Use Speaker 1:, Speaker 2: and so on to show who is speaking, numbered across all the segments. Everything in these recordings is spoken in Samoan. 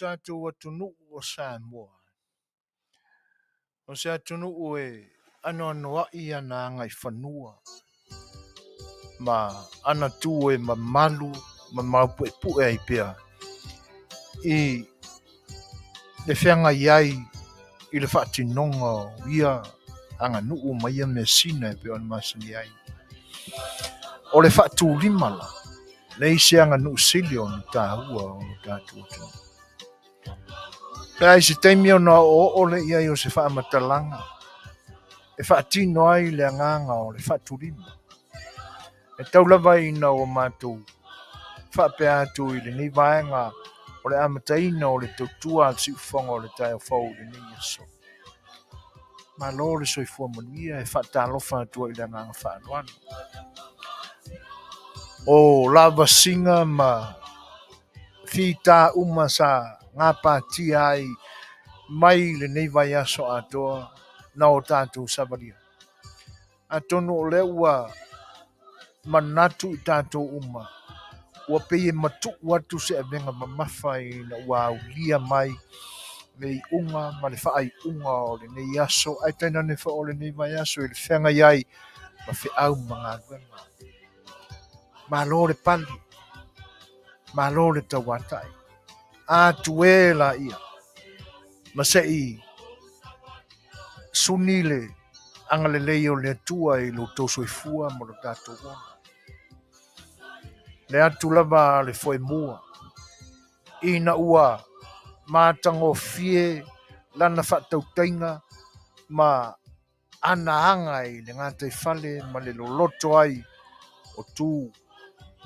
Speaker 1: tatou atunuu o Samoa, o se atunuu e anoanoai ana agaifanua ma ana tu e mamalu ma maupuepue ai pea i le feagai ai i le faatinoga o ia aganuu ma ia measina e pei ona masani ai. O le faatulima la, leai se aganuu sili ona taua o lo tatou atunuu. Pe a i se taimi ona oooo lea i ai o se faamatalaga e faatino ai le agaga o le faatulima. E tau lava ina ua matou faapea atu i lenei vaega o le amataina o le tautua a le siufofoga o le taeao fou i lenei aso. Malo le soifua manuia, e faatalofa atu ai i le agaga faaaloalo. O lavasiga ma fita uma sa gapatia ai mai lenei vaiaso atoa na o tatou savalia. Atonu o lea ua manatu i tatou uma, ua pei e matuu atu se avega mamafa ina ua aulia mai le iuga ma le faaiuga o lenei aso, ae tainane foi o lenei vaiaso i le feagai ai ma feau ma galuega. Malo le pale, malo le tauatai, atu e laia, ma se i suni le agalelei o le Atua i lo outou soifua ma lo tatou ola. Le atu lava a le foemua, ina ua matagofie lana faatautaiga ma ana aga i le gataifale ma le loloto ai o tu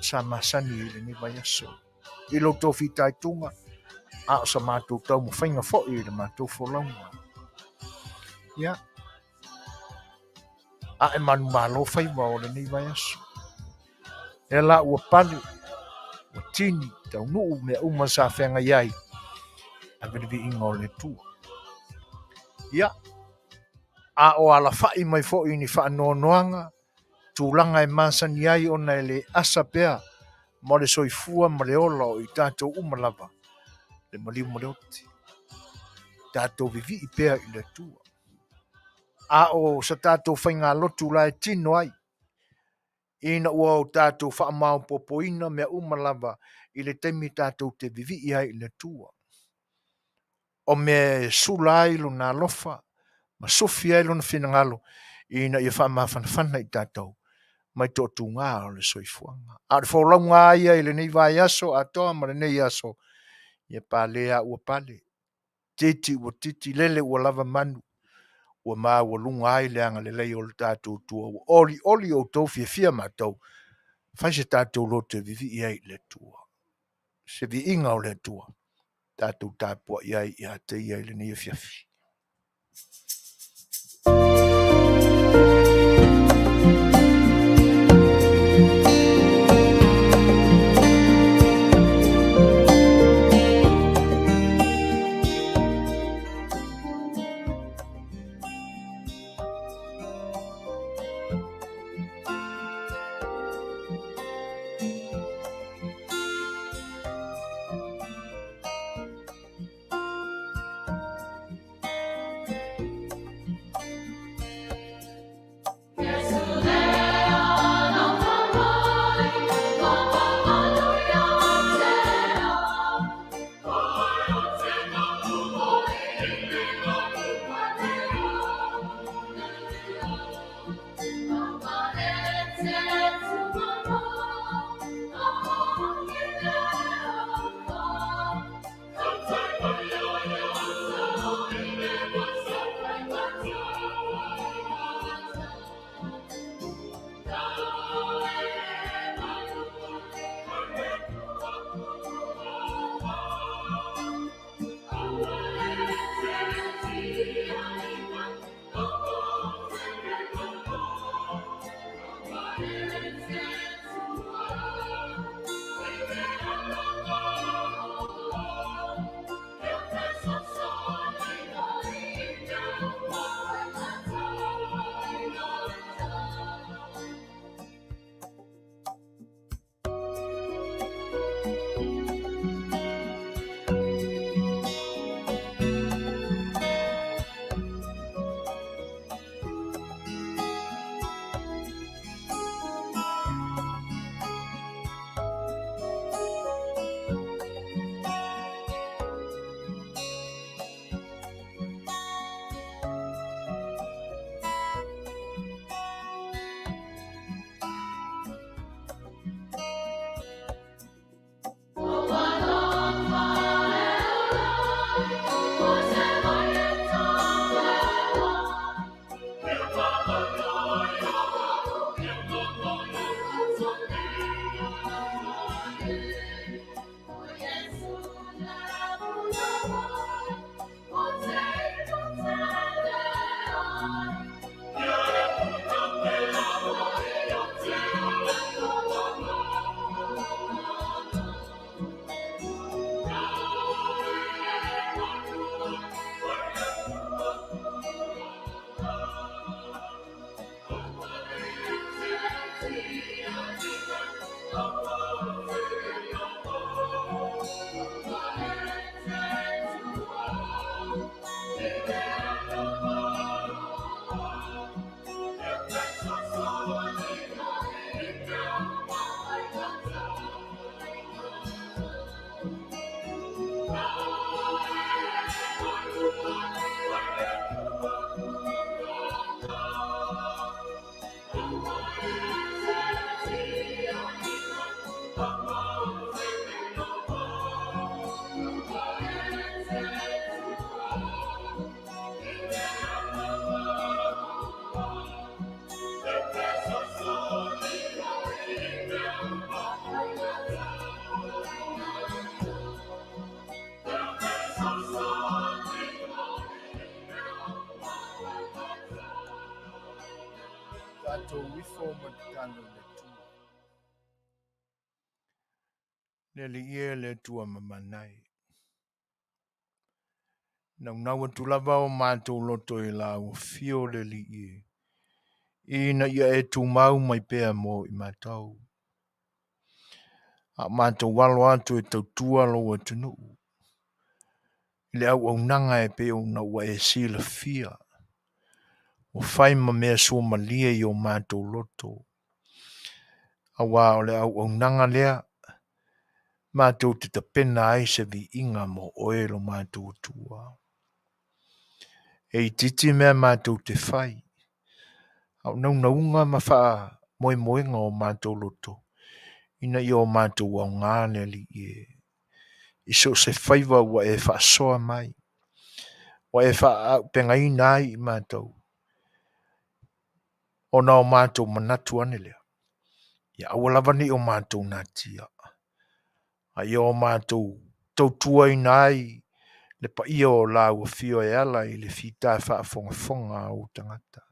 Speaker 1: sa masani i lenei vaiaso. I lo outou fitaituga, a o sa matou taumafaiga foi i le matou folauga. Ia, ae manumalo faiva o lenei vaiaso. Lea la ua pale, ua tini, taunuu mea uma sa feagai ai, ave le viiga o le Atua. Ia, a o alafai mai foi ni faanoanoaga, tulaga e masani ai ona e le asa pea ma le soifua ma le ola o i tatou uma lava, le maliu ma le oti. Tatou vivii pea i le Atua. A o sa tatou faigalotu la e tino ai, ina ua o tatou faamaopoopoina mea uma lava i le taimi tatou te vivii ai i le Atua. O mea e sula ai lona alofa ma sufi ai lona finagalo ina ia faamafanafana i tatou mai toatuga o le soifuaga. A o le folauga ia i lenei vaiaso atoa ma lenei aso, ia pale a ua pale, titi ua titi, lele ua lava manu, ua maualuga ai le agalelei o le tatou Atua. Ua olioli outou fiafia matou, fai se tatou loto e vivii ai i le Atua. Se viiga o le Atua, tatou tapuai ai ia te ia i lenei afiafi. Tatou ifo ma le tatalo i le Atua. Le Alii e, le Atua mamanai, naunau atu lava o matou loto i lau afio le Alii e, ina ia e tumau mai pea mo i matou. A o matou alo atu e tautua lou atunuu, i le auaunaga e pei ona ua e silafia, ua fai ma mea suamalie i o matou loto, aua o le auaunaga lea matou te tapena ai se viiga mo oe lo matou Atua. E itiiti mea matou te fai, a o naunauga ma faamoemoega o matou loto, ina ia o matou aoga le Alii e, i so o se faiva ua e faasoa mai, ua e faaauupegaina ai i matou, ona o matou manatu ane lea, ia aua lava ne i o matou natia, a ia o matou tautuaina ai le paia o lau afio e ala i le fita faafogafoga a ou tagata.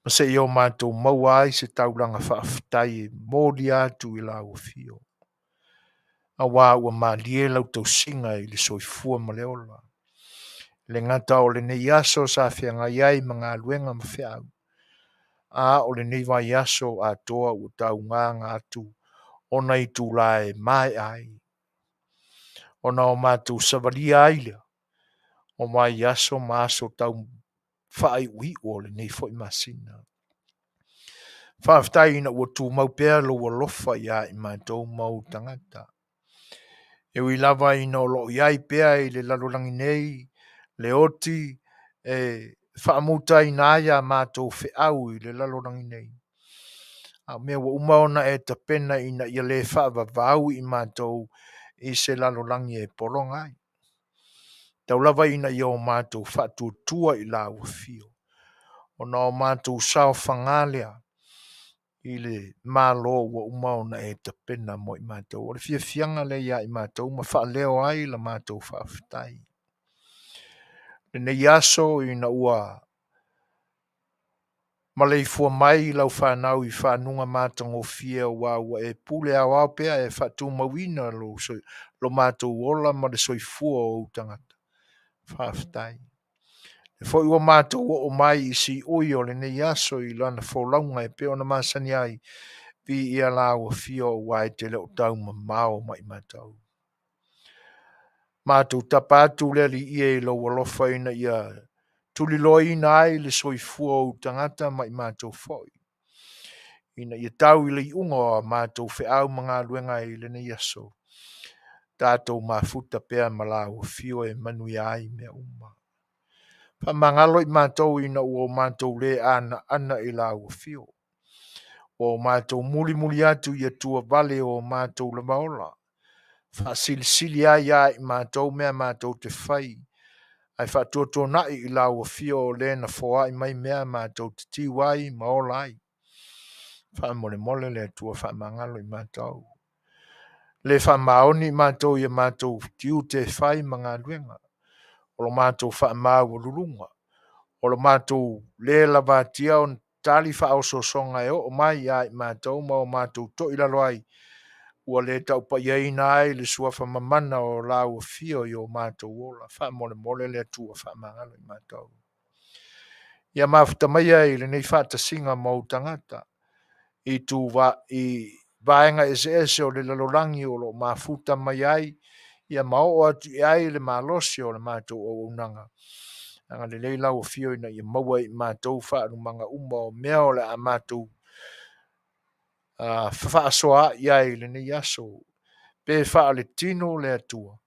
Speaker 1: Ma se i o matou maua ai se taulaga faafetai e molia atu i lau afio, aua ua malie lau tausiga i le soifua ma le ola. Le gata o lenei aso sa feagai ai ma galuega ma feau, a o lenei vaiaso atoa ua taugaga atu ona itula e maea ai, ona o matou savalia ai lea o vaiaso ma aso tau faaiuiu o lenei foi masina. Faafetai ina ua tumau pea lou alofa ia i matou ma ou tagata. E ui lava ina o lo o i ai pea i le lalolagi nei le oti e faamutaina ai a matou feau i le lalolagi nei, a o mea ua uma ona e tapena ina ia le faavavau i matou i se lalolagi e pologa ai. Tau lava ina ia o matou faatuatua i lau afio, ona o matou saofaga lea i le Malo ua uma ona e tapena mo i matou. O le fiafiaga lea ia i matou ma faaleo ai la matou faafetai. Lenei aso ina ua maleifua mai lau fanau i fanuga matagofie aua ua e pule aoao pea e faatumauina lo matou ola ma le soifua o ou tagata. Faafetai. E foi ua matou oo mai i siui o lenei aso i lana folauga e pei ona masani ai, viia lau afio aua e te le o tau mamao mai matou. Matou tapa atu le Alii e i lou alofa ina ia tuliloaina ai le soifua o ou tagata ma i matou foi, ina ia tau i le iuga o a matou feau ma galuega i lenei aso, tatou mafuta pea ma lau afio e manuia ai mea uma. Faamagalo i matou ina ua o matou le anaana i lau afio, ua o matou mulimuli atu i Atua vale o matou lava ola, faasilisili ai ia i matou mea matou te fai, ae faatuatuanai i lau afio o le na foai mai mea matou te tiu ai ma ola ai. Faamolemole le Atua faamagalo i matou. Le faamaoni i matou i a matou tiute e fai ma galuega, o lo matou faamaualuluga, o lo matou le lavatia ona tali faaosoosoga e oo mai ia i matou ma o matou toilalo ai, ua le taupaiaina ai le suafa mamana o lau afio i o matou ola. Faamolemole le Atua faamagalo i matou. Ia mafuta maia i lenei faatasiga ma ou tagata i i vaega eseese o le lalolagi o lo o mafuta mai ai, ia ma oo atu i ai le malosi o le matou auaunaga. Agalelei lau afio ina ia maua e i matou faalumaga uma o mea o le a matou fefaasoaai ai i lenei aso, pe faaletino le Atua,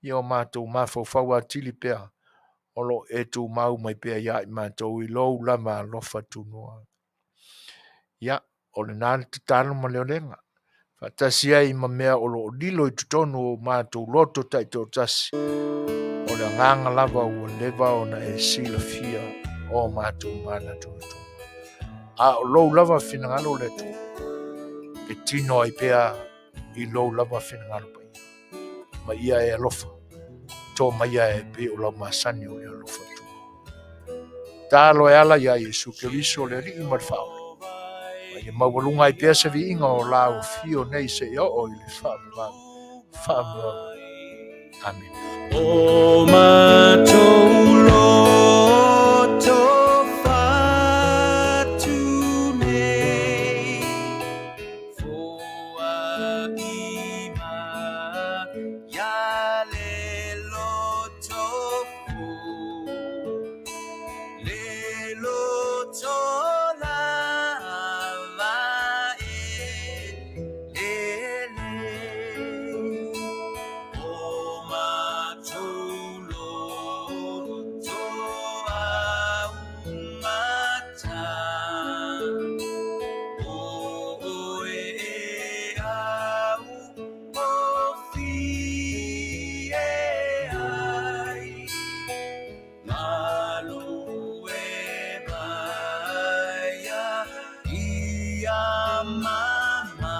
Speaker 1: ia o matou mafaufau atili pea o lo o e tumau mai pea ia i matou i lou lava alofa tunoa. Ia, o lena le tatalo ma le olega, faatasi ai ma mea o lo o lilo i totonu o matou loto taitoatasi, o le agaga lava ua leva ona e silafia o matou manatunatuga. A o lou lava finagalo le Atua, e tino ai pea i lou lava finagalo paia. Ma ia e alofa, to maia e pei o lau masani o le alofa atu. Tatalo e ala iā Iesu Keriso le Alii ma le Faaola. Ma ia maualuga ai pea se viiga o lau afio nei seia oo i le faavavau. Faavavau. Amene.
Speaker 2: O matou loto fatu nei, foai mai ia le loto fou, le loto lava e lele. O matou loto augata, o oe e au ofie ai, galue mai ia mama,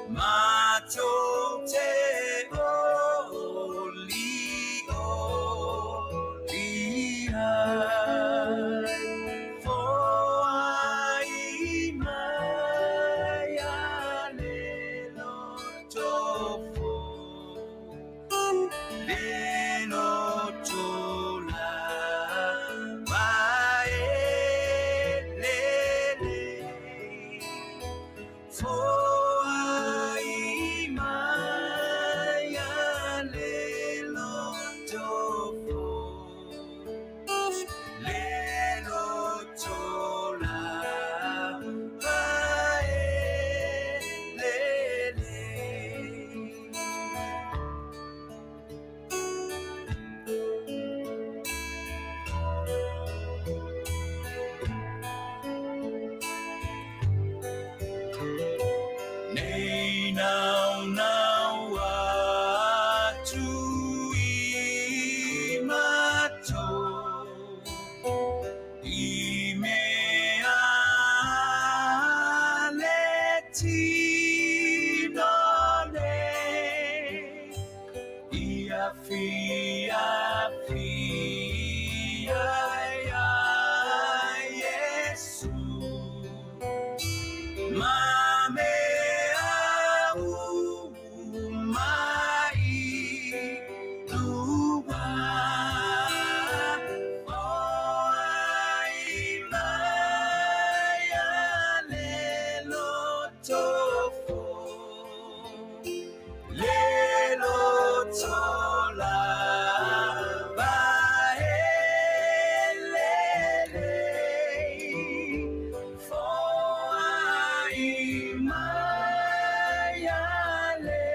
Speaker 2: matou te oli oli ai, foai mai ia le loto fou, le loto lava e lele. Foai mai ia le loto fou, le loto lava e lele. Nei naunau atu i matou, i mea le tino nei, ia fiafia iā Iesu, ma mea uma i luga. Foai mai ia le loto fou, le loto lava e lele. Foai mai ia le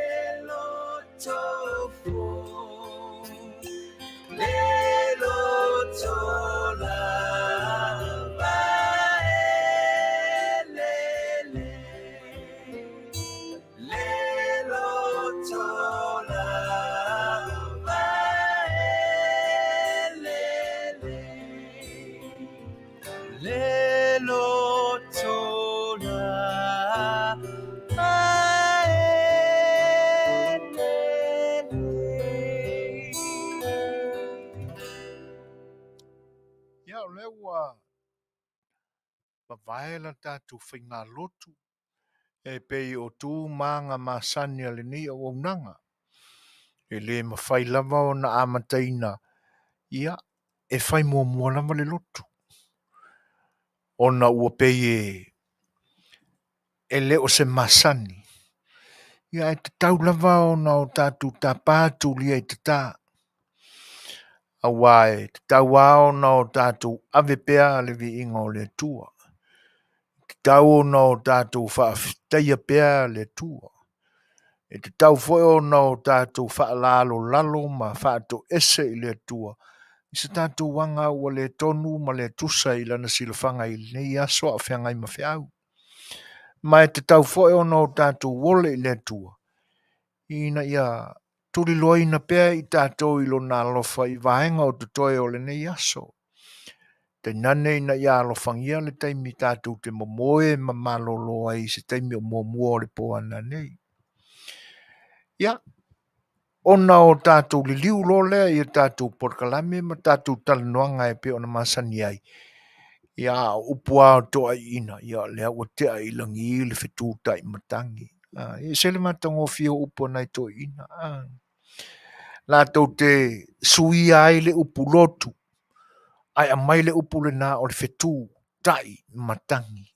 Speaker 2: loto fou, le loto lava e lele. Le loto lava e lele. Le loto lava e lele.
Speaker 1: Ia, o lea ua mavae la tatou faigalotu e pei o tu ma aga masani a lenei auaunaga. E le mafai lava ona amataina, ia, e fai muamua lava le lotu, ona ua pei e le o se masani. Ia, ae tatau lava ona o tatou tapa tulia i tata, auā e tatau lava ona o tatou ave pea le viiga o le Atua. E tatau ona o tatou faafetaia pea le Atua. E tatau foi ona o tatou faalalolalo ma faatoese i le Atua i se tatou aga ua le tonu ma le tusa i lana silafaga i lenei aso a o feagai ma feau. Ma e tatau foi ona o tatou ole i le Atua ina ia tuliloaina pea i tatou i lona alofa i vaega o totoe o lenei aso. Tainane ina ia alofagia le taimi tatou te momoe ma malolo ai i se taimi o muamua o le po a nanei. Ia, Ona o tatou liliu loa lea i a tatou polokalame ma tatou talanoaga e pei ona masani ai, ia a o upu lava o toaiina, ia lea ua tea i lagi le fetu tai matagi. E ese le matagofie o upu a nai toeaiina. Latou te suia ai le upu lotu, ae aumai le upu lena o le fetu tai matagi.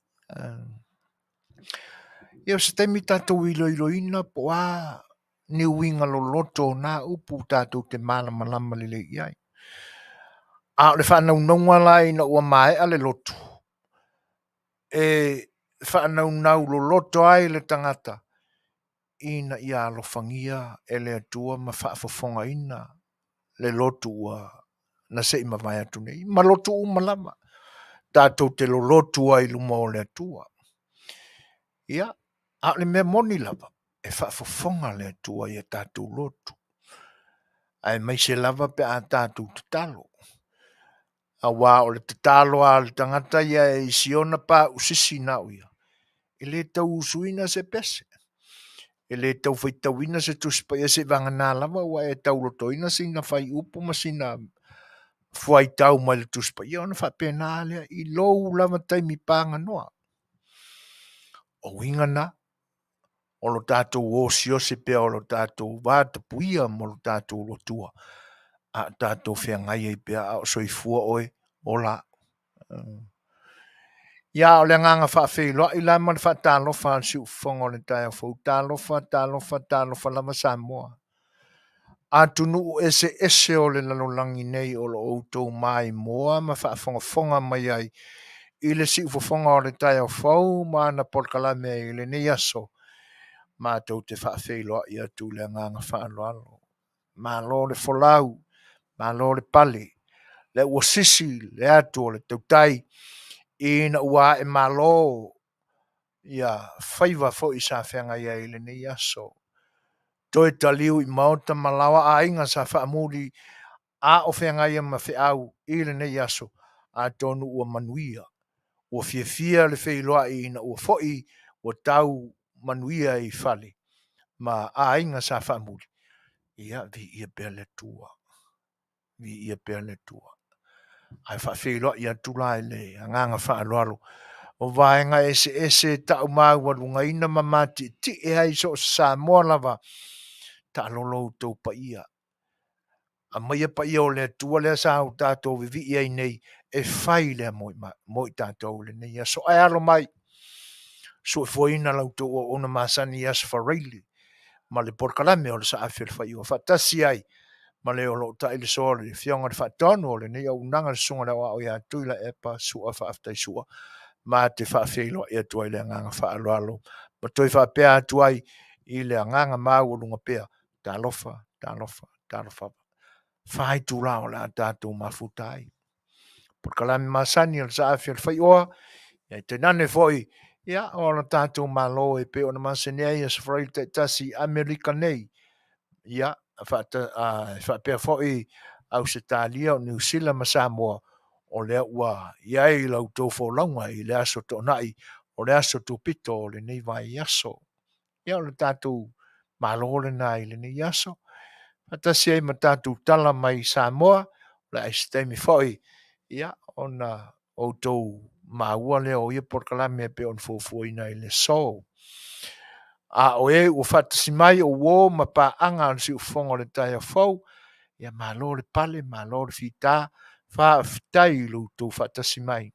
Speaker 1: Ia o se taimi tatou iloiloina po o a ni uiga loloto o na upu tatou te malamalama lelei i ai. A o le faanaunauga la ina ua maea le lotu, e faanaunau loloto ai le tagata ina ia alofagia e le Atua ma faafofogaina le lotu ua na se i mavae atu nei, ma lotu uma lava tatou te lolotu ai i luma o le Atua. Ia, a o le mea moni lava, e faafofoga le Atua i a tatou lotu, aemaise lava pe a tatou tatalo. Aua o le tatalo a le tagata ia e i siona pausisi na o ia, e le tau usuina se pese, e le tau faitauina se Tusi Paia seivagana lava ua e taulotoina sina fuaiupu ma sina fuaitau mai le Tusi Paia ona faapena lea i lou lava taimi paganoa. O uiga na o lo tatou osiosi pea o lo tatou vatapuia ma lo tatou Atua a o tatou feagai ai pea a o soifua oe, ola. Ia, o le agaga faafeiloai la ma le faatalofa a le siufofoga o le taeao fou. Talofa, talofa, talofa lava Samoa. Atunuu eseese o le lalolagi nei o lo o outou maimoa ma faafogafoga mai ai i le siufofoga o le taeao fou ma ana polokalame i lenei aso, matou te faafeiloai atu i le agaga faaaloalo. Malo le folau, malo le pale, lea ua sisi le atu o le tautai ina ua ae malo ia faiva foi sa feagai ai i lenei aso. Toe taliu i maota ma laoa aiga sa faamuli a o feagai ma feau i lenei aso, atonu ua manuia, ua fiafia le feiloai ina ua foi ua tau manuia i fale ma aiga sa faamuli. Ia, viia pea le Atua, viia pea le Atua. Ae faafeiloai atu la i le agaga faaaloalo o vaega eseese e tau maualugaina ma matietie ai so o se Samoa lava, taalolo outou paia. Aumaia paia o le Atua lea sa o tatou vivii ai nei e fai lea mo i tatou i lenei aso. Ae alo mai, soifuaina la outou auauna masani i Aso Faraile ma le polokalame o le Saafi o le Faioa faatasi ai ma le o lo o tai le soa le Afioga i le Faatonu o lenei auaunaga le Susuga i le Aoao ia Tuilaepa Sua. Faafetai Sua, ma te faafeiloai atu ai le agaga faaaloalo ma toe faapea atu ai i le agaga maualuga pea, talofa, talofa, talofa. Fa itula o le a tatou mafuta ai. Polokalame masani o le Saafi o le Faioa, ia tainane foi ia o le tatou Malo e pei ona masani ai Aso Faraile taitasi i Amerika nei, ia faapea foi Ausetalia, o Niu Sila ma Samoa, o lea ua i ai la outou folauga i le aso Toonai, o le aso tupito o lenei vaiaso. Ia o le tatou Malo lena i lenei aso, faatasi ai ma tatou tala mai Samoa, o le a i se taimi foi ia ona outou maua lea o ia polokalame e pei ona fuafuaina i le aso. A o e ua faatasi mai o uo ma paaga a le siufofoga o le taeao fou, ia malo le pale, malo le fita, faafetai i lo outou faatasi mai.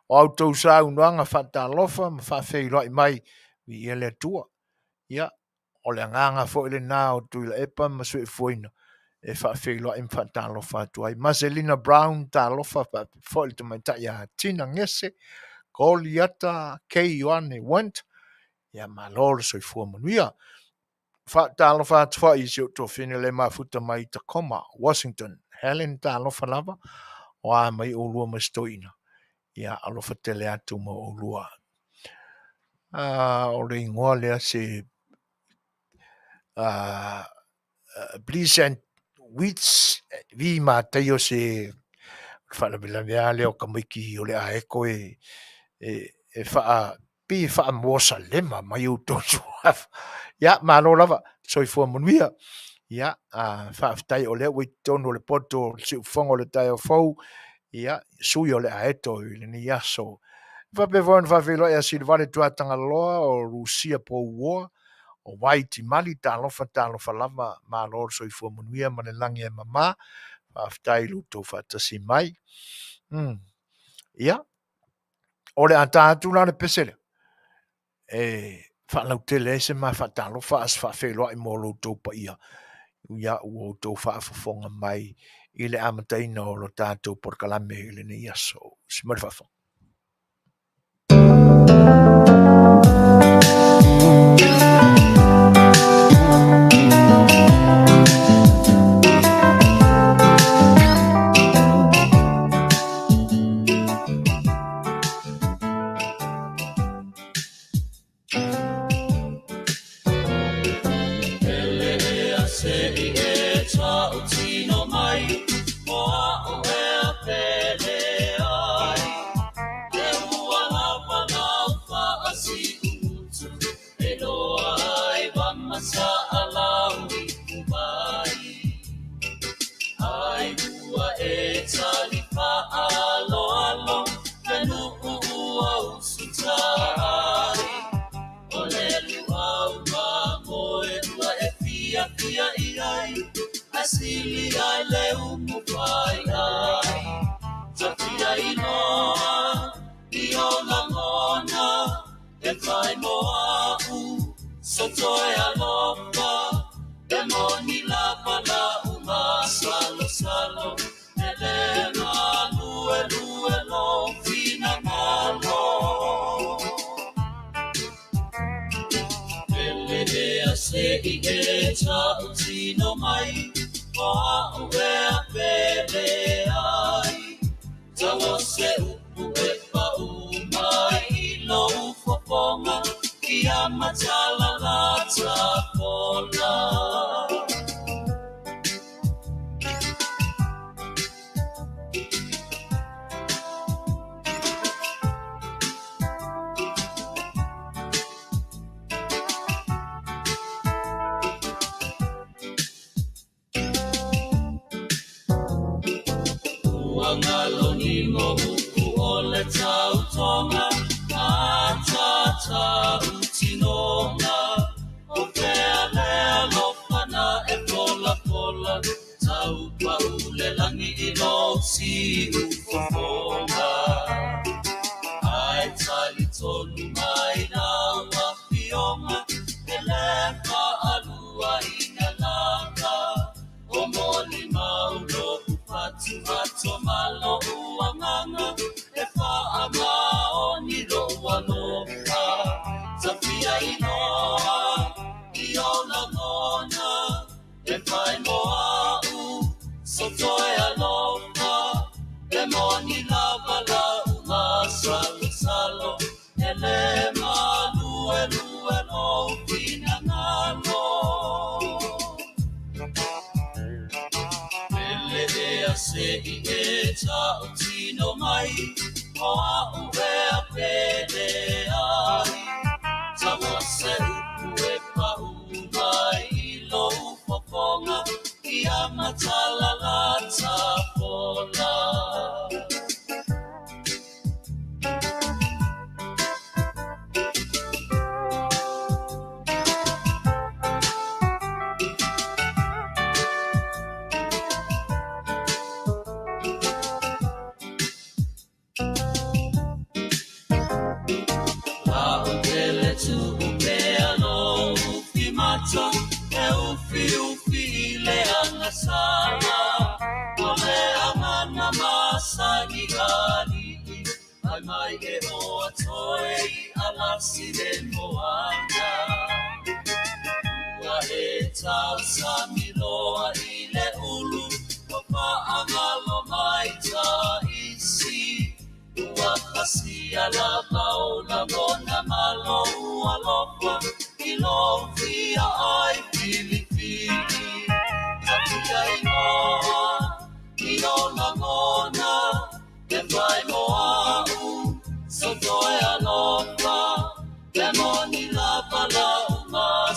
Speaker 1: O a outou saunoaga faatalofa ma faafeiloai mai, viia le Atua. Ia, o le agaga foi lena o Tuilaepa ma Soifuaina e faafeiloai ma faatalofa atu ai. Maselina Brown, talofa faapea foi le tamaitai ia Tina Gese, Koliata K. Ioane Went, ia malo le soifua manuia. Faatalofa atu foi i si ou tuafafine le mafuta mai Tacoma, Washington, Helen, talofa lava, o a mai oulua ma si toeaina, ia alofa tele atu mo oulua. O le igoa lea se Pleasant Wits vi mataio se faalavelave lava lea o tamaiti o le aeto e e faa pei e faamoa salema mai outou suafa. Ia, malo lava. Soifua manuia. Ia, a, faafetai o lea ua i totonu o le poto o le siufofoga o le taeao fou, ia, sui o le aeto i lenei aso. E faapea foi ona faafeiloai ia Silivale Tuatagaloa o Rusia Pouoa, o Waitimali, talofa, talofa lava, malo le soifua manuia ma le lagi e mama. Faafetai i lo outou faatasi mai. Ia, o le a ta atu la le pese lea, e faalautele ai se ma faatalofa a se faafeiloai mo lo outou paia, ia ua outou faafofoga mai i le amataina o lo tatou polokalame i lenei aso. Se mai le faafofoga.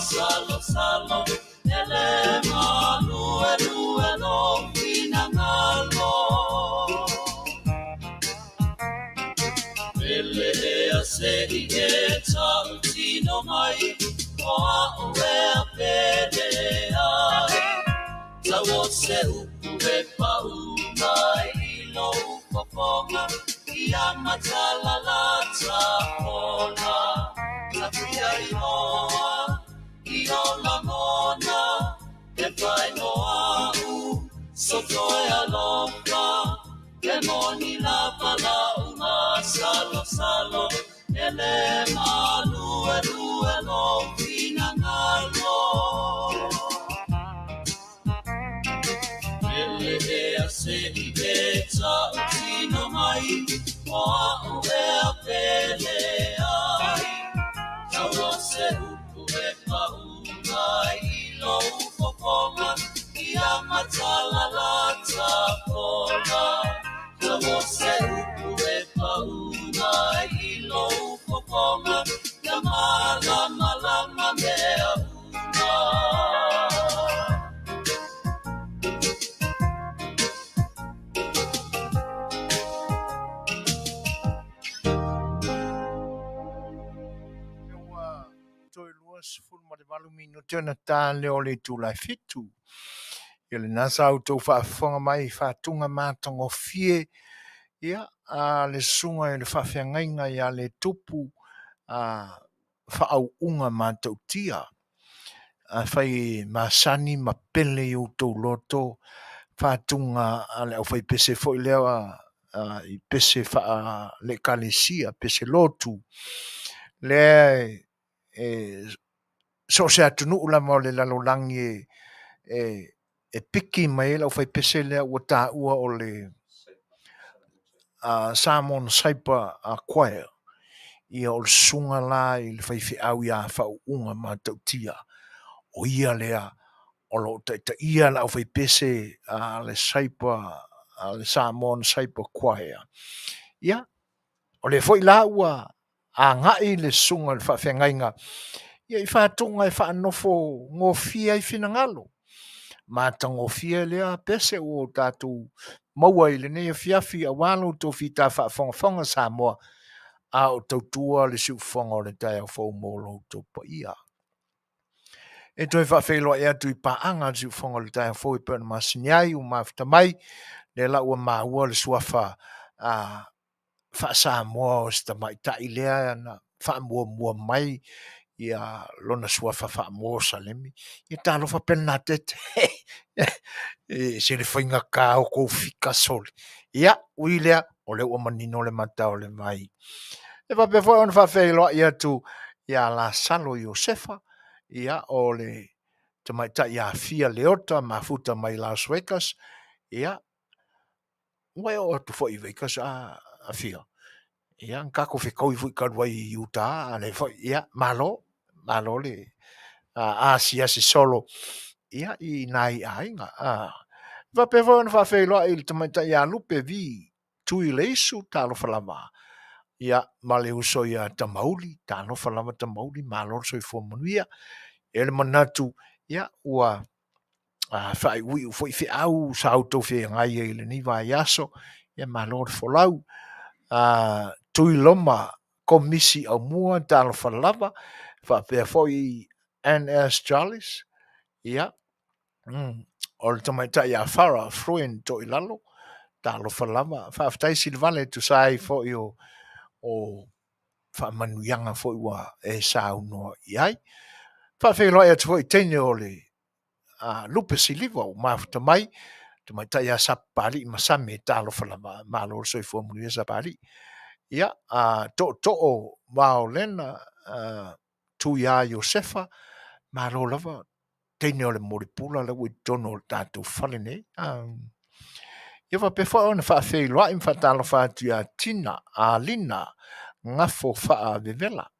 Speaker 2: Salo, salo, Pele ea se i e tautino mai, o a'u ea pele ai. Tau o se upu e pau mai i lou fofoga, ia matala la tafona. Taku ia igoa, i o lagona, e whai no au, soto e alofa, e moni lava lau salo salo, e le malu e lue lo finangalo. Pele ea se i e tautino mai, o a'u ea pele ai. Tau o se upu e pau mai i lou fofoga, ia matala la tafona. Tau o se upu e pau mai i lou fofoga, ia malamalama mea uma.
Speaker 1: Ua toe 28 minute ona ta lea o le itula e 7. Ia lena sa outou faafofoga mai i faatuga matagofie ia a le susuga i le faafeagaiga ia le tupu a faauuga matautia. Afai e masani ma pele i outou loto faatuga a le aufaipese foi lea i pese faale-ekalesia, pese lotu, lea e so o se atunuu lava o le lalolagi e piki mai ai le aufaipese lea ua taua o le Samoan Saipa Choir. Ia o le susuga la i le faifeau ia faauuga matautia. O ia lea o lo o taitaia le aufaipese a le Saipa, a le Samoan Saipa Choir. Ia, o lea foi la ua agai le susuga i le faafeagaiga ia i faatuga e faanofo gofie ai finagalo. Matagofie lea pese ua tatou maua i lenei afiafi aua lo outou fita faafogafoga Samoa, a o tautua le siufofoga o le taeao fou mo lo outou paia. E toe faafeiloai atu i paaga a le siufofoga o le taeao fou e pei ona masani ai ua mafuta mai, lea la ua maua le suafa faa-Samoa o se tamaitai lea na faamuamua mai ia lona suafa faa-Mosalemi. Ia talofa Pelenatete. E se le faigata o kou fika sole. Ia, ui lea, o lea ua manino le mata o le vai. E faapea foi ona faafeiloai atu ia Lasalo Iosefa, ia o le tamaitai Afia Leota mafuta mai Las Vegas. Ia, ua e oo atu foi i Vegas a Afia. Ia, na tatou fetaui foi talu ai i Utah, a lea foi, ia, malo, malo le asiasi solo ia i nai aiga. Faapea foi ona faafeiloai i le tamaitai ia Lupe V Tui Leisu, talofa lava. Ia, ma le uso ia Tamauli, talofa lava Tamauli, malo le soifua manuia. E le manatu, ia, ua faaiuiu foi feau sa outou feagai ai i lenei vaiaso. Ia, malo le folau. Tuiloma Komisi Aumua, talofa lava. Faapea foi NS Charles, ia, o le tamaitai ia Farah Fruin Toilalo, talofa lava. Faafetai Silevale tusa ai foi o faamanuiaga foi ua e saunoa i ai. Faafeiloai atu foi i teine o le Lupe Siliva ua mafuta mai, tamaitai ia Sapapalii Masame, talofa lava, malo le soifua manuia Sapapalii. Ia, Tootoo Vaolena, Tuia Iosefa, malo lava, teine o le Molipula la ua i totonu o le tatou fale nei. Ia faapea foi ona faafeiloai ma faatalofa atu ia Tina Alina Gafo Faavevela,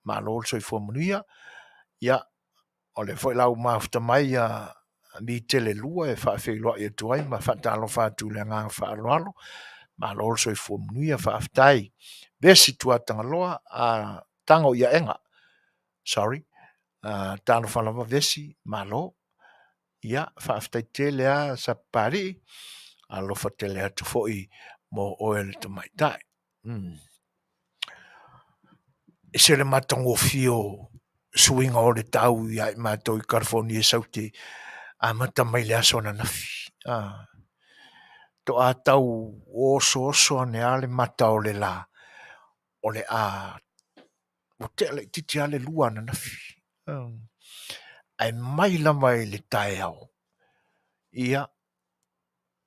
Speaker 1: malo le soifua manuia. Ia, o lea foi la ua mafuta mai ia Mitele Lua e faafeiloai atu ai ma faatalofa atu i le agaga faaaloalo, malo le soifua manuia, faafetai. Vesi Tuatagaloa, Tago i Aega, sorry, talofa lava Vesi, malo. Ia, faafetai tele a Sapapalii, alofa tele atu foi mo oe le tamaitai. Ese le matagofie o suiga o le tau ia i matou i California i Saute amata mai le aso ananafi. Toa tau osooso ane lava le mata o le la, o le a ua tea laitiiti lava le 2 ananafi. Ae mai lava i le taeao, ia,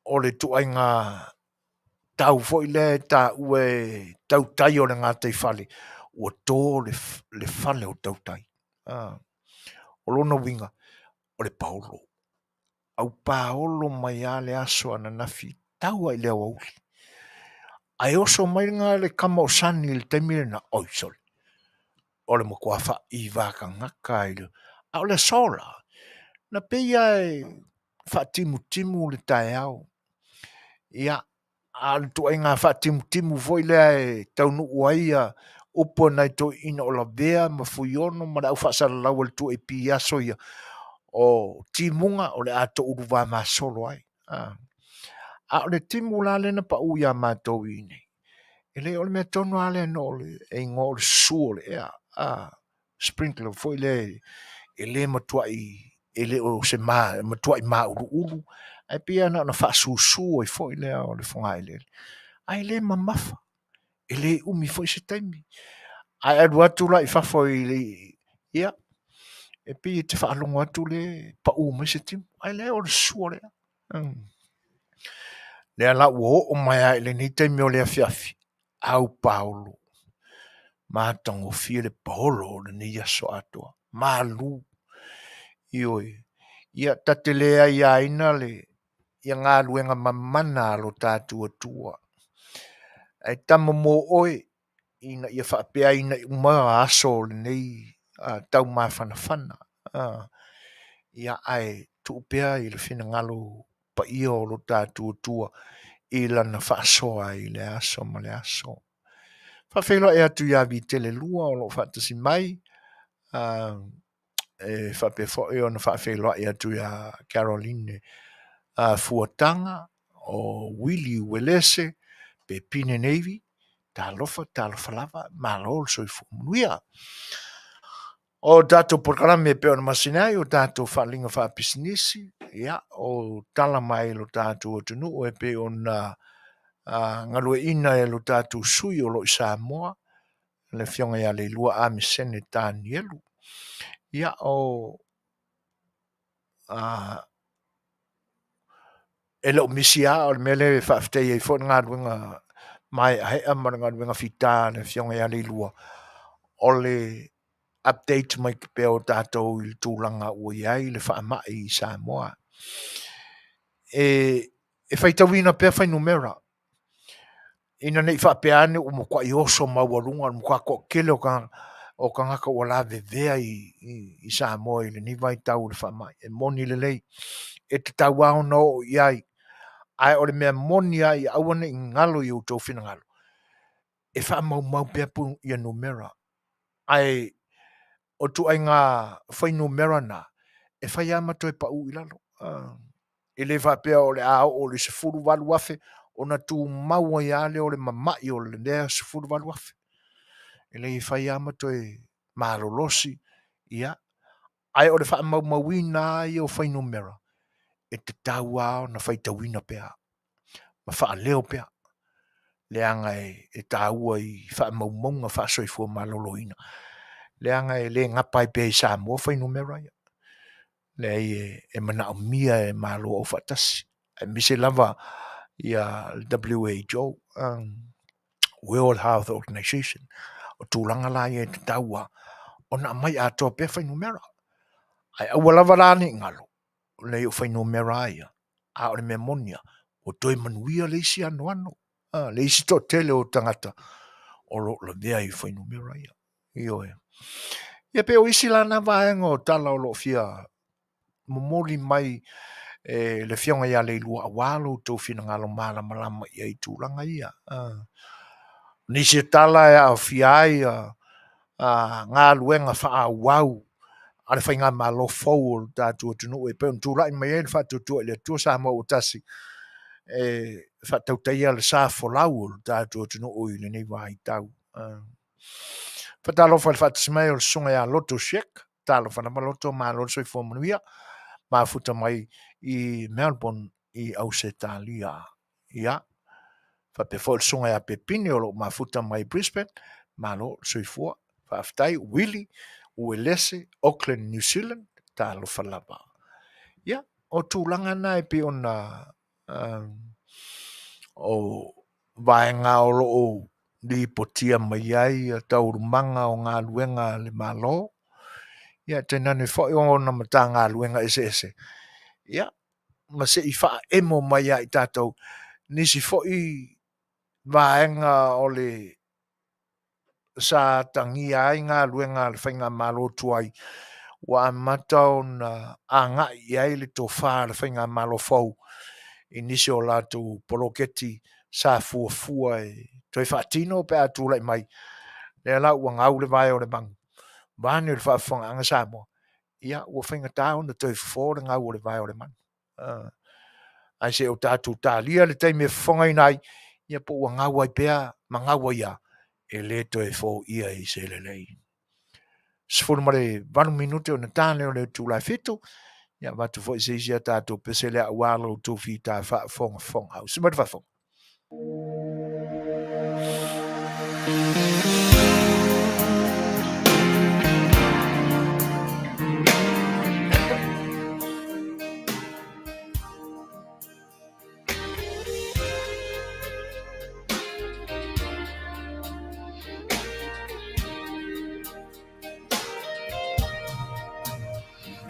Speaker 1: o le ituaiga tau foi lea e taua e tautai o le gataifale, ua to le fale o tautai. O lona uiga, o le paolo. Au paolo mai lava le aso ananafi tau lava i le aoauli. Ae oso mai le kama o Sani i le taimi lena, oi sole, o le matua faaivakagaka i le... A o le aso la, na pei lava e faatimutimu le taeao. Ia, a o le ituaiga faatimutimu foi lea e taunuu ai upu a nai toeaiina o Lavea ma Fuiono ma le au faasalalau a le 2AP i aso ia, o timuga o le a touluva masolo ai. A o le timu la lea na pau ia matou i inei, e le o le mea tonu lava lea na o le e igoa o le susu o le ea, sprinkler foi lea e le matuai e le o se matuai mauluulu, ae pei lava na ona faasusu ai foi lea o le fogaeleele. Ae le mamafa, e le umi foi se taimi. Ae alu atu la i fafo i le ia, e pei e te faalogo atu le pau mai se timu, ae leai o le susu o le ea. Lea la ua oo mai lava i lenei taimi o le afiafi, au paolo, matagofie le paolo o lenei aso atoa, malu. Ioe, ia ta te le aiaina le ia galuega mamana a lo tatou Atua. Ae tama mo oe ina ia faapea uma aso o lenei taumafanafana. Ia ae tuu pea i le finagalo paia o lo tatou Atua i lana faasoa i le aso ma le aso. Faafeiloai atu ia Vitele 2 o lo o faatasi mai, e faapea foi ona faafeiloai atu ia Caroline Fuataga, o Willie Uelese, Pepine Navy, talofa, talofa lava, malo le soifua manuia. O tatou polokalame e pei ona masina ai, o tatou faaaliga faapisinisi, ia, o tala mai lo tatou atunuu e pei ona galueaiina e lo tatou sui o lo o i Samoa, le afioga ia Leilua Amesene Tanielu. Ia, o e le o misi lava, o le mea lea e faafetai ai foi le galuega maeaea ma le galuega fita a le afioga ia Leilua, o le update mai pea o tatou i le tulaga ua i ai le faamai i Samoa. E faitauina pea fuainumera, ina ne i faapea ane ua matuai oso maualuga, le matua toatele o tagata ua lavevea i Samoa i lenei vaitau o le faamai. E moni lelei, e tatau lava ona oo i ai, ae o le mea moni lava ia aua ne i galo i o outou finagalo, e faamaumau pea ia numera, ae o ituaiga fuainumera na, e fai lava ma toe pau i lalo. E le faapea o le a oo i le 18,000 ona tumau ai lava lea o le mamai o lea 18,000. E leai e fai lava ma toe malolosi, ia, ae o le faamaumauina lava ia o fuainumera, e tatau lava ona faitauina pea ma faaleo pea, leaga e taua i faamaumauga faasoifua maloloina, leaga e le gapa ai pea i Samoa fuainumera ia. Leai e manaomia e Malo Aufaatasi, aemaise lava ia le WHO, World Health Organization. O tulaga la ia e tatau lava ona aumai atoa pea fuainumera. Ae aua lava la ne i galo, leai o fuainumera lava ia, a o le mea moni lava, ua toe manuia le isi anoano, le isi toatele o tagata o lo o lavea i fuainumera ia. Ioe. Ia pei o isi la na vaega o tala o lo o fia momoli mai e le afioga ia Leilua aua lo outou finagalo malamalama i ai i tulaga ia. Nisi o tala e aofia ai galuega faaauau a le faigamalo fou o le tatou atunuu e pei ona tulai mai ai le Faatuatua i le Atua Samoa ua Tasi e faatautaia le sa folau o le tatou atunuu i lenei vaitau. Faatalofa i le faatasi mai o le susuga ia Loto Sheck, talofa lava Loto, malo le soifua manuia, mafuta mai i Melbourne i Ausetalia. Ia, faapea foi le susuga ia Pepini o lo o mafuta mai i Brisbane, malo le soifua, faafetai. Willie Uelese, Auckland, New Zealand, talofa lava. Ia, o tulaga na e pei ona o vaega o lo o lipotia mai ai taualumaga o galuega a le Malo, ia tainane foi o ona Matagaluega eseese, ia ma se i faaemo mai ia i tatou nisi foi vaega o le sa atagia ai galuega a le faigamalo tuai ua amata ona agai i ai le tofa a le faigamalo fou i nisi o latou poloketi sa fuafua e toe faatino pe a tulai mai. Lea la ua gau le vae o le manu, vaeane le faafofogaaga Samoa, ia ua faigata ona toe fofo le gau o le vae o le manu. Ae se i o tatou talia le taimi e fofogaina ai, ia po ua gau ai pea ma gau ai lava, e le toe foia i se lelei. 18 minute ona ta lea o le itula e 7, ia avatu foi se isi a tatou pese lea aua lo outou fita faafogafoga. Ausi mai le faafofoga.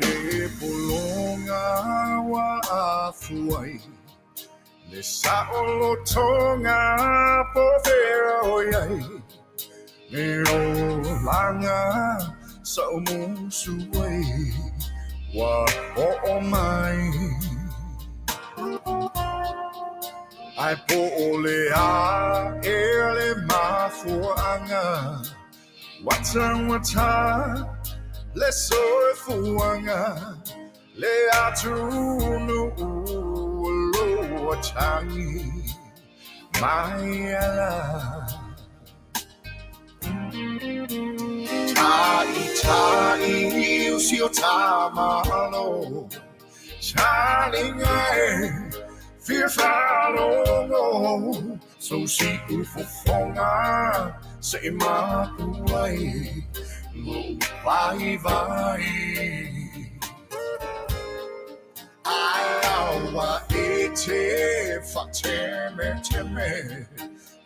Speaker 3: E pologa ua afu ai Le saʻolotoga po fea o i ai Le olaga sa ou musu ai Ua oo mai Ae po o le a ea le mafuaaga Ua taugata le soifuaga Le atunuu o lo o tagi mai ala Taʻitaʻi o si o ta Malo Talinga e fia faalogo So siʻu fofoga se i mapu ai Lou vaivai Ae aua e te faatemeteme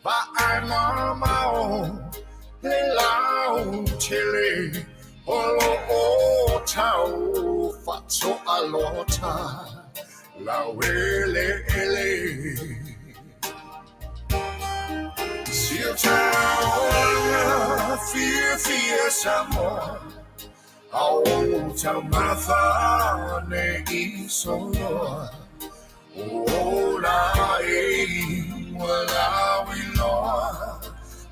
Speaker 3: Vaai mamao le lautele O lo o tau faatoalota laueleele Si o ta olaga fiafia Samoa A o taumafa ne i soloa O ola e ua lauiloa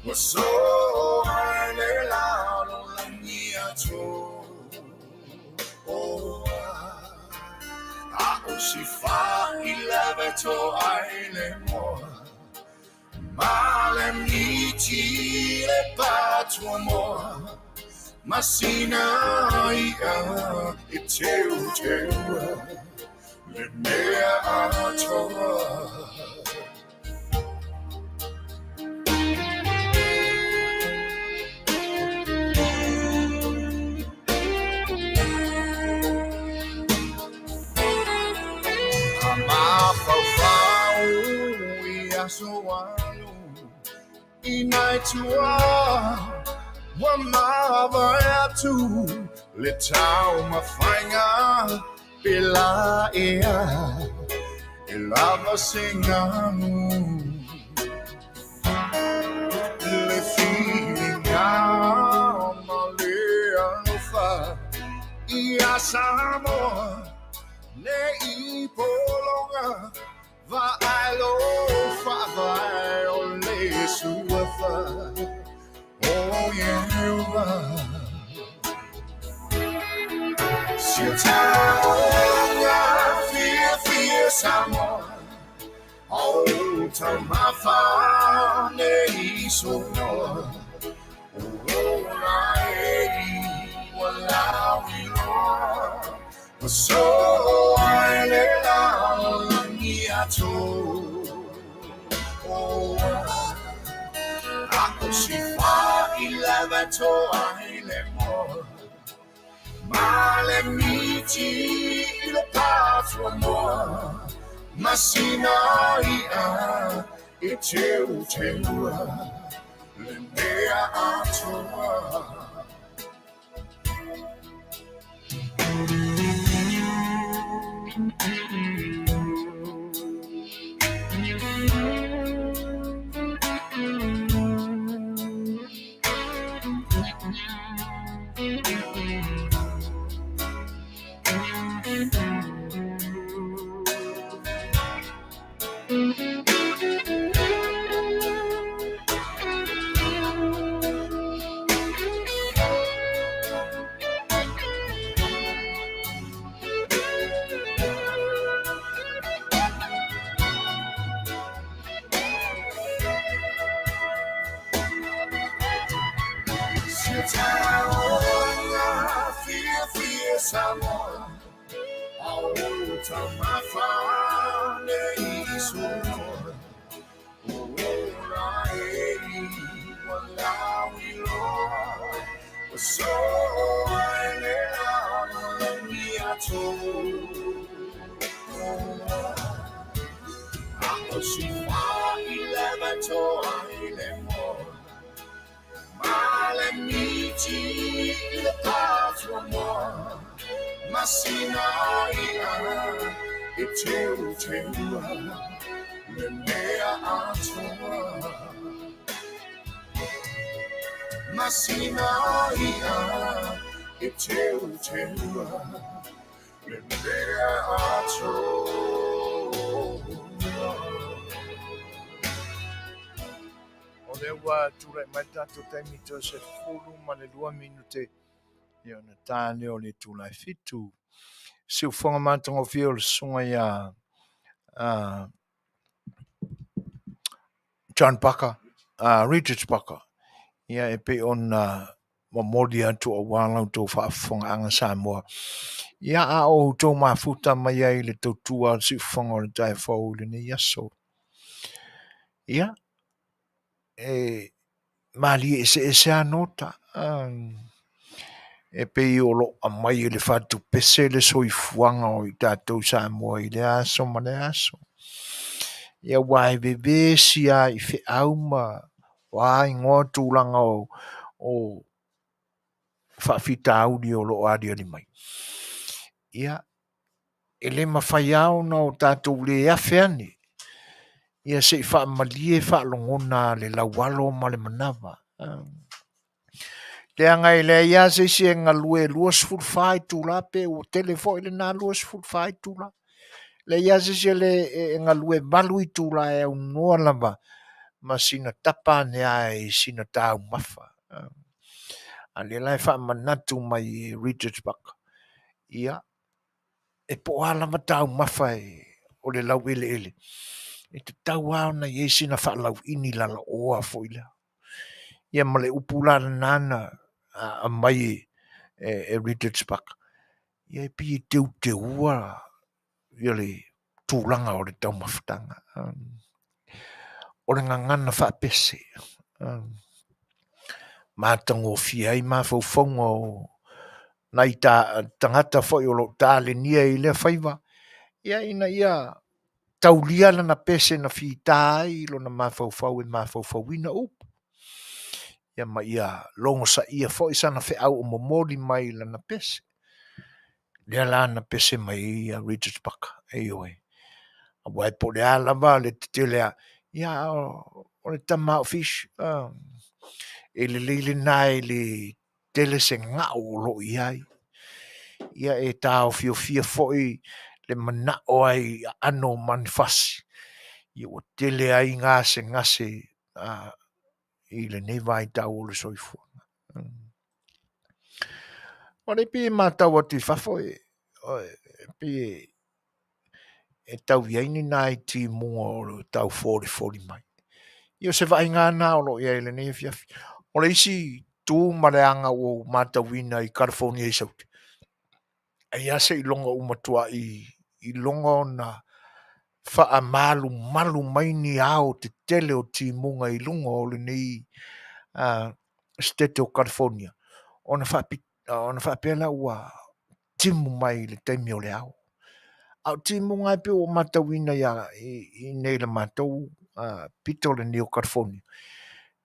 Speaker 3: Ua soa i le lalolagi atoa. A o se failave toa i le moa Ma le miti le patuamoa Ma sina iʻa e teuteua Le mea atoa. A mafaufau i aso alu I nai tua ua mavae atu Le taumafaiga pe la ea E lava se galu Le filiga ma le alofa Ia Samoa ne i pologa Vaai lou faavae o le suafa O Ieova. Si o ta olaga fiafia Samoa A o taumafa ne i soloa O ola O si wha i lava toa i le moa Ma le miti i le pātua moa Masina i a e teu teua Le mea atoa. Samoa, a o tamafa nei soa. O la e i wa lawi loa, o so ai le lano langi ato. A o si fa i leva toa i le moa, ma le miti i le pātua moa, Masina i a e teu teua, le mea atoa. Masina i a e teu teua, le mea atoa.
Speaker 1: O lea ua tulai mai tatou taimi toe 12 minute ia ona ta lea o le itula e 7. Siufofoga matagofie o le susuga ia John Parker, Richard Parker. Ia e pei ona momoli atu aua la outou faafofogaaga Samoa. Ia a o outou mafuta mai ai le tautua a le siufofoga o le taeao fou i lenei aso. Ia, e malie eseese lava nota. E pei o lo aumai e le fatupese le soifuaga o i tatou Samoa i lea aso ma lea aso. Ia ua e vevesi lava i feau ma o a igoa tulaga o faafitauli o lo o aliali mai. Ia, e le mafai lava ona o tatou le afe ane. Ia se i faamalie faalogona le laualo ma le manava. Leaga e leai lava se isi e galue 24 itula pe ua tele foi lena 24 itula. Leai lava se isi e galue 8 itula e aunoa lava ma sina tapa ane lava i sina taumafa. A lea la e faamanatu mai e Richard Parker. Ia, e po o a lava taumafa o le laueleele, e tatau lava ona i ai sina faalauini lalaoa foi lea. Ia ma le upu la lena na aumai e Richard Parker. Ia e pei e teuteua ia le tulaga o le taumafataga. O le gagana faapese. Matagofie ai mafaufauga o nai tagata foi o lo o talenia i lea faiva, ia ina ia taulia lana pese na fita ai lona mafaufau e mafaufauina upu. Ia ma ia logosaia foi sana feau o momoli mai lana pese. Lea la na pese mai ai ia Richard Parker. Ioe. Aua e po o le a lava le tetele a, ia o le tama o fish. E lelei lena e le tele se gao o lo o i ai. Ia e taofiofia foi le manao ai aano o manifasi. Ia ua tele ai gasegase i lenei vaitau o le soifuaga. O lea pei e matau atu i fafo e pei e tau i ai ni nai timuga o lo o tau folifoli mai. Ia o se vaaiga lena o lo o i ai i lenei afiafi. O le isi tu ma le aga ua ou matauina i California i Saute, ai lava seiloga ua matuai iloga ona faamalumalu mai ni ao tetele o timuga i luga o lenei Setete o California ona ona faapea lea ua timu mai i le taimi o le ao. A o timuga e pei ua matauina ia i nei i le matou pito lenei o California,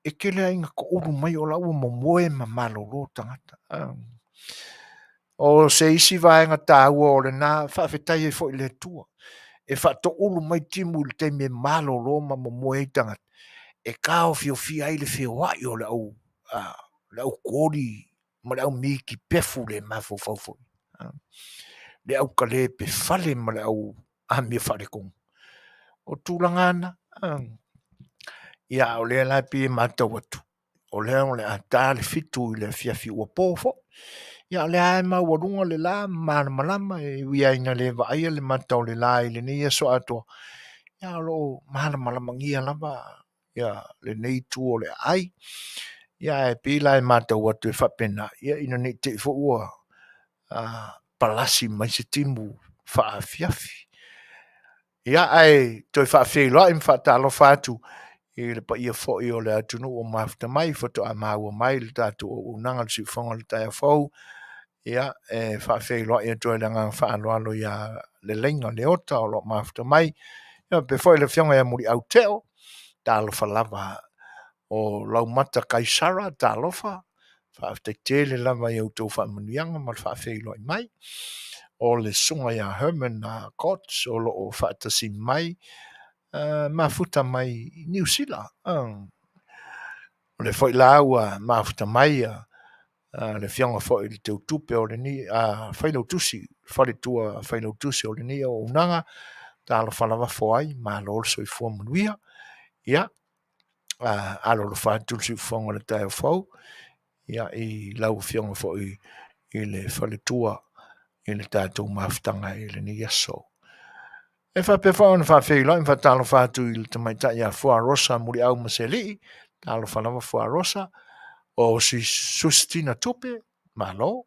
Speaker 1: e tele lava ina toulu mai o la ua momoe ma malolo tagata. O se isi vaega taua o lena, faafetai ai foi i le Atua e faatoulu mai timu i le taimi e malolo ma momoe ai tagata, e taofiofia ai le feoai o le au le au koli ma le au mitipefu le mafaufau foi, le au talepefale ma le au amio faaletonu. O tulaga na, ia o lea la e pei e matau atu, o lea o le a ta le 7 i le afiafi ua po foi. Ia o lea lava e maualuga le la ma malamalama e ui lava ina le vaaia le mata o le la i lenei aso atoa, ia o lo o malamalamania lava ia lenei itu o le aai. Ia ae pei la e matau atu e faapena, ia ina ne i te i foi ua palasi mai se timu faaafiafi. Ia ae toe faafeiloai ma faatalofa atu i le paia foi o le atunuu o mafuta mai faatoa maua mai le tatou auaunaga le siufofoga o le taeao fou. Ia e faafeiloai atu ai le agaga faaaloalo ia Leleina Leota o lo o mafuta mai. Ia faapea foi le afioga ia Muliau Teo, talofa lava o Laumata Kaisara, talofa, faafetai tele lava i a outou faamanuiaga ma le faafeiloai mai. O le susuga ia Herman Cots o lo o faatasi mai, mafuta mai i Niu Sila. O lea foi la ua mafuta mai le afioga foi i le teutupe o lenei failautusi, faletua failautusi o lenei auaunaga, talofa lava Foai, malo le soifua manuia. Ia, alolofa atu le siufofoga o le taeao fou ia i lau afioga foi i le faletua i le tatou mafutaga i lenei aso. E faapea foi ona faafeiloai ma faatalofa atu i le tamaitai ia Fua Rosa Muliau Maselii, talofa lava Fua Rosa, o Sustina Tupe, malo,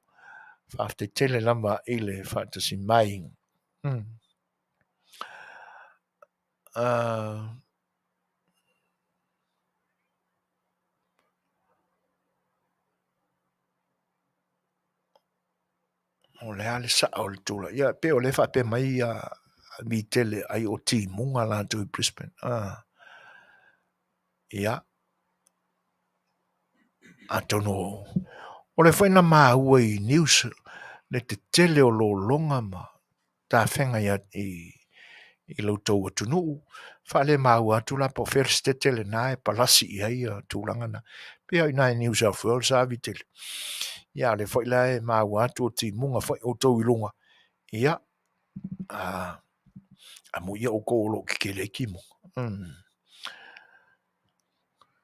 Speaker 1: faafetai tele lava i le faatasi mai. O le a le sao o le tulaga? Ia, pei o lea e faapea mai ia Mitele ai o timuga latou i Brisbane. Ia, atonu o lea foi na maua i news le tetele o lologa ma tafega i lo outou atunuu, faalemaua atu la po o fea le setete lena e palasi i ai tulaga na. Pei lava o i ina i New South Wales a Vitele. Ia a o lea foi la e maua atu o timuga foi outou i luga, ia, amuia outou o lo o tetele ai timuga.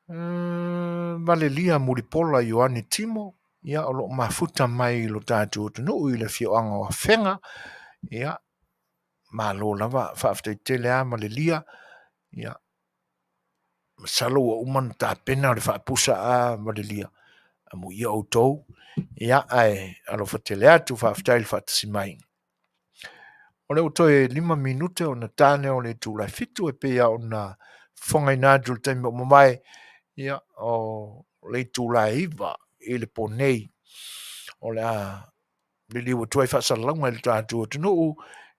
Speaker 1: Valelia Mulipola Ioane Timo, ia o lo o mafuta mai i lo tatou atunuu i le afioaga o Afega, ia malo lava, faafetai tele lava Valelia, ia masalo ua uma ona tapena le faapusa a Valelia, amuia outou, ia ae alofa tele atu, faafetai le faatasi mai. O lea ua toe 5 minute ona ta lea o le itula e 7 e pei lava ona fofogaina atu i le taimi ua mavae, ia o le itula e 9 i le po nei o le a liliu atu ai faasalalauga i le tatou atunuu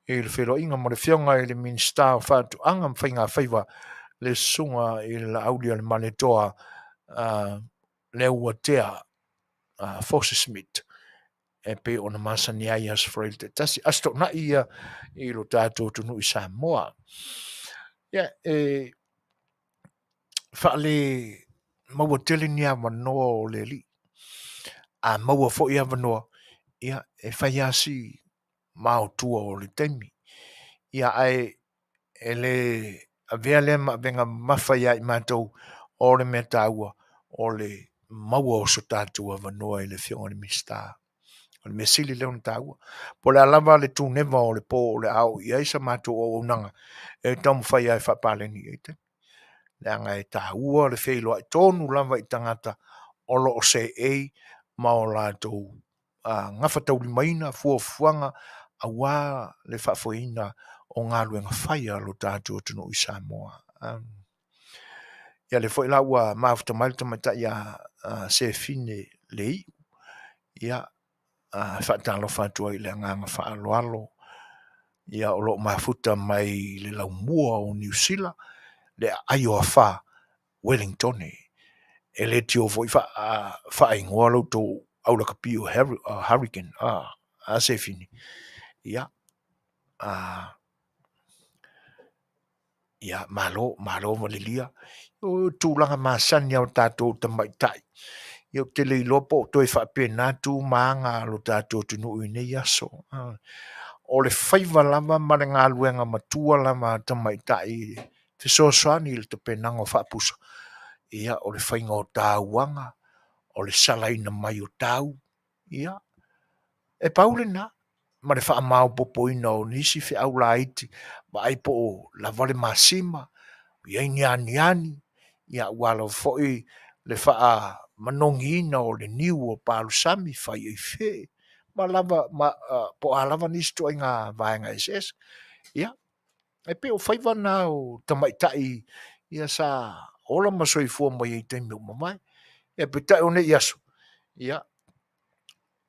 Speaker 1: i le feiloaiga ma le afioga i le Minisita o Faatoaga ma Faigafaiva le susuga i le Laaulialemalietoa Leuatea Force Smith e pei ona masani ai i Aso Faraile taitasi, Aso Toonai ia i lo tatou atunuu i Samoa. Ia, e faale maua tele ni avanoa o le alii. A maua foi avanoa, ia, e fai lava si maotua o le taimi. Ia, ae e le avea lea ma avega mamafa ia i matou, o le mea taua, o le maua o so tatou avanoa i le afioga i le Minisita. O le mea sili lea ona taua. Po o le a lava le tuneva o le po o le a oo i ai sa matou auaunaga, e taumafai lava e faapaleni i ai taimi. Leaga e taua le feiloai tonu lava i tagata o lo o seei ma o latou gafataulimaina fuafuaga aua le faafoeina o galuega fai a lo tatou atunuu i Samoa. Ia lea foi la ua mafuta mai le tamaitai ia Sefine Leiu, ia e faatalofa atu ai i le agaga faaaloalo, ia o lo o mafuta mai le laumua o Niu Sila, le aai o afa Wellingtone. E le tio foi faaigoa lo outou aulakapi o Hurricane, a Sefine. Ia, ia malo, malo valelia. O tulaga masani lava o tatou tamaitai. Ia ou te le iloa po o toe faapena tu ma aga a lo tatou atunuu i nei aso. O le faiva lava ma le galuega matua lava a tamaitai e fesoasoani i le tapenaga o faapusa, ia o le faiga o tauaga, o le salaina mai o tau, ia e pau lena ma le faamaopoopoina o nisi feau laiti, vaai po o lava le masima, i ai ni aniani, ia aua lava foi le faamanogiina o le niu o palusami, fai ai fee, ma lava, ma, po o a lava nisi ituaiga vaega eseese. Ia, e pei o faiva na o tamaitai ia sa ola ma soifua mai ai i taimi ua mavae. Ia peitai o nei aso, ia,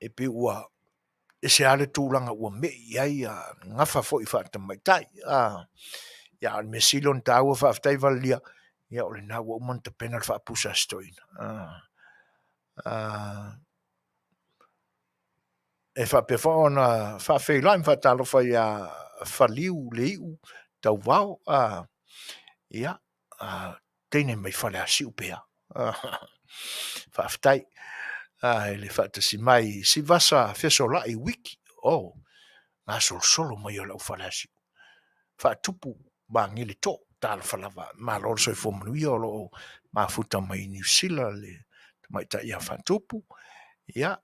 Speaker 1: e pei ua ese lava le tulaga ua mei i ai gafa foi faatamaitai. Ia a o le mea sili ona taua faafetai Valelia, ia o lena ua uma ona tapena le faapusa a si toeaina. E faapea foi ona faafeiloai ma faatalofa ia Faliu Leiu Tauvao, ia, teine mai Faleasiu pea. Faafetai i le faatasi mai Sivasa Fesolai Wiki, oh, gasolosolo mai o le au Faleasiu. Faatupu Magele To, talofa lava, malo le soifua manuia o lo o mafuta mai Niu Sila le tamaitai ia Faatupu. Ia,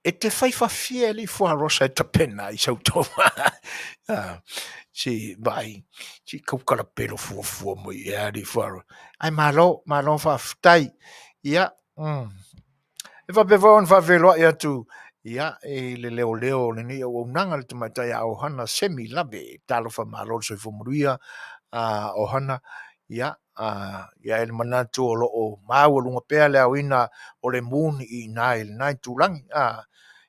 Speaker 1: e te fai fafie alii fuarosa e tapena ai sau toma. Si vaai, si kaukalapelo fuafua mai ea alii fuarosa. Ae malo, malo faafetai. Ia, E faapea foi ona faafeiloai atu ia i le leoleo o lenei auaunaga le tamaitai a Ohana Semi Lave. Talofa malo le soifua manuia a Ohana. Ia, ia e le manatu o lo o maualuga pea le aoina o le moon i ina i lena itulagi.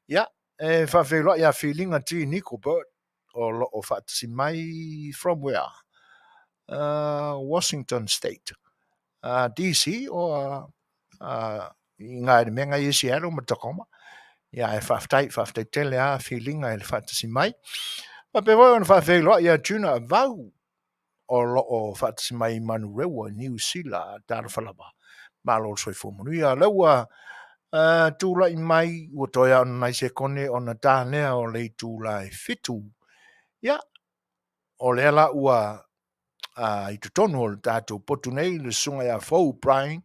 Speaker 1: Ia, e faafeiloai ia Filiga T. Nico Bird o lo o faatasi mai from where? Washington State. DC o i ina i le mea na i Seattle ma Tacoma. Ia ae faafetai, faafetai tele lava Filiga i le faatasi mai. Faapea foi ona faafeiloai ia Tuna Vau o lo o faatasi mai i Manurewa, Niu Sila, talofa lava. Malo le soifua manuia. O lea ua tulai mai, ua toe lava o ni nai sekone ona ta lea o le itula e 7. Ia, o lea la ua i totonu o le tatou potu nei le susuga ia Fou Brian,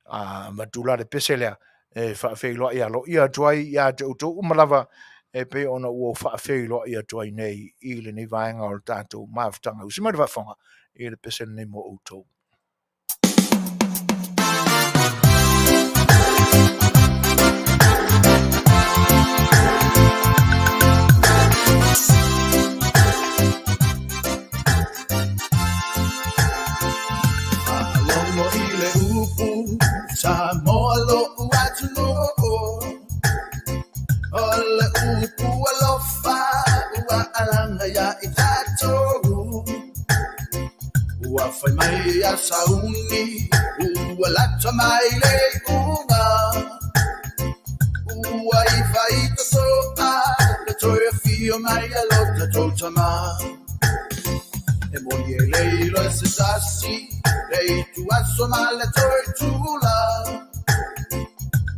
Speaker 1: avatu la le pese lea e faafeiloai aloaia atu ai ia te outou uma lava e pei ona ua ou faafeiloai atu ai nei i lenei vaega o le tatou mafutaga. Usi mai le faafofoga i le pese lenei mo outou.
Speaker 3: Faalogo i le upu Samoa lo'u atunuu O le upu alofa ua alaga ia i tatou Ua fai mai a sauni ua lata mai le iuga Ua iva i totoa le toe afio mai a lo tatou tama E moni e le iloa e se tasi le itu aso ma le toe itula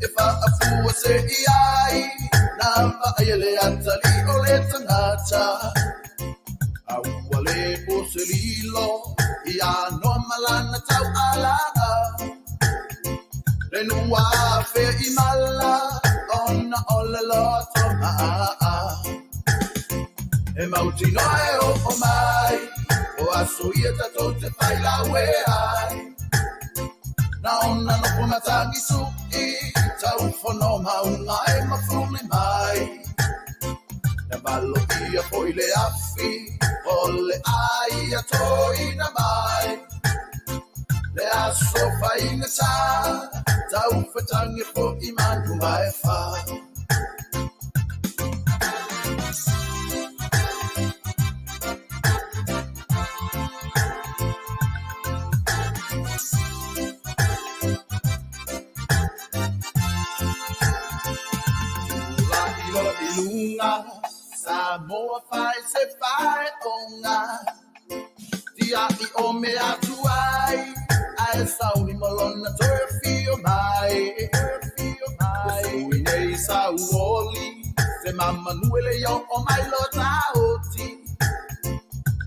Speaker 3: E faafua se i ai na vaaia le atalii o le tagata A ua le po se lilo ia Noa ma lana taualaga Le nuu afea i mala ona o le loto maaa E mautinoa e oo mai o aso ia tatou te failaue ai Na ona nofo matagi su'i taufono mauga e mafuli mai Na valoia foi le afi O le ai a toina mai Le aso faigata Taufatagi fo'i manu ma e fa. Tula'i loa i luga Samoa fai se faeoga Tia'i o mea tuai Ae sauni ma lona toe afio mai. Ua fui nei sauoli Se mamanu e le i oo mai lo taoti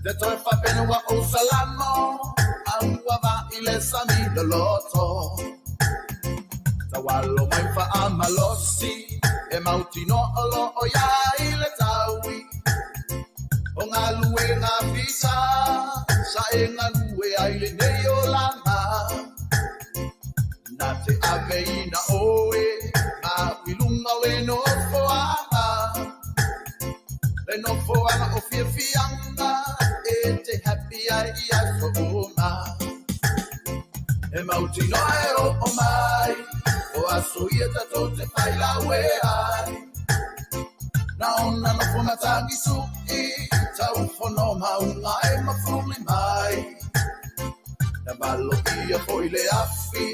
Speaker 3: Te toe faapena ua ou salamo A ua vaai le sami loloto Taualo mai faamalosi E mautinoa o lo o i ai le taui O galuega fita Sa e galue ai lenei olaga Na te aveina oe Ma au i luga o le nofoaga Le nofoaga o fiafiaga E te happy ai i aso uma E mautinoa e oo mai O aso ia tatou te failaue ai Na ona nofo matagi su'i Taufono mauga e mafuli mai Na valoia foi le afi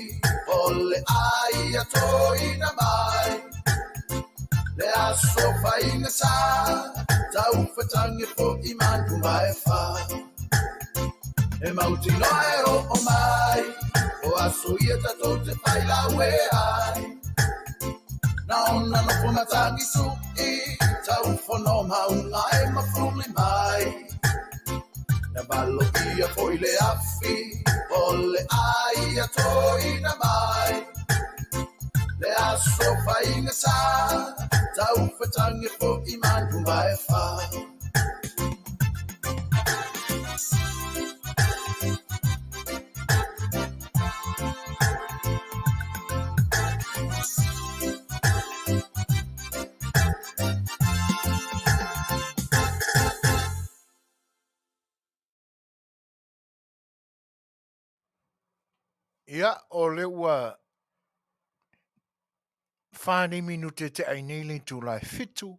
Speaker 3: O le ai a toina mai Le aso faigata Taufatagi fo'i manu ma e fa. E mautinoa e oo mai O aso ia tatou te failaue ai Na ona nofo matagi su'i Taufono mauga e mafuli mai Na valoia foi le afi O le ai a toina mai Le aso faigata Taufatagi fo'i manu ma e fa.
Speaker 1: Ia, o le ua 4 nei minute te ai nei le itula e 7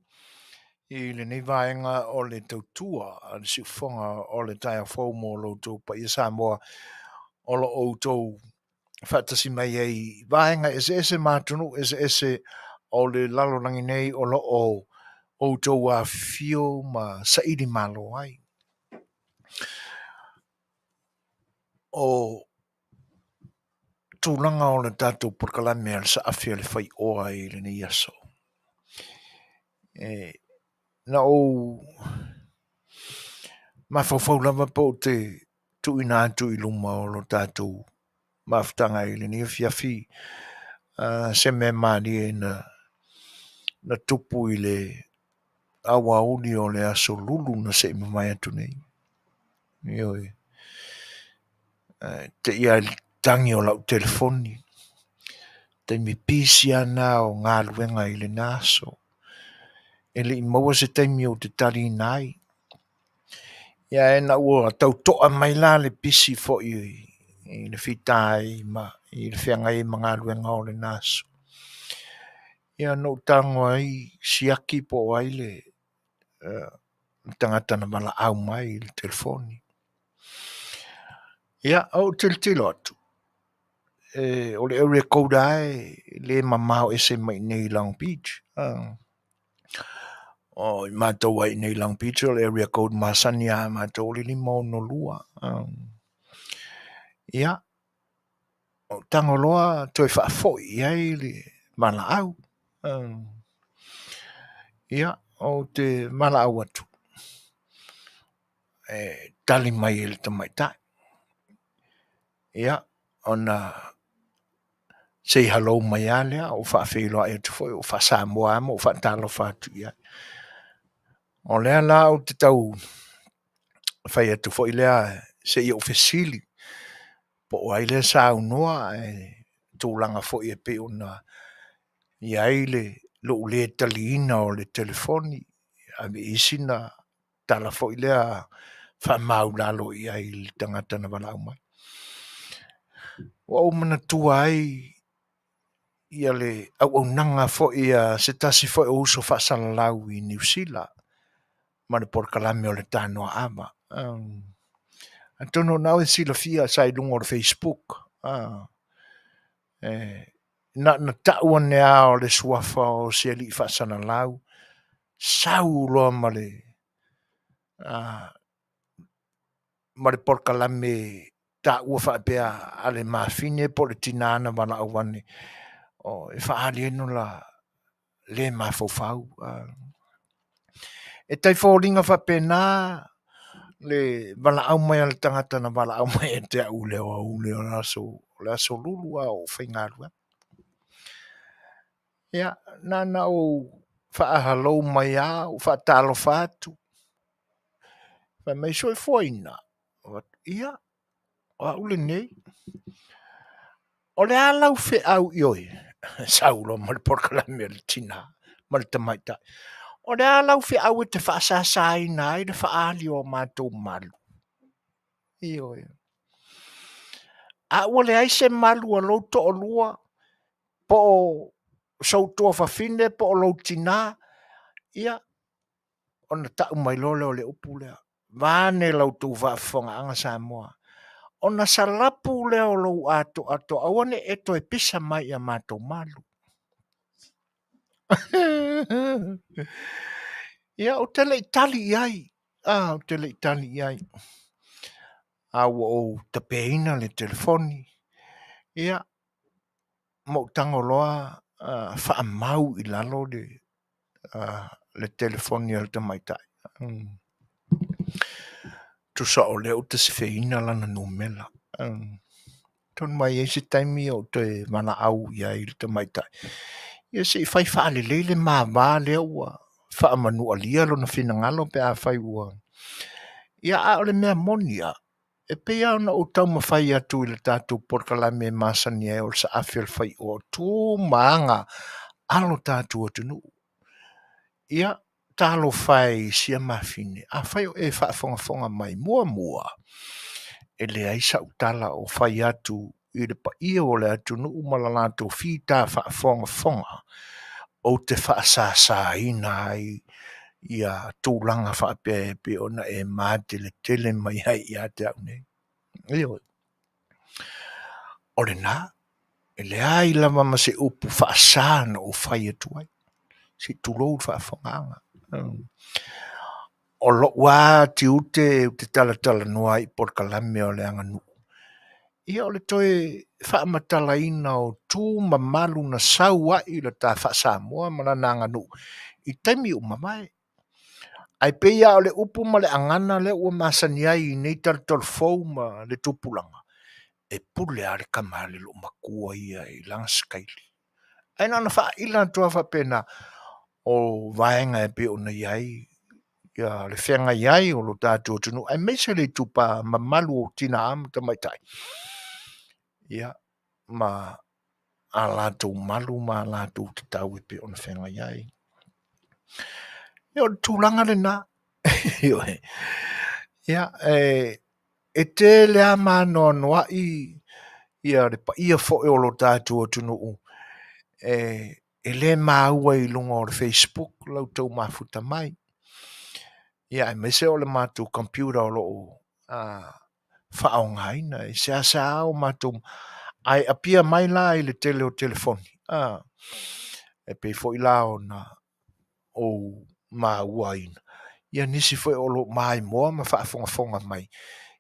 Speaker 1: i lenei vaega o le tautua a le siufofoga o le taeao fou mo lo outou paia Samoa o lo outou faatasi mai ai i vaega eseese ma atunuu eseese o le lalolagi nei o lo o outou afifio ma saili malo ai. O tulaga o le tatou polokalame a le Saafi a le Faioa i lenei aso. E, na ou mafaufau lava po o te tuuina atu i luma o lo tatou mafutaga i lenei afiafi se mea malie na tupu i le aoauli o le aso Lulu na se i mavae atu nei. Ioe. Te ia i le tagi o lau telefoni. Taimi pisi lava na o galuega i lena aso. E le i maua se taimi ou te taliina ai. Ia ina ua tauto'a mai la le pisi foi i le fita ai ma i le feagai ai ma galuega o lena aso. Ia na ou tago ai siaki po o ai le tagata na valaau mai i le telefoni. Ia, ou tilotilo atu, o le area code lava e le mamao ese mai i inei i Long Beach. O i matou ai i inei i Long Beach o le area code masani lava a matou o le 562. Ia, ou tago loa toe faafoi i ai le valaau. Ia, ou te valaau atu, e tali mai e le tamaitai. Ia, ona say hello mai lava lea, ou faafeiloai atu foi, ou faasamoa lava ma ou faatalofa atu i ai. O lea la ou te tau fai atu foi lea se i ou fesili, po o ai lea saunoa ae tulaga foi e pei ona i ai le lou le taliina o le telefoni, ave i ai sina tala foi lea. faamaulalo i ai i le tagata na valaau mai. Ua ou manatua ai ia le auaunaga foi a se tasi foi o uso faasalalau i Niu Sila ma le polokalame o le Tanoa Ava. Atonu o lena ua e silafia sa i luga o le Facebook. Na ona tau ane lava o le suafa o se alii faasalalau, sau loa ma le ma le polokalame taua faapea a le mafine po o le tina na valaau ane o e faaali ai lona le mafaufau. E tai foliga faapena le valaau mai a le tagata na valaau mai ia te au i le aoauli o le aso Lulu a o ou faigaluega. Ia, na ona ou faahalou mai lava ou faatalofa atu, fai mai, soifuaina? Ou fai atu, ia, o au lenei. O le a lau feau i oe? Sau loa ma le polokalame a le tina ma le tamaitai. O le a lau feau e te faasasaina ai le faaali o matou malu? Ioe. A ua leai se malu a lou toalua po o sou tuafafine po o lou tina, ia, ona tau mai loa lea o le upu lea, vaeane la outou faafofogaaga Samoa, ona salapu lea o lou atoatoa aua ne i e toe pisa mai i a matou malu. Ia, ou te le i tali i ai, ou te le i tali i ai, a ua ou tapeina le telefoni, ia, ma ou tago loa faamau i lalo le telefoni a le tamaitai. Tusa o lea ou te sefeina lana numera. Atonu mai e i ai se taimi ou toe valaau i ai i le tamaitai, ia se i fai faalelei le ma va lea ua faamanualia lona finagalo pe afai ua... Ia, a o le mea moni lava, e pei lava ona ou taumafai atu i le tatou polokalame e masani ai o le saafi o le faioa, o tu ma aga a lo tatou atunuu. Ia, talofa e i sia mafine, afai o e faafogafoga mai, muamua, e leai sau tala o fai atu i le paia o le atunuu ma le latou fita faafogafoga, ou te faasasaina ai ia tulaga faapea e pei ona e mateletele mai ai ia te au nei. Ioe. O lena, e leai lava ma se upu faasa na ou fai atu ai, se i tulou le faafofogaaga. O lou lava tiute ou te talatalanoa ai i polokalame o le aganuu, ia o le toe faamatalaina o tu mamalu na sau ai i le ta faa-Samoa ma lana aganuu i taimi ua mavae. Ae pei lava o le upu ma le agana lea ua masani ai i nei talutalufou ma le tupulaga, e pule lava le tama a le loomatua ia i lana setaili. Ae na ona faaila atu lava faapena, o vaega e pei ona i ai le feagai ai o lo tatou atunuu, aemaise le itupa mamalu o tina ma tamaitai, ia, ma a latou malu ma a latou tatau e pei ona feagai ai. Ia, o le tulaga lena. Ioe. Ia, e tele lava ma anoanoai ia le paia foi o lo tatou atunuu e le maua i luga o le Facebook la outou mafuta mai. Ia, aemaise o le matou computer o lo o faaaogaina. E seasea o matou... Ae apia mai la i le tele o telefoni, e pei foi la ona ou maua ia nisi foi o lo o maimoa ma faafogafoga mai,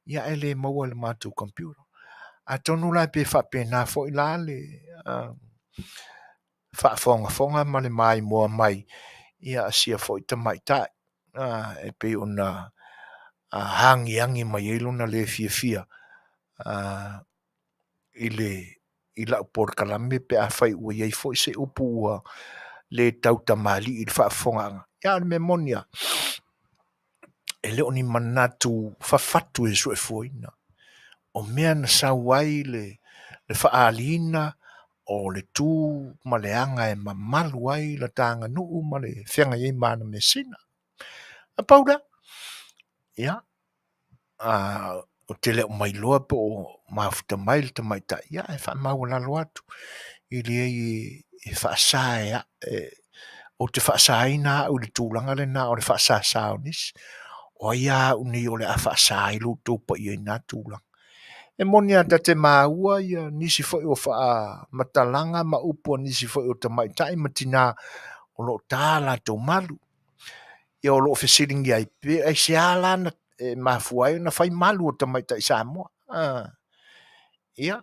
Speaker 1: ia ae le maua i le matou computer. Atonu la pe faapena foi la le faafogafoga ma le maimoa mai ia a sia foi tamaitai e pei ona agiagi mai ai lona le fiafia i le i lau polokalame pe afai ua i ai foi se upu ua le tautamalii i le faafofogaaga. Ia a o le mea moni lava, e le o ni manatu fafatu e suefuaina. O mea na sau ai le faaaliina o le tu ma le aga e mamalu ai la ta aganuu ma le feagai ai ma ana measina. Na pau lea. Ia. Ou te le o mailoa po o mafuta mai le tamaitai, ia ae faamaualalo atu e leai e faasa e ou te faasaina au i le tulaga lena o le faasasa o nisi. O ai lava au nei o le a faasa ai lo outou paia i na tulaga. E moni lava ta te maua ia nisi foi o faamatalaga ma upu a nisi foi o tamaitai ma tina o lo o ta latou malu. Ia o lo o fesiligia ai pe aisea la na e mafua ai ona fai malu o tamaitai Samoa. Ia,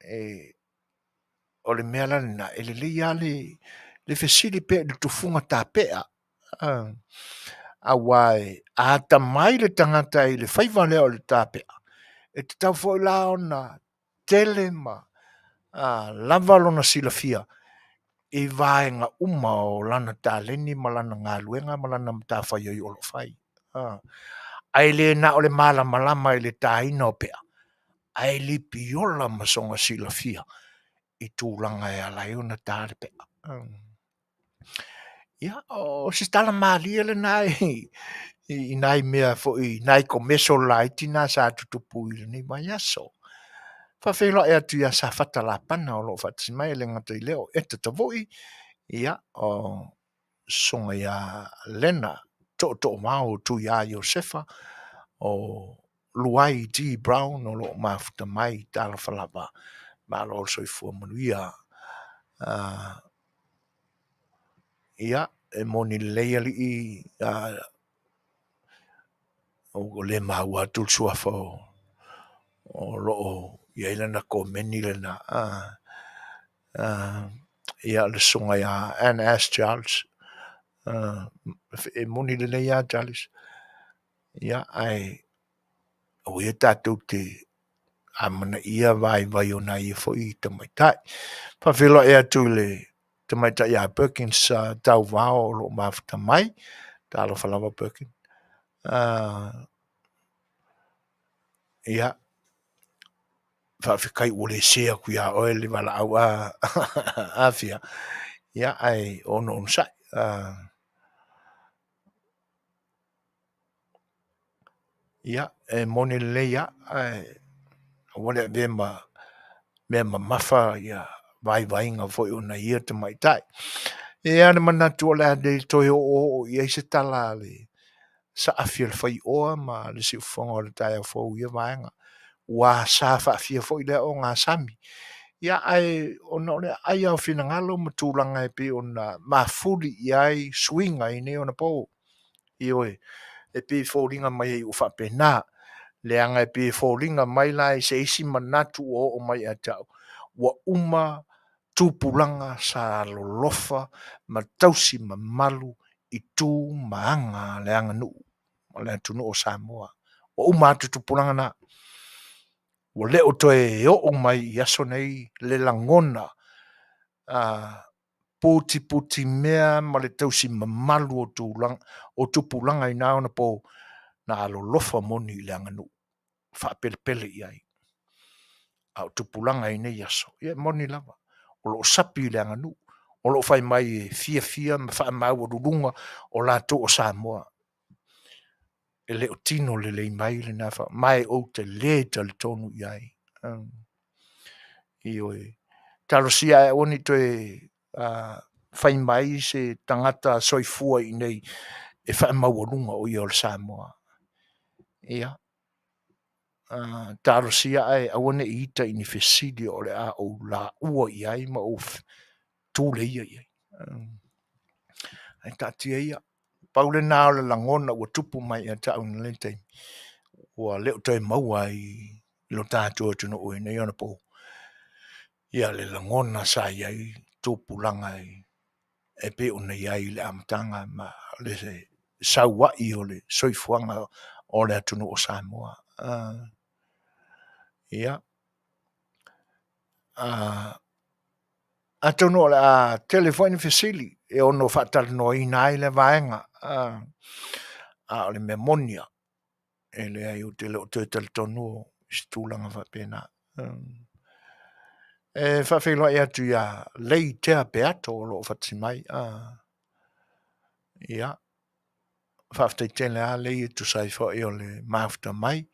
Speaker 1: e, o le mea la lena, e lelei lava le fesili pea i le tufuga tapea. Aua e a atamai le tagata i le faiva lea o le tapea, e tatau foi la ona tele ma lava lona silafia i vaega uma o lana taleni ma lana galuega ma lana matafaioi o lo o fai. Ae le na o le malamalama i le taina o pea, ae lipiola ma sona silafia i tulaga e ala ai ona ta le pea. Ia, o se tala malie lena i nai mea foi, nai komeso laiti na sa tutupu i lenei vaiaso. Faafeiloai atu ia Safata Lapana o lo o faatasi mai, e le gata i lea o Eta Tavui, ia, o susuga ia Lena Tootooau Tuia Iosefa, o Luai G. Brown o lo o mafuta mai, talofa lava, malo le soifua manuia. Ia, e moni lelei alii, ua le maua atu le suafa o lo o i ai lana komeni lena. Ia, le susuga ia NS Charles. E moni lelei lava Charles. Ia, ae aua ia tatou te amanaia vaivai o nai ia foi tamaitai. Faafeiloai atu i le tamaitai ia Perkins Tauvao o lo o mafuta mai. Talofa lava Perkins. Ia, faafetai ua le se atu ia oe le valaau a Afia, ia ae onosai. Ia, e moni lelei lava, ae aua le avea ma mea mamafa ia vaivaiga foi o nai ia tamaitai. E i ai lava le manatu o le a le toe oooo i ai se tala a le saafi o le faioa ma le siufofoga o le taeao fou i ia vaega. Ua sa faafia foi lea ogasami. Ia ae ona o le aai lava o finagalo ma tulaga e pei ona mafuli i ai suiga i nei ona po. Ioe, e pei e foliga mai ai ua faapena, leaga e pei e foliga mai la i se isi manatu ua oo mai ia te au, ua uma tupulaga sa alolofa ma tausi mamalu i tu ma aga a le aganuu o le atunuu o Samoa. Ua uma atu tupulaga na. Ua le o toe oo mai i aso nei le lagona putiputimea ma le tausi mamalu o tulaga o tupulaga i na ona po na alolofa moni i le aganuu, faapelepele i ai. A o tupulaga i nei aso, ia e moni lava, o lo o sapi i le aganuu, o lo o fai mai e fiafia ma faamaualuluga o latou o Samoa. E le o tino lelei mai lena ma e ou te le talitonu i ai. Ioe. Talosia ae aua ne i toe fai mai se tagata soifua i inei e faamaualuga o ia o le Samoa. Ia, talosia ae aua ne i ita i ni fesili o le a ou laua i ai ma ou tuleia i ai. Ae taatia ia. Pau lena o le lagona ua tupu mai ia te au i lenei taimi, ua le o toe maua i lo tatou atunuu i nei ona po, ia le lagona sa i ai tupulaga e pei ona i ai i le amataga ma le sauai o le soifuaga o le atunuu o Samoa. Ia, atonu o le a tele foi ni fesili e ono faatalanoaina ai lea vaega, a o le mea moni lava, e leai ou te le o toe talitonu i se tulaga faapena. E faafeiloai atu ia Lei Tea Peato o lo o faatasi mai. Ia. Faafetai tele lava lea e tusa ai foi o le mafuta mai.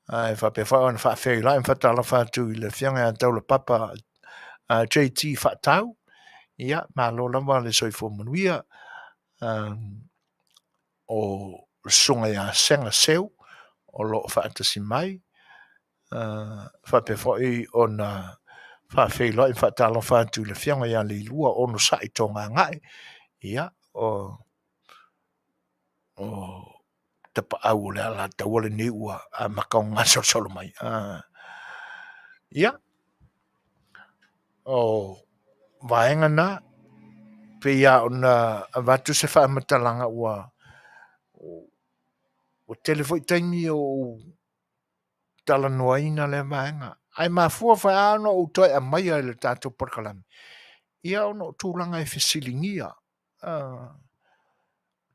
Speaker 1: Ae faapea foi ona faafeiloai ma faatalofa atu i le Afioga ia Taulapapa JT Faatau. Ia, malo lava le soifua manuia. O le susuga ia Sega Seu o lo o faatasi mai. Faapea foi ona faafeiloai ma faatalofa atu i le Afioga ia Leilua Onosai Togagae. Ia, o tapaau o le Alataua lenei ua amata ona gasolosolo mai. Ia, o vaega na, pei lava ona avatu se faamatalaga ua tele foi taimi o ou talanoaina lea vaega. Ae mafua foi lava ona ou toe aumaia i le tatou polokalame, ia ona o tulaga e fesiligia,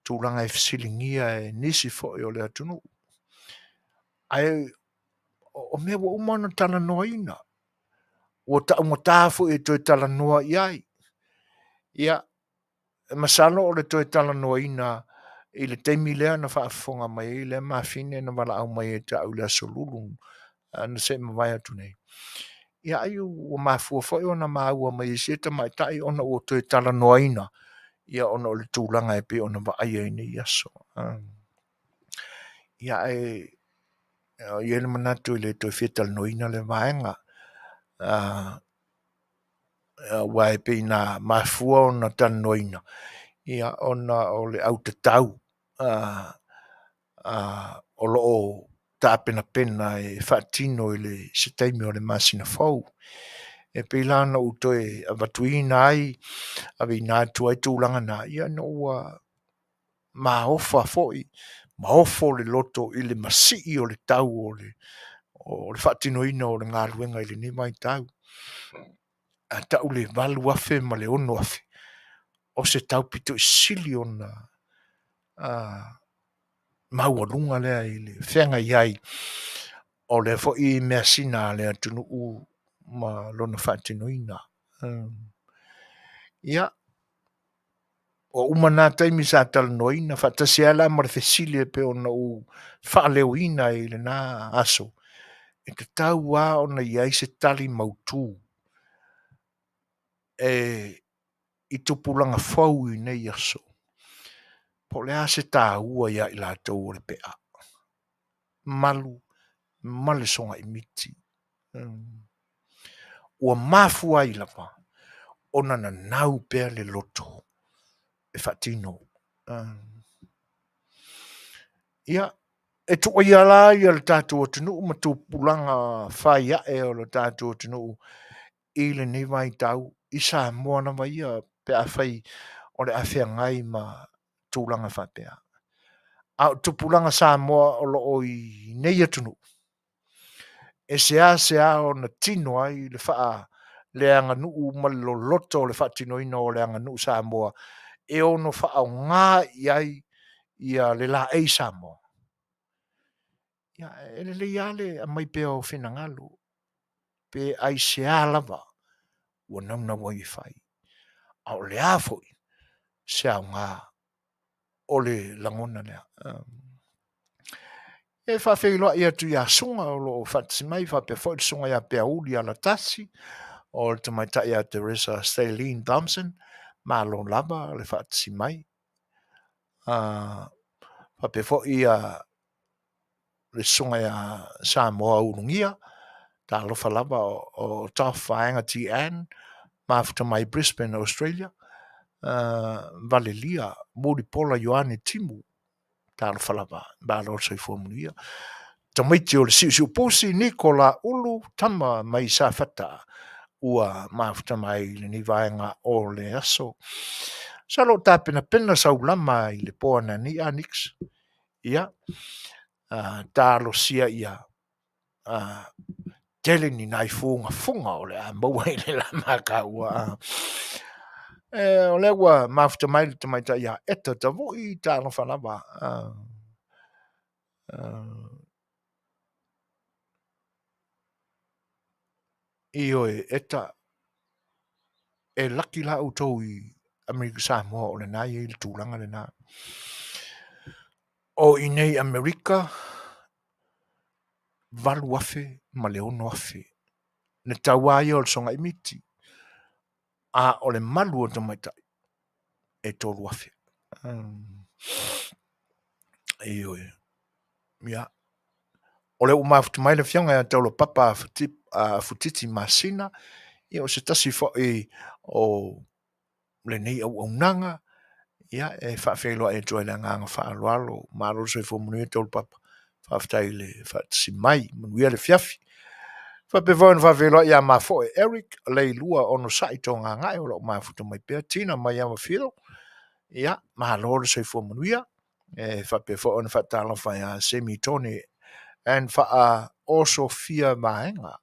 Speaker 1: tulaga e fesiligia e nisi foi o le atunuu. Ae o mea ua uma ona talanoaina, ua taugata foi e toe talanoa i ai. Ia, masalo o le toe talanoaina i le taimi lea na faafofoga mai ai lea mafine na valaau mai ia te au i le Aso Lulu na se i mavae atu nei. Ia ai ua mafua foi ona maua mai e sia tamaitai ona ua toe talanoaina ia ona o le tulaga e pei ona vaaia i nei aso. Ia ae e i ai le manatu e le toe fia talanoaina lea vaega. Aua e pei na mafua ona talanoaina ia ona o le autatau o lo o tapenapena e faatino i le se taimi o le masina fou. E pei la ona ou toe avatuina ai, aveina atu ai tulaga na, ia ina ua maofa foi, maofo le loto i le masii o le tau o le faatinoina o le galuega i lenei vaitau. A tau le 8,000 ma le 6,000, o se tau pito i sili ona maualuga lea i le feagai ai o lea foi measina a le atunuu ma lona faatinoina. Ia, ua uma na taimi sa talanoaina faatasi ai la ma le fesili e pei ona ou faaleoina i lena aso, e tatau lava ona i ai se tali mautu e i tupulaga fou i nei aso, po o le a se taua ia i latou o le pe'a malu ma le sogai miti. Ua mafua ai lava ona nanau pea le loto e faatino. Ia, e tuuaia la ia le tatou atunuu ma tupulaga fai ae o le tatou atunuu i lenei vaitau i Samoa lava ia pe afai o le a feagai ma tulaga faapea. A o tupulaga Samoa o lo o i nei atunuu, e seasea ona tino ai le faaleaganuu ma le loloto o le faatinoina o le aganuu Samoa e ono faaaoga i ai ia le laei Samoa. Ia, e lelei lava le aumai pea o finagalo pe aisea lava ua naunau ai e fai, a o le a foi se aoga o le lagona lea. E faafeiloai atu ia Suga o lo o faatasi mai, faapea foi le susuga ia Peauli Alatasi, o le tamaitai ia Teresa Stalene Thompson, malo lava le faatasi mai. Faapea foi ia le susuga ia Samoa Ulugia, talofa lava o Toff Vaega TN, mafuta mai Brisbane, Australia, Valelia Mulipola Ioane Timu, talofa lava, malo le soifua manuia. Tamaiti o le Siusiupusi, Nikola Ulu, tama mai Safata, ua mafuta mai i lenei vaega o le aso. Masalo o tapenapena sau lama i le po ananei a Nix. Ia, talosia ia tele ni nai fugafuga o le a maua i le lama a taua. O lea ua mafuta mai le tamaitai ia Eta Tavui, talofa lava. Ioe, Eta, e laki la outou i Amerika Samoa o lena e i ai le tulaga lena. O i nei Amerika, 8,000 ma le 6,000. Le tau lava ia o le sogai miti, a o le malu o tamaitai e 3,000. Ioe. Ia. O lea ua mafuta mai le afioga ia Taulapapa Futiti Masina, ia o se tasi foi o lenei auaunaga, ia e faafeiloai atu ai le agaga faaaloalo. Malo le soifua manuia Taulapapa, faafetai i le faatasi mai, manuia le afiafi. Faapea foi ona faafeiloai ia Mafoe Eric Leilua Onosai Togagae o lo o mafuta mai pea Tina Maiava Phil. Ia, malo le soifua manuia. E faapea foi ona faatalofa ia Semi Tone and Faaosofia Vaega.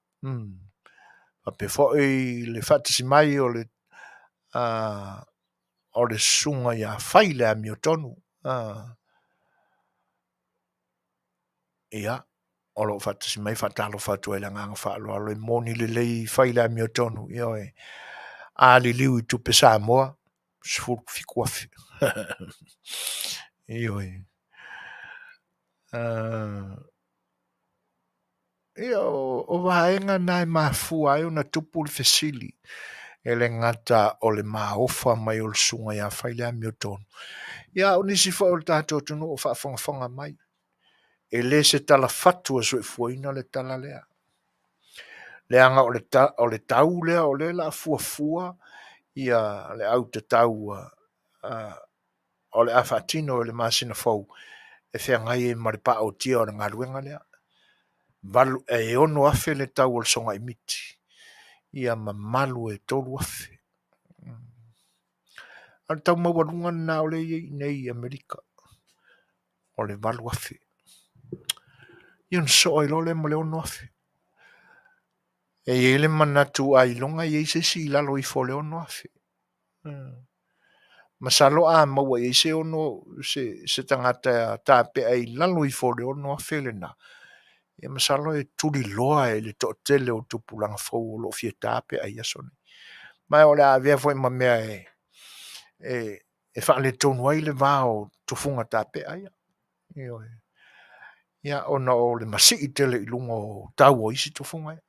Speaker 1: Faapea foi le faatasi mai o le o le susuga ia Fai le Amiotonu. Ia, o lo o faatasi mai faatalofa atu ai le agaga faaaloalo e moni lelei Fai le Amiotonu. Ioe, a liliu i tupe Samoa, 17,000. Ioe. Ia, o vaega na e mafua ai ona tupu le fesili e le gata o le maofa mai o le susuga ia Fai le Amiotonu. Ia, o nisi foi o le tatou atunuu o faafogafoga mai. E le se tala fatu a soifuaina le tala lea. Leaga o le, ta, o le tau lea o lea la fuafua ia le au tatau o le a faatino i le masina fou e feagai ai ma le paotia o le galuega lea. Valu, e 6,000 le tau o le sogai miti, ia ma malu e 3,000. O le tau maualuga lena o lea e i ai nei i Amerika, o le 8,000. Ia ona sosoo ai loa lea ma le 6,000. E i ai le manatu ailoga e i ai se isi i lalo ifo o le 6,000. Masalo a maua i ai se ono se, se tagata tapea i lalo ifo o le 6,000 lena, ia masalo e tuliloa e le toatele o tupulaga fou o lo o fia tapea i aso nei. Ma o le a avea foi ma mea e, e, e faaletonu ai le va o tufuga tapea ia. Ioe. Ia, ona o le masii tele i luga o tau o isi tufuga ia.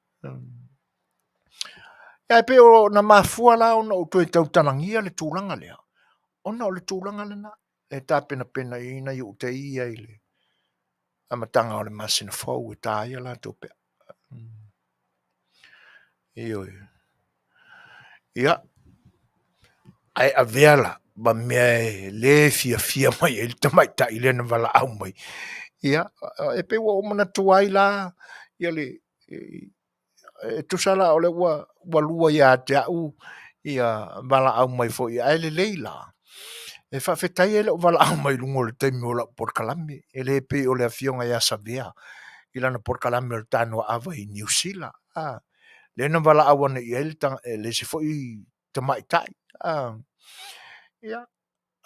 Speaker 1: Ia, e pei o na mafua la ona ou toe tautalagia le tulaga lea, ona o le tulaga lena e tapenapena i ai nai ou tei ia i le amataga o le masina fou e ta ai a latou pea. Ioe. Ia, ae avea la ma mea e le fiafia mai ai le tamaitai lea na valaau mai. Ia, e pei ua ou manatua ai la ia le e tusa la o lea ua ua lua ia te au ia valaau mai foi, ae lelei la e faafetai e le o valaau mai i luga o le taimi o lau polokalame, e le pei o le afioga ia Savea i lana polokalame o le Tanoa Ava i Niu Sila, a lea na valaau ane i ai le, le isi foi tamaitai, a ia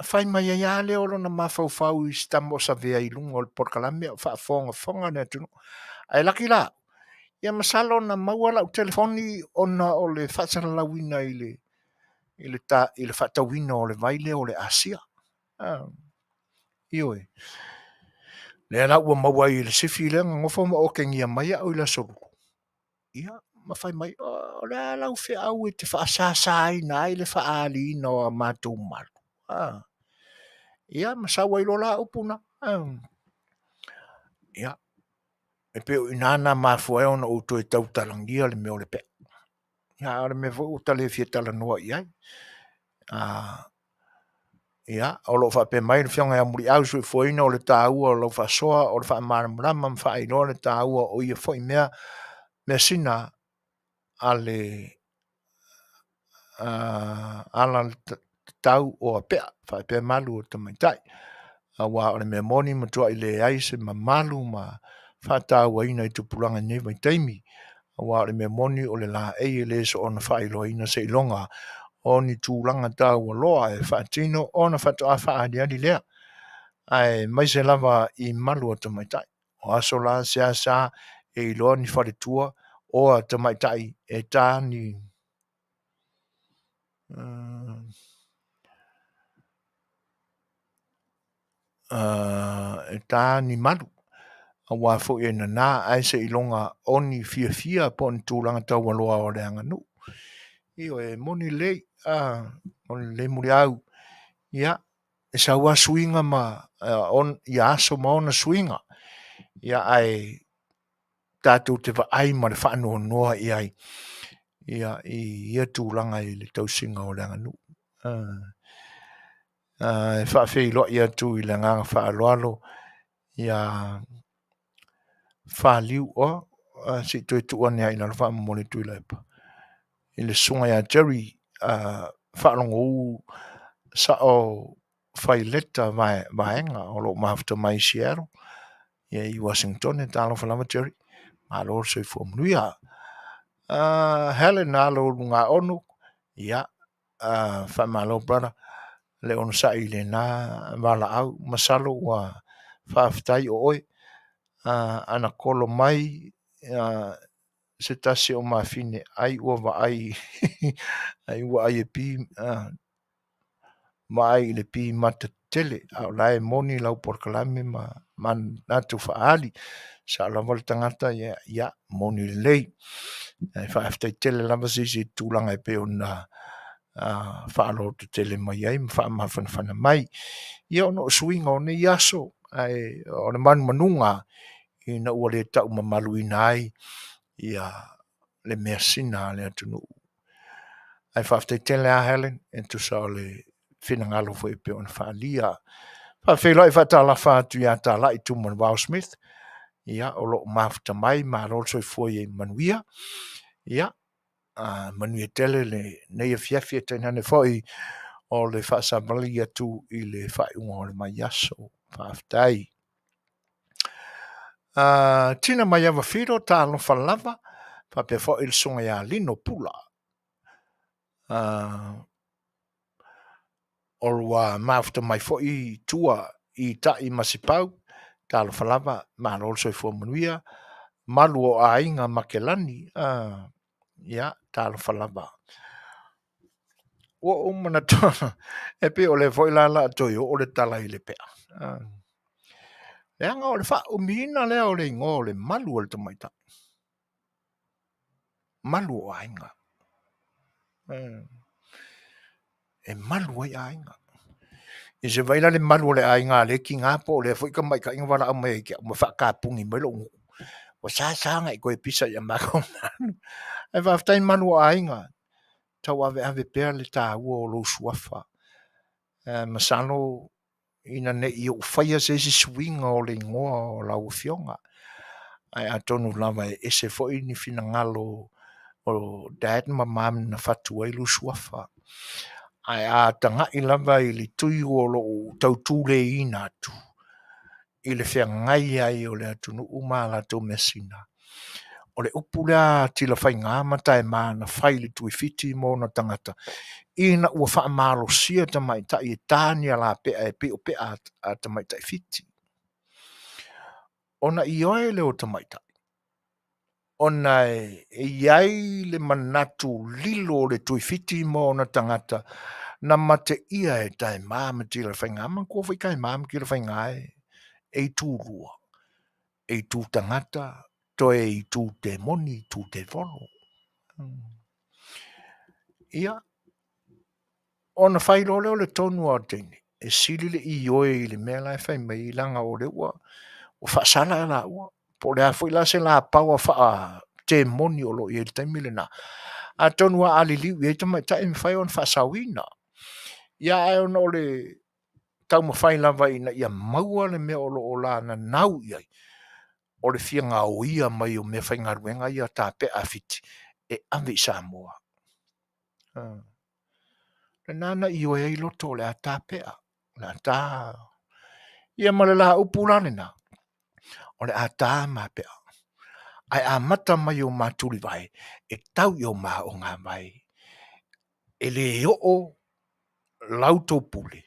Speaker 1: fai mai ai lava lea o lona mafaufau i si tama o Savea i luga o le polokalame a o faafogafoga le atunuu. Ae laki la, ia masalo na maua lau telefoni ona o le faasalalauina i le i le, ta, i le faatauina o le vai lea o le Asia. Ah, ioe. Lea la ua maua ai i le sifi lea na nofo ma otegia mai au i le aso Lulu. Ia, ma fai mai, o le a lau feau e te faasasaina ai le faaaliina o a matou malu. Ah. Ia, ma sau ai loa la upu na. Ah. Ia, e pei o i ina na mafua ai ona ou toe tautalagia le mea o le pea. Ia, a o le mea foi ua ta le fia talanoa i ai. Ah, ia, o lo o faapea mai le Afioga ia Muliau Soifuaina o le taua o lau faasoa o le faamalamalama ma faailoa le taua o ia foi mea measina a le ala tatau o apea faapea malu o tamaitai. Aua o le mea moni matuai leai se mamalu ma faatauaina i tupulaga i lenei vaitaimi. Aua o le mea moni o le laei e le soona faailoaina seiloga o ni tulaga taualoa e faatino ona faatoa faaaliali lea, aemaise lava i malu o tamaitai. O aso la seasea e iloa ni faletua oa tamaitai e ta ni e ta ni malu aua foi e nana ae seiloga o ni fiafia po o ni tulaga taualoa o le aganuu. Ioe, e moni lelei, moni lelei Muliau. Ia, e sau lava suiga ma ia aso ma ona suiga. Ia, ae tatou te vaai ma le faanoanoa i ai ia, i ia tulaga i le tausiga o le aganuu. E faafeiloai atu i le agaga faaaloalo ia Faliu o se i toe tuu ane lava i lalo faamolemole Tuilaepa i le susuga ia Jerry Faalogoú Sao Faileta Vaega o lo o mafuta mai i Seattle ia i Washington. Talofa lava Jerry, malo le soifua manuia. Helen Alo Lugaono, ia faamalo brother le onosai i lena valaau, masalo ua faafetai o oe ana kolo mai se tasi o mafine ai ua vaai ai ua ai e pi vaai i le pi mata tele a o la e moni lau polokalame ma manatu faaali sao lava le tagata ia, ia moni lelei. Ae faafetai tele lava sisi i tulaga e pei ona faalototele mai ai ma faamafanafana mai. Ia ona o suiga o nei aso, ae o le manumanuga ina ua le taumamaluina ai ia le measina a le atunuu. Ae faafetai tele lava Helen e tusa o le finagalo foi e pei ona faaalia. Faafeiloai faatalofa atu ia Talai Tumanuvao Smith, ia o lo o mafuta mai, malo le soifua ia manuia. Ia, manuia tele lenei afiafi e tainane foi o le faasavali atu i le faaiuga o le vaiaso. Faafetai. Tina Maiava Filo, talofa lava, faapea foi le susuga ia Lino Pula. O ua mafuta mai foi i tua i Tai Masipau, talofa lava, malo le soifua manuia, malu o aiga Makelani, ia, talofa lava. Ua ou manatu, e pei o lea foi la o le a toe oo le tala i le pea. Leaga o le faaumiina lea o le igoa o le malu o le tamaitai. Malu o aiga. E malu ai aiga. I se vai la le malu o le aiga a lea tiga po o lea foi tamaitaiga valaau mai ai te au ma faatapuni mai lou gutu. Ua sa sa ona e toe pisa ia matou malu. Ae faafetai malu o aiga. Tauaveave pea le taua o lou suafa. Masalo ina ne i ou faia se isi suiga o le igoa o lau afioga, ae atonu lava e ese foi ni finagalo o dad ma mom na fatu ai lou suafa. Ae a tagai lava i le tui o lou tautuleina atu i le feagai ai o le atunuu ma a latou measina, o le upu lea a Tilafaiga ma Taema na fai i le Tuifiti ma ona tagata, ina ua faamalosia tamaitai e ta ni alapea e pei o pea a tamaitai Fiti. Ona ioe lea o tamaitai, ona e i ai le manatu lilo o le Tuifiti ma ona tagata na mateia e Taema ma Tilafaiga. Manatua foi Taema ma Tilafaiga e itulua, e itu tagata, toe itu temoni, itu tevolo. Ia, ona fai loa lea o le tonu a le teine, e sili le ioe i le mea la e fai mai ai, leaga o lea ua faasala e laua. Po o le a foi la se lapaua faa-temoni o lo o i ai i le taimi lena. Atonu a aliliu i ai tamaitai e mafai ona faasaoina. Ia ae ona o le taumafai lava ina ia maua le mea o lo o lananau i ai, o le fia gaoia mai o meafaigaluega ia tapea a Fiti e ave i Samoa. Lena na ioe ai loto o le a tapea, o le a ta. Ia ma le la upu la lena, o le a ta mapea. Ae amata mai o ma tulivae e tau i o ma ogavae. E le oo la outou pule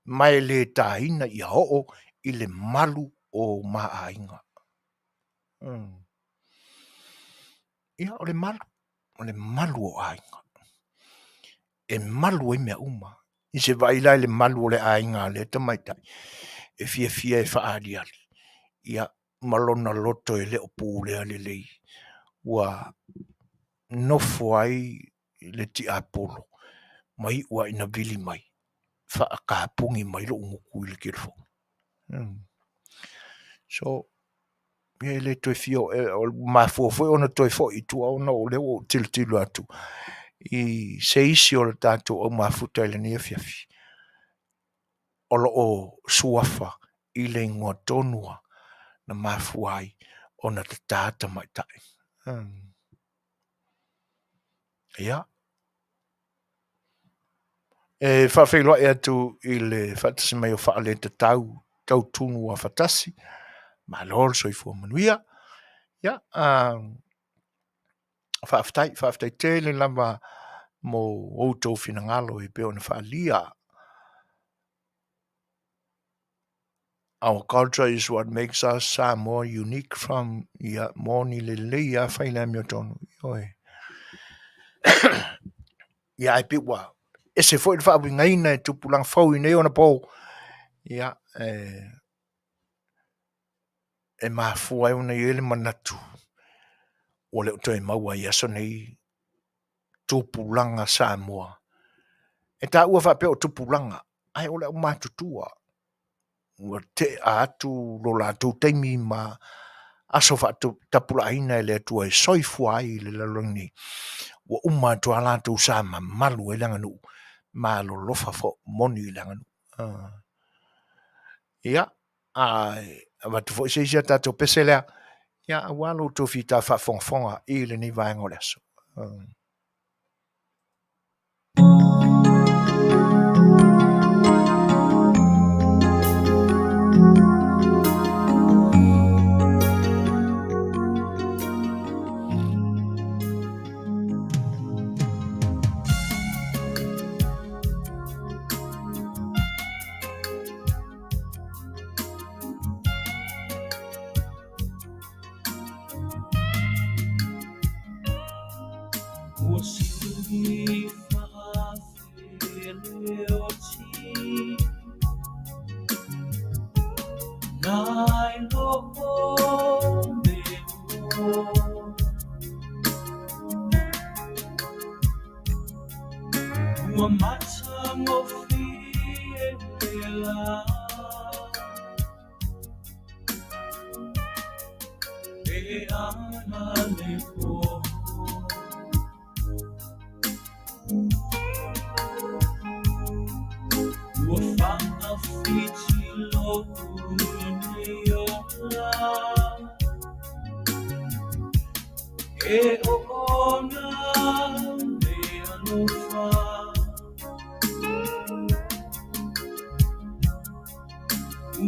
Speaker 1: ma e le taina ia oo i le malu o ma aiga. Ia, o le malu, o le malu o aiga. E malu ai mea uma. I se vaai la i le malu o le aiga a lea tamaitai. e fiafia e faaaliali, ia, ma lona loto e le o pulea lelei, ua nofo ai le tiapolo ma iu lava ina vili mai, faakapuni mai lou gutu i le telefoni. So, ia e le toe fia ua mafua foi ona toe foi i tua ona o lea ua ou tilotilo atu i se isi o le tatou aumafuta i lenei afiafi o lo o suafa i le igoa tonu lava na mafua ai ona tata tamaitai. Ia, e faafeiloai atu i le faatasi mai o faaletatau tautunu afatasi, malo le soifua manuia. Ia, faafetai, faafetai tele lava mo outou finagalo e pei ona faaalia. Our culture is what makes us Samoa unique from ia moni lelei lava fai le amiotonu. Ioe. Ia ae pei ua ese foi le faauigaina e tupulaga fou i nei ona po. Ia, e, e mafua ai ona i ai le manatu ua le o toe maua i aso nei tupulaga Samoa. E taua faapea o tupulaga, ae o le aumatutua ua tea atu lo latou taimi ma aso faatapulaaina e le Atua e soifua ai i le lalolagi nei, ua uma atu lava latou sa mamalu ai le aganuu ma alolofa foi moni i le aganuu. Ia, ae avatu foi se isi a tatou pese lea, ia aua lo outou fita faafogafoga i lenei vaega o le aso.
Speaker 2: Ua sili faafeleoti nai lo leo. Ua matagofie la e ana le po. Ua faafiti lou nei ola e oona le alofa.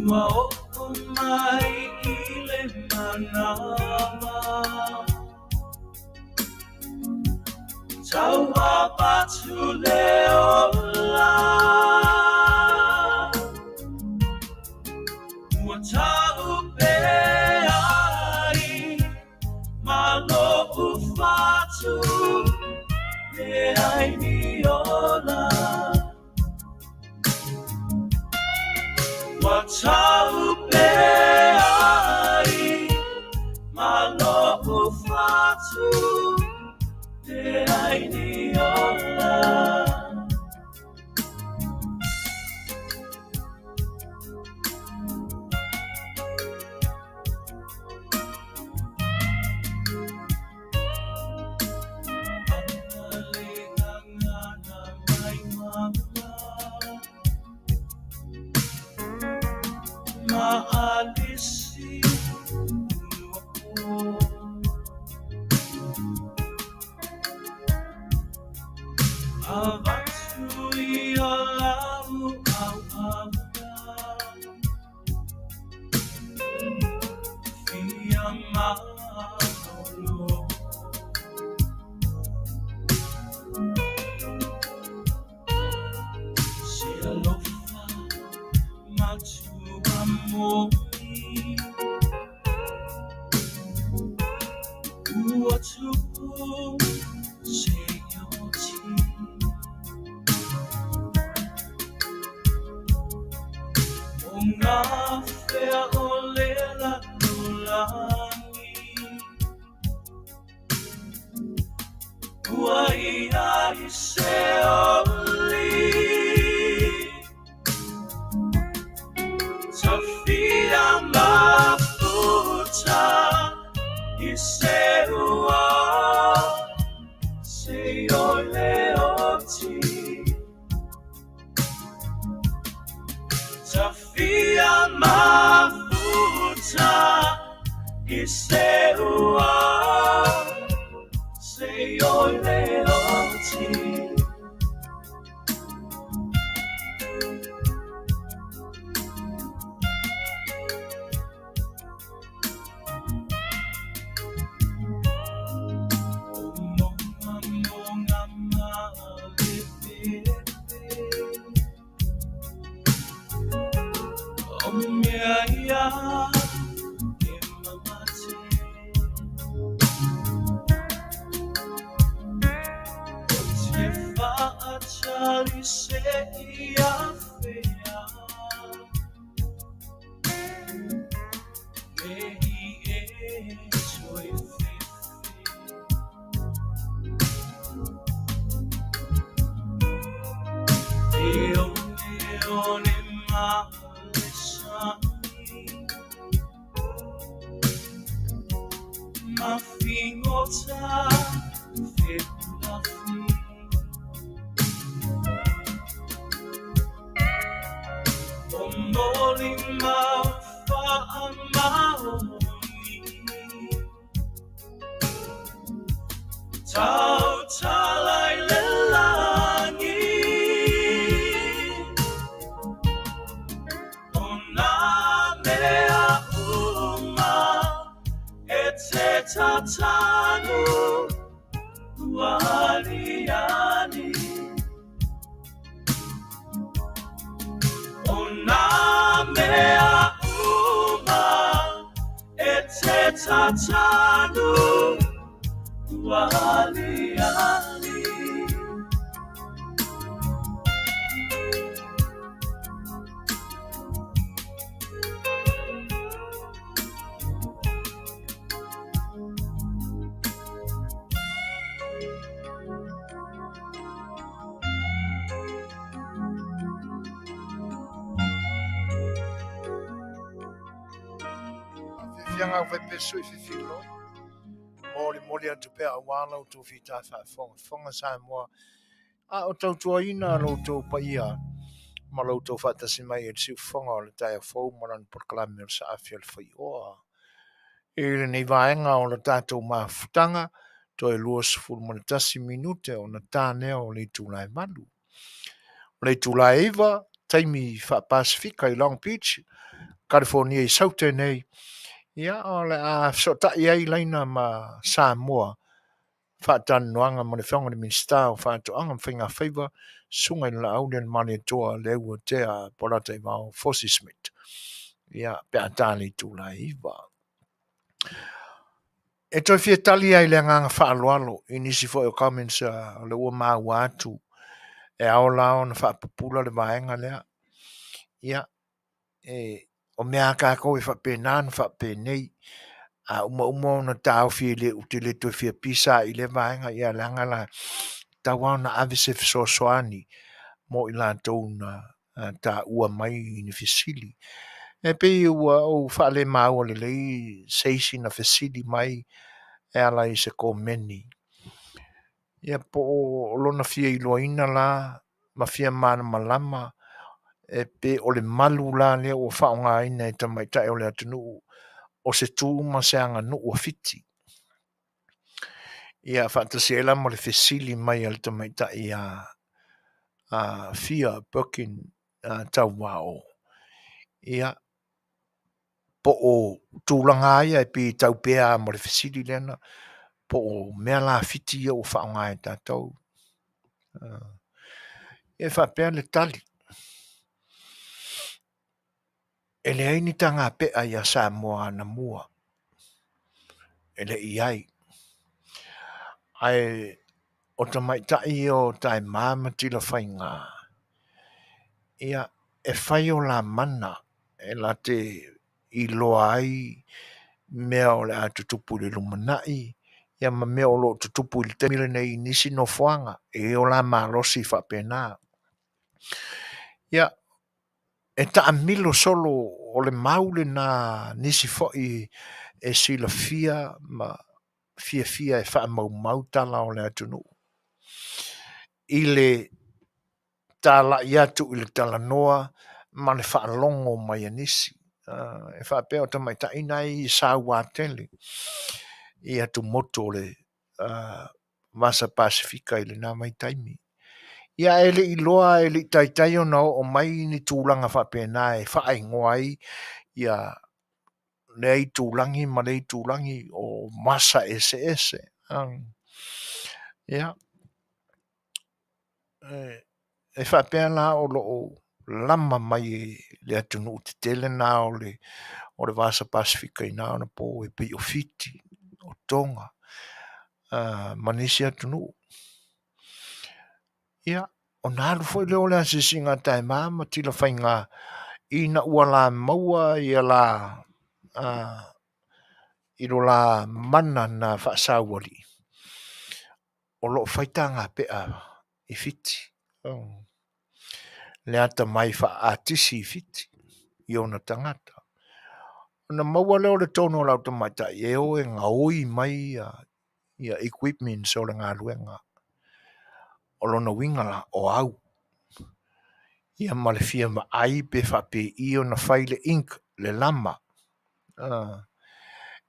Speaker 2: Ua oo mai i le manawa tau avatu le ola. Ua taupe ai ma lou fatu leai ni ola. Ua taupe ai ma lou fatu leai ni ola. Ana le gagana mai maula ma alisi ua po. Avatu ia lau au aula fia malolo. Se alofa matua moni ua tupu se ioti. i se oli Tafia mafuta i se ua Se ole oti Tafia mafuta i se ua Se ole oti
Speaker 1: Fiafiaga au faipesu i fifiloi. Molimoli atu pea auā la outou fita faafogafoga Samoa. A o tautuaina lo outou paia ma lo outou faatasi mai e le siufofoga o le taeao fou ma lana polokalame o le saafi o le faioa. I lenei vaega o le tatou mafutaga, toe 21 minute ona ta lea o le itula e 8. O le itula e 9, taimi faa-Pasifika i Long Beach, California i Saute nei. Ia, o le a fesootai ai laina ma Samoa faatalanoaga ma le Afioga i le Minisita o Faatoaga ma Faiga Faiva, Susuga i le Laaulialemalietoa Leuatea Polataivao Fosi Smith. Ia, pe a ta le itula e 9. E toe fia tali ai le agaga faaaloalo i nisi foi o comments o le ua maua atu e ao la ona faapupula le vaega lea. Ia, e o mea a tātou e faapena na faapenei. A uma uma ona taofi e le ou te le toe fia pisa i lea vaega, ia leaga la tatau lava ona ave se fesoasoani mo i latou na taua mai i ni fesili. E pei ua ou faalemaua lelei se isi na fesili mai e ala i se komeni. Ia po o lona fia iloaina la ma fia malamalama e pe o le malu la lea ua faaaogaina e tamaitai o le atunuu o se tu ma se aganuu a Fiti. Ia faatasi ai la ma le fesili mai a le tamaitai a Fia Birkin Tauvao. Ia, po o tulaga ia e pei e tau pea ma le fesili lea na po o mea la Fiti ia ua faaaoga e tatou. E faapea le tali. E leai ni tagapea ia Samoa anamua. E le i ai. Ae o tamaitai ia o Taema ma Tilafaiga, ia, e fai o la mana e la te iloa ai mea o le a tutupu i le lumanai, Ia ma mea o lo o tutupu i le taimi lenei i nisi nofoaga e i ai o la malosi faapena. Ia, e taamilo solo o le mau lena a nisi foi e silafia ma fiafia e faamaumau tala o le atunuu i le talai atu i le talanoa ma le faalogo mai a nisi. E faapea o tamaitai na e saua tele i atumotu o le Vasa Pasefika i lena vaitaimi. Ia ae le i iloa e le i taitai ona oo mai ni tulaga faapena e faaigoa ai ia lea itulagi ma lea itulagi o vasa eseese. Ia, e faapea la o lo o lama mai e le atunuu tetele na o le Vasa Pasefika i na ona po e pei o Fiti, o Toga, ma nisi atunuu. Ia, ona alu foi lea o le asiasiga a Taema ma Tilafaiga ina ua la maua ia la i lo la mana na faasaualii, o lo o fai tagapea i Fiti. Le atamai faa-atisi i Fiti i ona tagata. Ona maua lea o le tonu a lau tamaitai e o e gaoi mai ia equipments o le galuega. O lona uiga la, o au. Ia ma le fia vaai pe faapei ona fai le ink, le lama.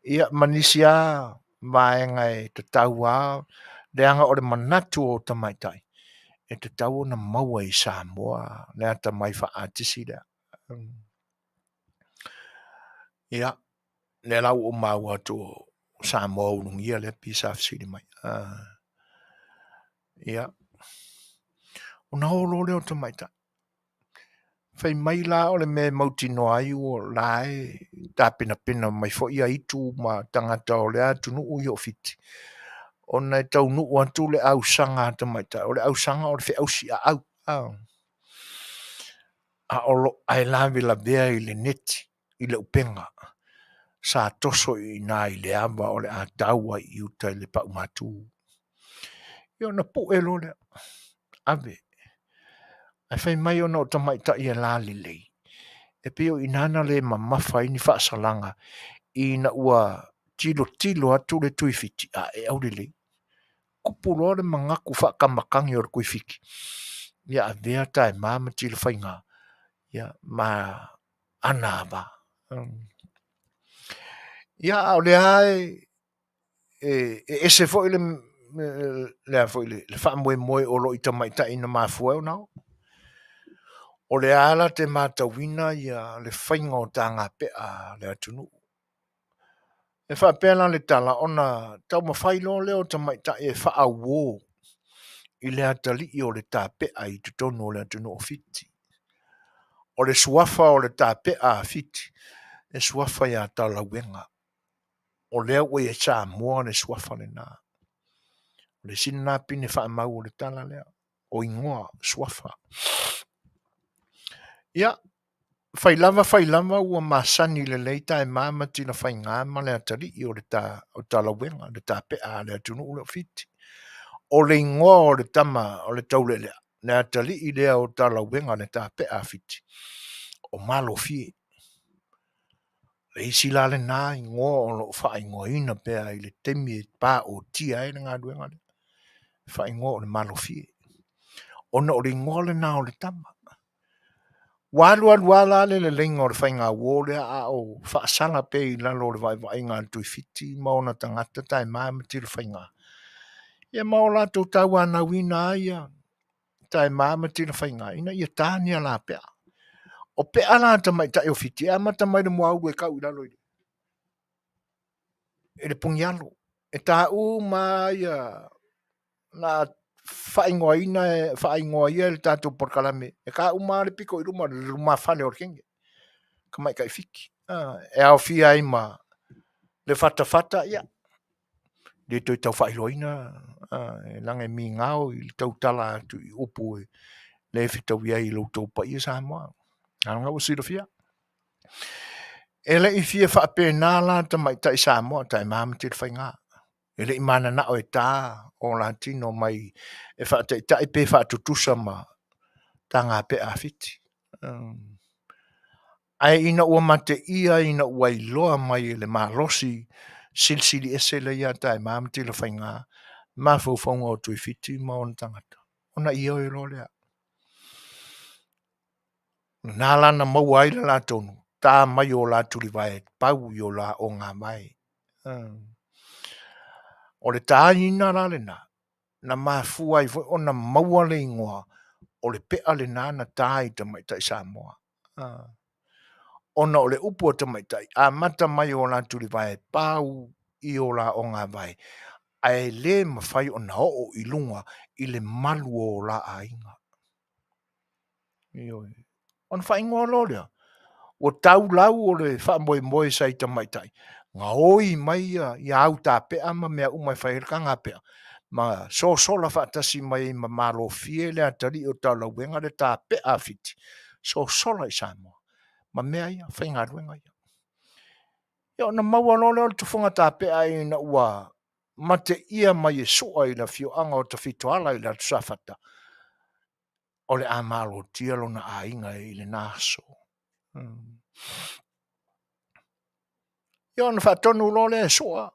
Speaker 1: Ia ma nisi lava vaega e tatau lava, leaga o le manatu o tamaitai, e tatau ona maua i Samoa le atamai faa-atisi lea. Ia, lea la ua ou maua atu o Samoa ulugia lea pei sa fesili mai. Ia, ona o loa lea o tamaitai. Fai mai la o le mea e mautinoa ai o la e tapenapena mai foi aitu ma tagata o lea atunuu ia o Fiti, ona e taunuu atu le ausaga a tamaitai, o le ausaga o le feausiaau, a o lo, ae lavelavea i le neti, i le upega. Sa toso i ina i le ava o le a tau ai i uta i le paumatu. Ia ona pue loa lea, ave. Ae fai mai ona o tamaitai e lalelei, e pei o i ina na le mamafa ai ni faasalaga ina ua tilotilo atu le Tui Fiti a e aulelei. Tupu loa le manatu faakamatagi o le Tui Fiti, ia avea Taema ma Tilafaiga, ia ma ana ava. Ia a o lea e e ese foi le le a foi le faamoemoe o lo o i tamaitai na mafua ai ona o. O lea la te matauina ia le faiga o tagapea a le atunuu. E faapea la le tala ona taumafai loa lea o tamaitai e faauo i le atalii o le tapea i totonu o le atunuu o Fiti. O le suafa o le tapea a Fiti, e suafa ia Talauega. O lea ua i Samoa le suafa lena. O le isi lena pine faamau o le tala lea, o igoa, suafa. Ia, fai lava fai lava ua masani lelei Taema ma Tilafaiga ma le atalii o le ta, o Talauega, le tapea a le atunuu lea o Fiti. O le igoa o le tama o le Taulealea, le atalii lea o Talauega le tapea a Fiti, o Malofie. Le isi la lena igoa o lo o faaigoaina pea i le taimi e paotia ai le galuega lea, e faaigoa o le Malofie, ona o le igoa lena o le tama. Ua alu alu lava la le leleiga o le faigauo lea a o faasala pea i lalo o le vaaivaaiga a le Tuifiti ma ona tagata Taema ma Tilafaiga, ia ma o latou tauanauina lava ia Taema ma Tilafaiga ina ia ta ni ala pea. O pea la a tamaitai o Fiti e amata mai le muaulu e tau i lalo i le punialo. E ta uma lava ia na faaigoaina e faaigoa ia e le tatou polokalame e ta uma lava le pito i luma le lumafale o le teine tamaitai Fiti. E aofia ai ma le fatafata, ia le toe tau faailoaina leaga e migao i le tautala atu i upu e le fetaui ai i lo outou paia Samoa. A o lena ua silafia. E le i fia faapena la tamaitai Samoa, Taema ma Tilafaiga. E le i mananao e ta o la tino mai e faataitai pe faatutusa ma tagapea a Fiti. Ae ina ua mateia ina ua iloa mai e le malosi silisili ese lea ia Taema ma Tilafaiga mafaufauga o Tuifiti ma ona tagata, ona ioe loa lea. O lena la na maua ai le la tonu, ta mai o la tulivae pau i o la ogavae. O le taina la lena, na mafua ai foi ona maua le igoa o le pea lena na ta i tamaitai Samoa. Ona o le upu a tamaitai, amata mai o la tulivae pau i o la ogavae, ae le mafai ona oo i luga i le malu o la aiga. Ioe. Ona faaigoa loa lea, ua tau lau o le faamoemoe sa i tamaitai, gaoi mai ia au tapea ma mea uma e fai ai le tagapea, ma sosola faatasi mai ai ma Malofie le atalii o Talauega le tapea a Fiti, sosola i Samoa ma mea ia, faigaluega ia. Ia ona maua loa lea o le tufuga tapea ina ua mateia mai e Sua i le afioaga o Tafitoala i le atu Safata, o le a malotia lona aiga i lena aso. Ia ona faatonu loa lea e Sua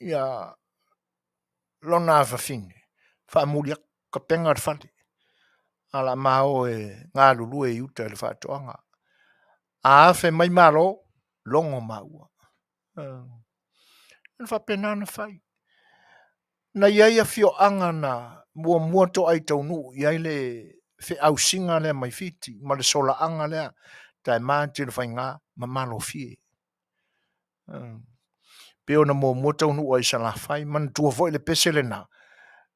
Speaker 1: ia lona afafine, faamuli atu, tapena le fale, a o le a ma o e galulue i uta i le faatoaga. A afe mai Malo, logo maua. Ona faapena ona fai. Na i ai afioaga na muamua toai taunuu i ai le feausiga lea mai Fiti ma le solaaga lea Taema Tilafaiga ma Malofie. Pei ona muamua taunuu ai i Salafai. Manatua foi le pese lena,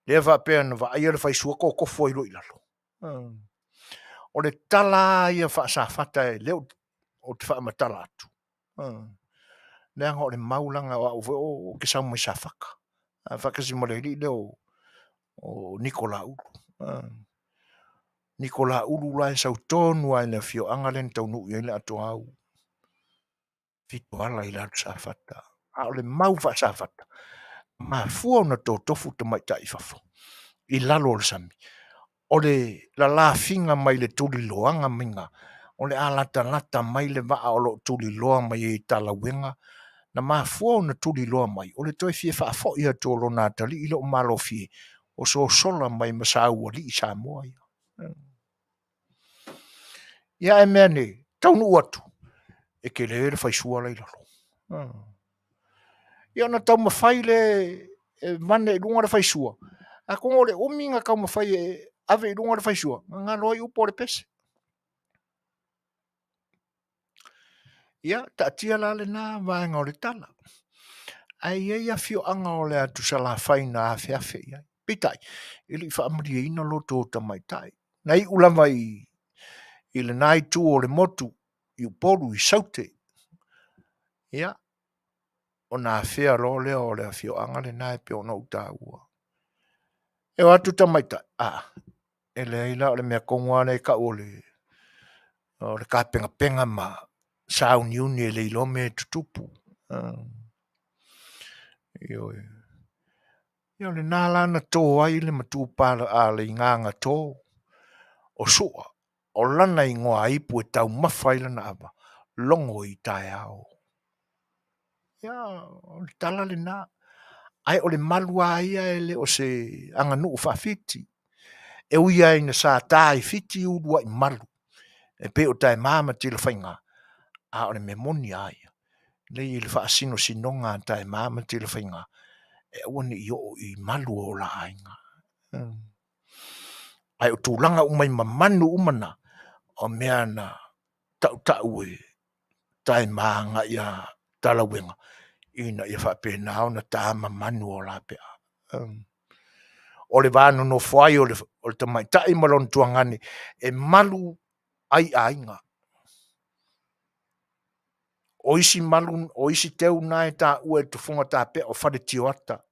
Speaker 1: lea faapea na vaaia le faisua totofu ai loa i lalo. O le tala lava ia faa-Safata e le ou te faamatala atu, leaga o le mau leaga o au foi ou te sau mai Safata faatasi ma le alii lea o Nikolaulu. Nikolaulu la e sau tonu lava i le afioaga lea na taunuu i ai le atoa au Fitoala i le atu Safata. A o le mau faa-Safata, mafua ona totofu tamaitai i fafo i lalo o le sami, o le lalafiga mai le tuliloaga maiga, o le a latalata mai le vaa o lo o tuliloa mai ai e Talauega, na mafua ona tuliloa mai, o le toe fia faafoi atu o lona atalii lea o Malofie, o sosola mai ma saualii Samoa ia. Ia ae mea ane, taunuu atu, e tele le faisua la i lalo. Ia ona taumafai lea e vane i luga le faisua, atonu o le umi na taumafai e ave i luga le faisua, na galo ai upu o le pese. Ia, taatia la lena vaega o le tala. Ae i ai afioaga o le atu Salafai na afeafe i ai. Peitai, e le i faamalieina loto o tamaitai. Na iu lava i lena itu o le motu, i Upolu, i Saute, ia, ona afea loa lea o le afioaga lena e pei ona ou taua. E o atu tamaitai, a, e leai la o le mea tonu lava lea e tau o le o le tapenapega ma sauniuni e le iloa mea e tutupu. Ioe. Ia o lena la na to ai le matupalapala a le igaga to o Sua, o lana igoa ipu e taumafa ai lana ava, logo i taeao. Ia, o le tala lena. Ae o le malu lava ia e le o se aganuu faafiti. E ui lava ina sa ta i Fiti uluai malu e pei o Taema ma Tilafaiga, a o le mea moni lava ia, leai i le faasinosinoga a Taema ma Tilafaiga, e aua ne i oo i malu o la aiga. Ae o tulaga uma i mamanu uma na, o mea na tautau e Taema agai ia Talauega ina ia faapena ona ta mamanu o lapea. O le va nonofo ai o le tamaitai ma lona tuagane e malu ai aiga. O isi malu, o isi teu na e taua e tufuga tapea o faletioata.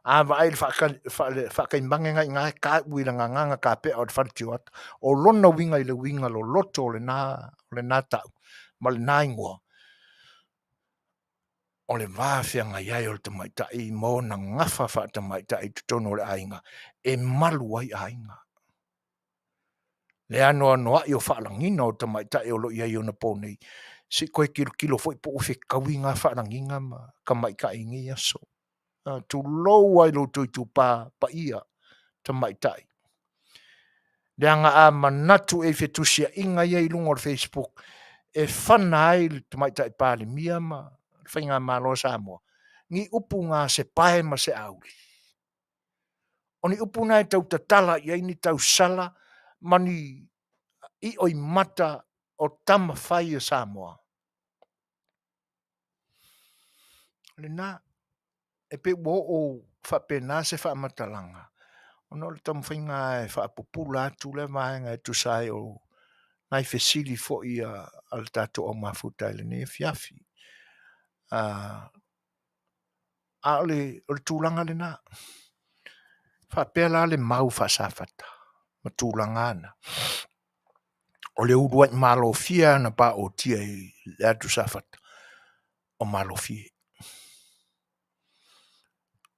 Speaker 1: A vaai i le faataimane na i ina e tau i le gagana tapea o le faletioata. O lona uiga i le uiga loloto o lena tau ma lena igoa. O le va feagai ai o le tamaitai ma ona gafa faatamaitai i totonu o le aiga e malu ai aiga. Le anoanoai o faalagiga o tamaitai o lo o i ai onapo nei, se i toe tilotilo foi po ua fetaui na faalagiga ma tamaitai i nei aso. Tulou lava i lo outou itupa paia tamaitai, leaga a manatu ea i fetusiaiga ia i luga o le facebook e fana ai le Tamaitai Palemia ma le Faigamalo a Samoa, ni upu na a se pae ma se auli. O ni upu na e tau tatala i ai ni tausala ma ni ioimata o tama fai a Samoa. O lena, e pei ua oo faapena se faamatalaga ona o le taumafaiga lava e faapupula atu lea vaega e tusa ai o nai fesili foi a le tatou au mafuta i lenei afiafi. A o le tulaga lena, faapea la le mau faa-Safata ma tulaga na, o le uluai malofie na paotia i le atu Safata, o Malofie.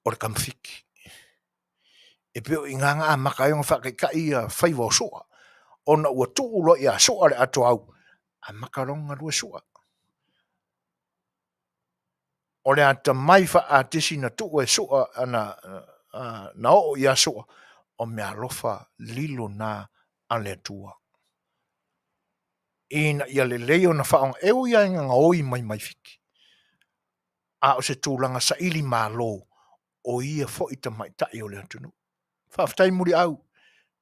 Speaker 1: O le tama Fiti. E pei o i na na amata ai ona faataitai ia faiva o Sua, ona ua tuu loa ia Sua le atoa-au, amata loa ona galue Sua. O le atamai faa-atisi na tuu e Sua na oo ia Sua, o meaalofa lilo na a le Atua ina ia lelei ona faaaoga, e ui lava ina gaoi mai mai Fiti, a o se tulaga saili malo o ia foi tamaitai o le atunuu. Faafetai Muliau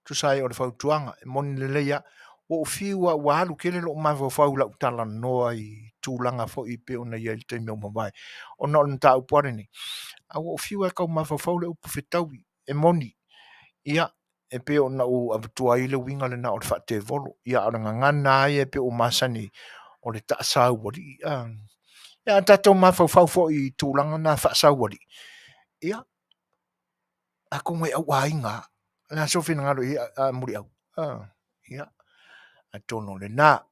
Speaker 1: tusa ai o le fautuaga, e moni lelei lava. Ua ou fiu lava ua alu tele lou mafaufau i lau talanoa i tulaga foi e pei ona i ai i le taimi ua mavae ona o le mataupu lava lenei, ae ua ou fiu lava e tau mafaufau le upu fetaui, e moni, ia, e pei ona ou avatua ai le uiga lena o le faatevolo, ia a o le gagana lava ia e pei ua ou masani ai, o le taasaualii. Ia a tatou mafaufau foi i tulaga na faasaualii, ia, atonu e auaiga lava. O le a sou finagalo i ai Muliau? Ia, atonu o lena.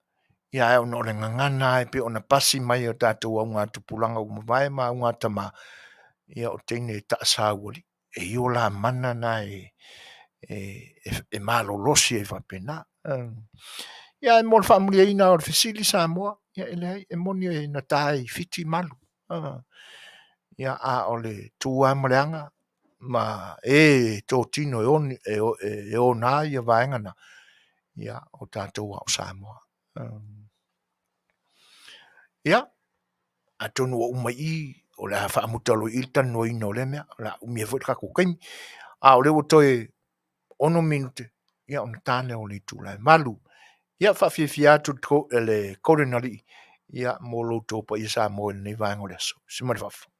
Speaker 1: Ia ae ona o le gagana lava e pei ona pasi mai e o tatou augatupulaga ua mavae ma augatama, ia o teine e taasaualii. E i ai o la mana na e malolosi ai faapena. Ia ae mo le faamulieina o le fesili Samoa, ia e leai, e moni na ta i Fiti malu. Ia a o le tu lava ma le aga ma e totino e ona ia vaega na, ia o tatou lava o Samoa. Ia, atonu ua uma i i, o le a faamuta loa i i le talanoaina o lea mea, o le a umia foi le tatou taimi. A o lea ua toe 6 minute, ia ona ta lea o le itula e 8. Ia, faafiafia atu le Golden Alii ia mo lo outou paia Samoa i lenei vaega o le aso. Se ma le faafofoga.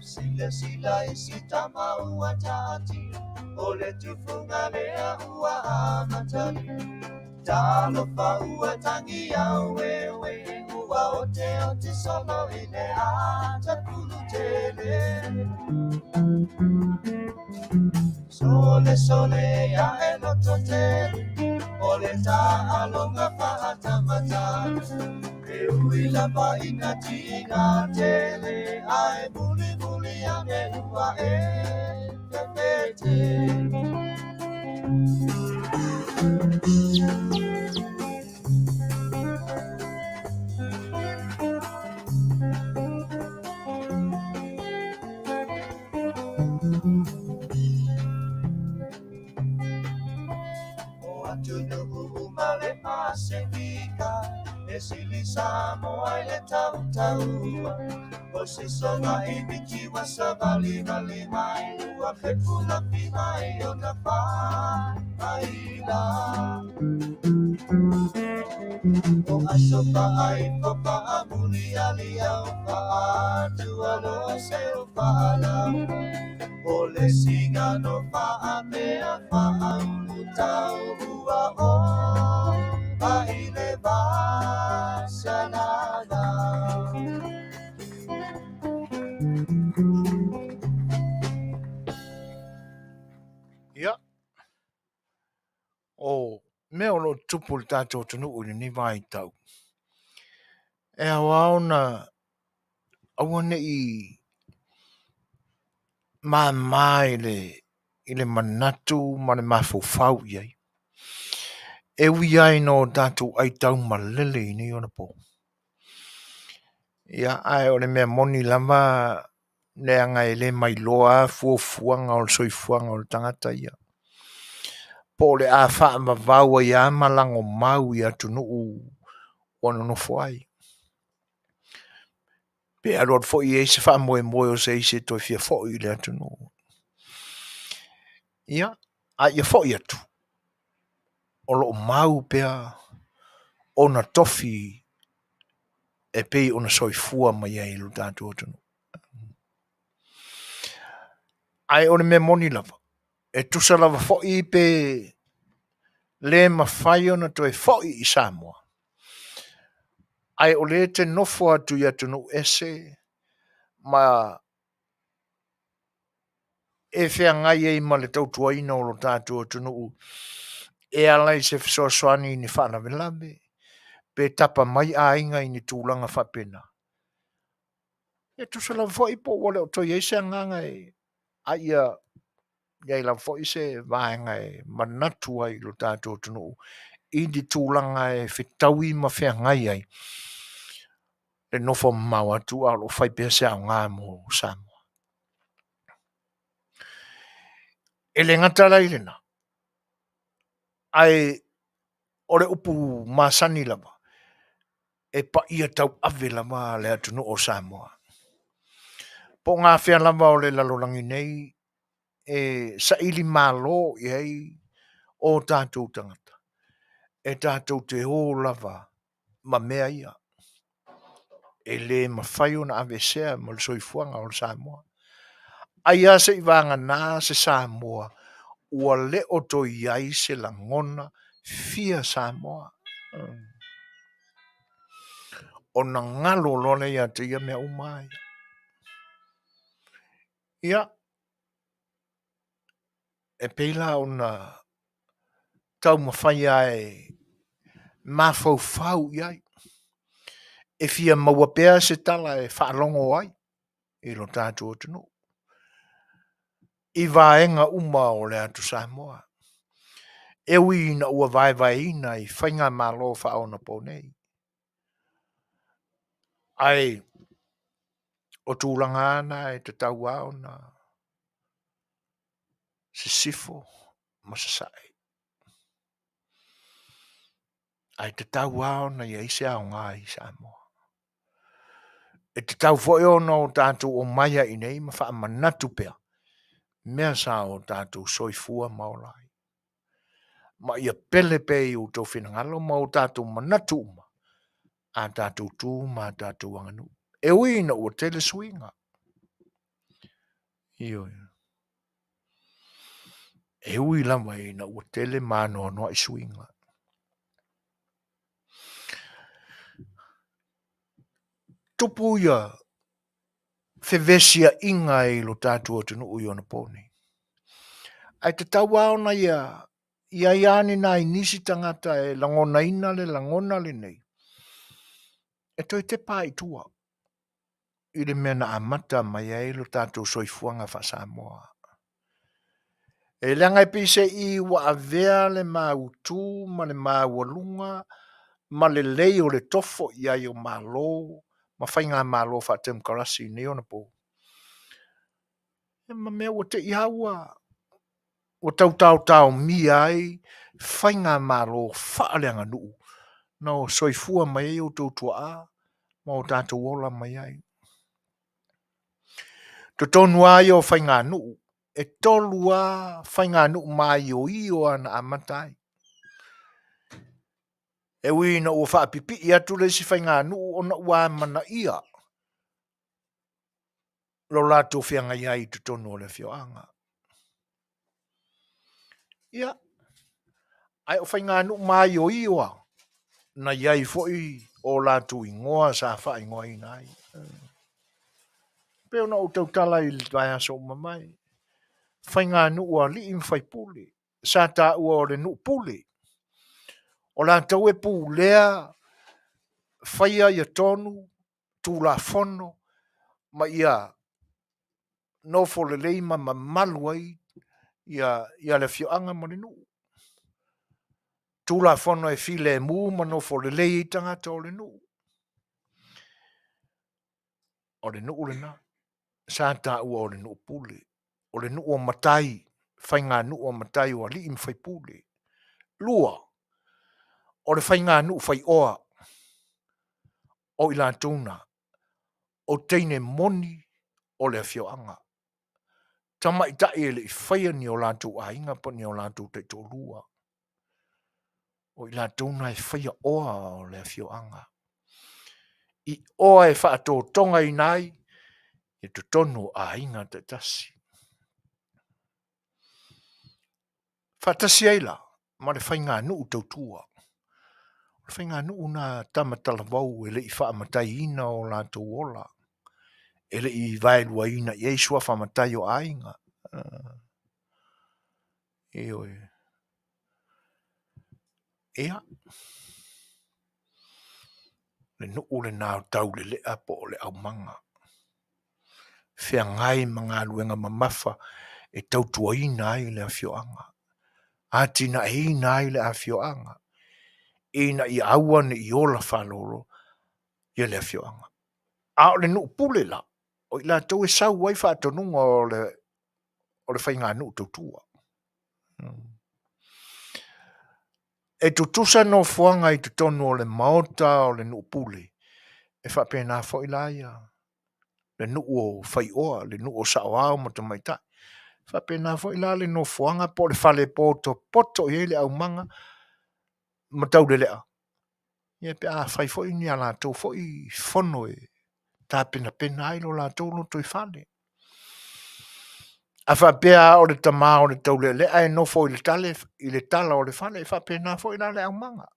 Speaker 2: Silasila i si tama ua taatia, o le tufuga lea ua amatalia. Talofa ua tangi aueue, ua oteote solo i le ata pulutele. Sole sole ia e lototele, o le taaloga faatamatama. E ui lava ina tiga tele, ae mulimuli ane ua e pepete. O atunuu uma le Pasefika, e sili Samoa i le tautaua. O se soga i miti ua savalivali mai, ua fepulafi mai ona faaila. O aso faaifo faamuliali au faatualo se o faalau. O le sigano faamea faaulu tau ua o ai le vasalala.
Speaker 1: Ia, o mea o lo o tutupu i le tatou atunuu i lenei vaitau, e ao lava ona aua ne i mama i le manatu ma le mafaufau i ai. E ui lava ina o tatou aitaumalele i nei ona po. Ia, ae o le mea moni lava, leaga e le mailoa lava fuafuaga o le soifuaga o le tagata ia. Po o le a faavavau ai lava ma lagomau i atunuu ua nonofo ai. Pe alualu foi e i ai se faamoemoe o se isi e toe fia foi i le atunuu. Ia, a ia foi atu, o lo o mau pea ona tofi e pei ona soifua mai ai i lo tatou atunuu. Ae o le mea moni lava, e tusa lava foi pe le mafai ona toe foi i Samoa, ae o lea e te nofo atu i atunuu ese ma e feagai ai ma le tautuaina o lo tatou atunuu e ala i se fesoasoani i ni faalavelave, pe tapa mai aiga i ni tulaga faapena. E tusa lava foi po ua le o toe i ai se agaga e a ia i ai lava foi se vaega e manatu ai i lo tatou atunuu i ni tulaga e fetaui ma feagai ai le nofo mamao atu a o lo o fai pea se aoga mo Samoa. E le gata la i lena, ae o le upu masani lava, e paia tauave lava le atunuu o Samoa. Po o gafea lava o le lalolagi nei e saili malo i ai o tatou tagata, e tatou te o lava ma mea ia. E le mafai ona aveesea ma le soifuaga o le Samoa. Ai lava se i vagana se Samoa ua le o toe i ai se lagona fia Samoa. Ona galo loa lea ia te ia mea uma ai. Ia, e pei la ona taumafai lava e mafaufau i ai, e fia maua pea se tala e faalogo ai i lo tatou atunuu i vaega uma o le atu Samoa, e ui ina ua vaevaeina i faigamalo faaonaponei. Ae o tulaga na e tatau lava ona sisifo ma sasae. Ae tatau lava ona i ai se aoga i Samoa. E tatau foi ona o tatou omai ai nei ma faamanatu pea mea sa o tatou soifua ma ola ai. Ma ia pele pea i outou finagalo ma o tatou manatu uma a tatou tu ma a tatou aganuu. E ui ina ua tele suiga. Ioe. E ui lava ina ua tele ma anoanoai suiga. Tupu ia fevesiaiga i lo tatou atunuu i ona po nei. Ae tatau lava ona ia i ai lava ni nai nisi tagata e lagonaina le lagona lenei e toe tepa ai i tua i le mea na amata mai ai lo tatou soifuaga faa-Samoa. E leaga e pei se i ua avea le mautu ma le maualuga ma lelei o le tofo i ai o Malo ma faigamalo faatemokarasi i nei ona po, ma mea ua te i lava ua tau taotaomia ai faigamalo faaleaganuu na soifua mai ai outou tuaa ma o tatou ola mai ai. Totonu lava ia o faiganuu, e tolu lava faiganuu maioio lava na amata ai. E ui ina ua faapipii atu le isi faiganuu ona ua amanaia lo latou feagai ai i totonu o le afioaga. Ia, ae o faiganuu maioio lava na i ai foi o latou igoa sa faaigoaina ai. Pei ona ou tautala i le vaiaso ua mavae, faiganuu a alii ma faipule, sa taua o le nuu pule. O latou e pulea faia ia tonu, tulafono ma ia nofo lelei ma mamalu ai ia le afioaga ma le nuu. Tulafono e filemu ma nofo lelei ai tagata o le nuu. O le nuu lena sa taua o le nuu pule, o le nuu o matai, faiganuu o matai o alii ma faipule. Lua, o le faiganuu faioa, o i latou na, o teine moni o le afioaga. Tamaitai e le i faia ni o latou aiga po o ni o latou taitoalua. O i latou na e faia oa o le afioaga. I oa e faatotogaina ai i totonu o aiga taitasi. Faatasi ai la ma le faiganuu tautua. O le faiganuu na tama talavou e le i faamataiina o latou ola, e le i vaeluaina i ai suafa matai o aiga. Ioe. Ia, le nuu lena o Taulelea po o le aumaga. Feagai ma galuega mamafa e tautuaina ai le afioaga, atinaeina ai le afioaga, ina ia aua ne i ola faalolo ia le afioaga. A o le nuu pule la, o i latou e sau ai faatonuga o le faiganuu tautua. E tutusa nofoaga i totonu o le maota o le nuu pule, e faapena foi la ia le nuu o Faioa, le nuu o Saoao ma Tamaitai. E faapena foi la le nofoaga po o le fale potopoto i ai le aumaga ma Taulelea, ia pe a fai foi ni a latou foi fono e tapenapena ai lo latou lotoifale. A faapea o le tama o le Taulelea e nofo i le tale, i le tala o le fale, e faapena foi la le aumaga.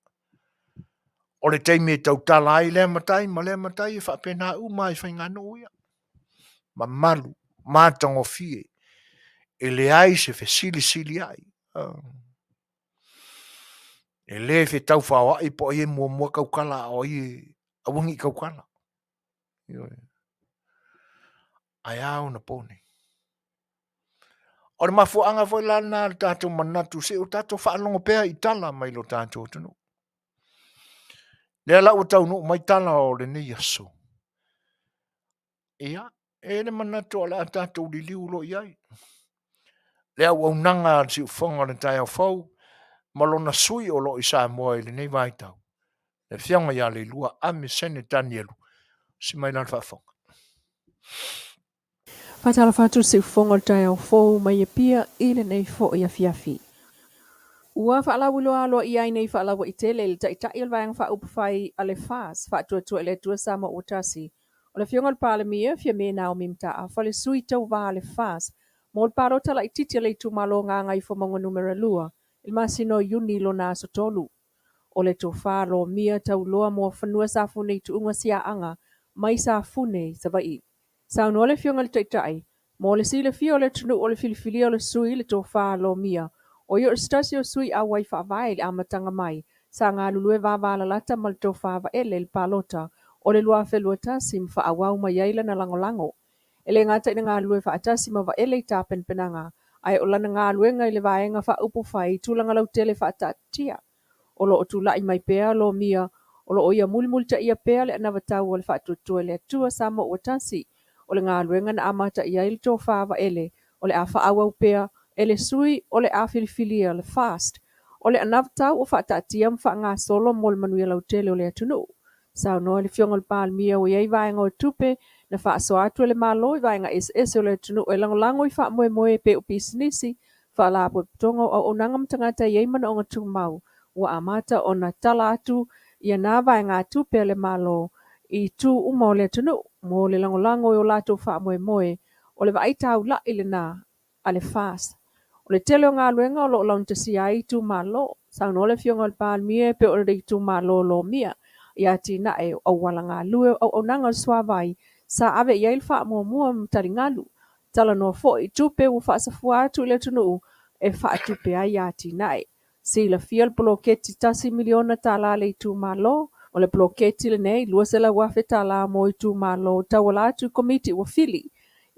Speaker 1: O le taimi e tautala ai lea matai ma lea matai, e faapena uma i faiganuu ia. Mamalu, matagofie, e leai se fesilisiliai. E le fetaufaoai po o ai e muamua tautala a o ai e aua ne i tautala. Ioe. Ae a ona po nei? O le mafuaaga foi la lena o le tatou manatu se i o tatou faalogo pea i tala mai lo tatou atunuu. Lea la ua taunuu mai tala o lenei aso. Ia, e i ai le manatu o le a tatou liliu loa i ai. Le auaunaga a le siufofoga o le taeao fou ma lona sui o lo o i Samoa i lenei vaitau, le Afioga ia Leilua Amisene Tanielu, si mai la le faafofoga.
Speaker 4: Faatalofa atu i le siufofoga o le taeao fou mai Apia i lenei foi afiafi. Ua faalauiloa aloaia ai nei faalauaitele le Taitai o le Vaega Faaupufai a le FAST, Faatuatua i le Atua Samoa ua Tasi, o le Afioga i le Palemia, Fiame Naomi Mataafa, le sui tauva a le FAST mo le palota laitiiti a le itumalo o Gagaifomauga Numera 2 i le masina o Iuni lona aso 3. O le tofa lomia tauloa Muafanua Safune i Tuuga Siaaga mai Safune i Savaii. Saunoa le Afioga i le Taitai, Mo le silafia o le atunuu o le filifilia o le sui le tofa lomia, o ia o se tasi o sui auai faavae i le amataga mai, sa galulue vavalalata ma le tofa Vaele i le palota o le 2021 ma faaauau mai ai lana lagolago. E le gata ina galulue faatasi ma Vaele i tapenapenaga, ae o lana galuega i le Vaega Faaupufai i tulaga lautele faataatitia. O lo o tulai mai pea lomia, o lo o ia mulimulitaia pea le anavatau a le Faatuatua i le Atua Samoa ua Tasi. O le galuega na amata i ai le tofa Vaele, o le a faaauau pea e le sui o le a filifilia le FAST. O le anavatau o faataatia ma faagasolo mo le manuia lautele o le atunuu. Saunoa le Afioga i le Palemia ua i ai vaega o tupe na faasoa atu e le Malo i vaega eseese o le atunuu e lagolago i faamoemoe e pei o pisinisi, faalapotopotoga o auaunaga ma tagata e i ai manaoga tumau, ua amata ona tala atu ia na vaegatupe a le Malo i itu uma o le atunuu mo le lagolago i o latou faamoemoe. O le vaai taulai lena a le FAST. O le tele o galuega o lo o laugatasia ai itumalo. Saunoa le Afioga i le Palemia e pei o le itumalo o Lomia i atinae o auala galue o auaunaga o le suavai sa ave i ai le faamuamua ma taligalu. Talanoa foi i tupe ua faasafua atu i le atunuu e faatupe ai atinae. Silafia le poloketi $1 miliona a le itumalo. O le poloketi lenei $200,000 mo itumalo tauala atu i komiti ua fili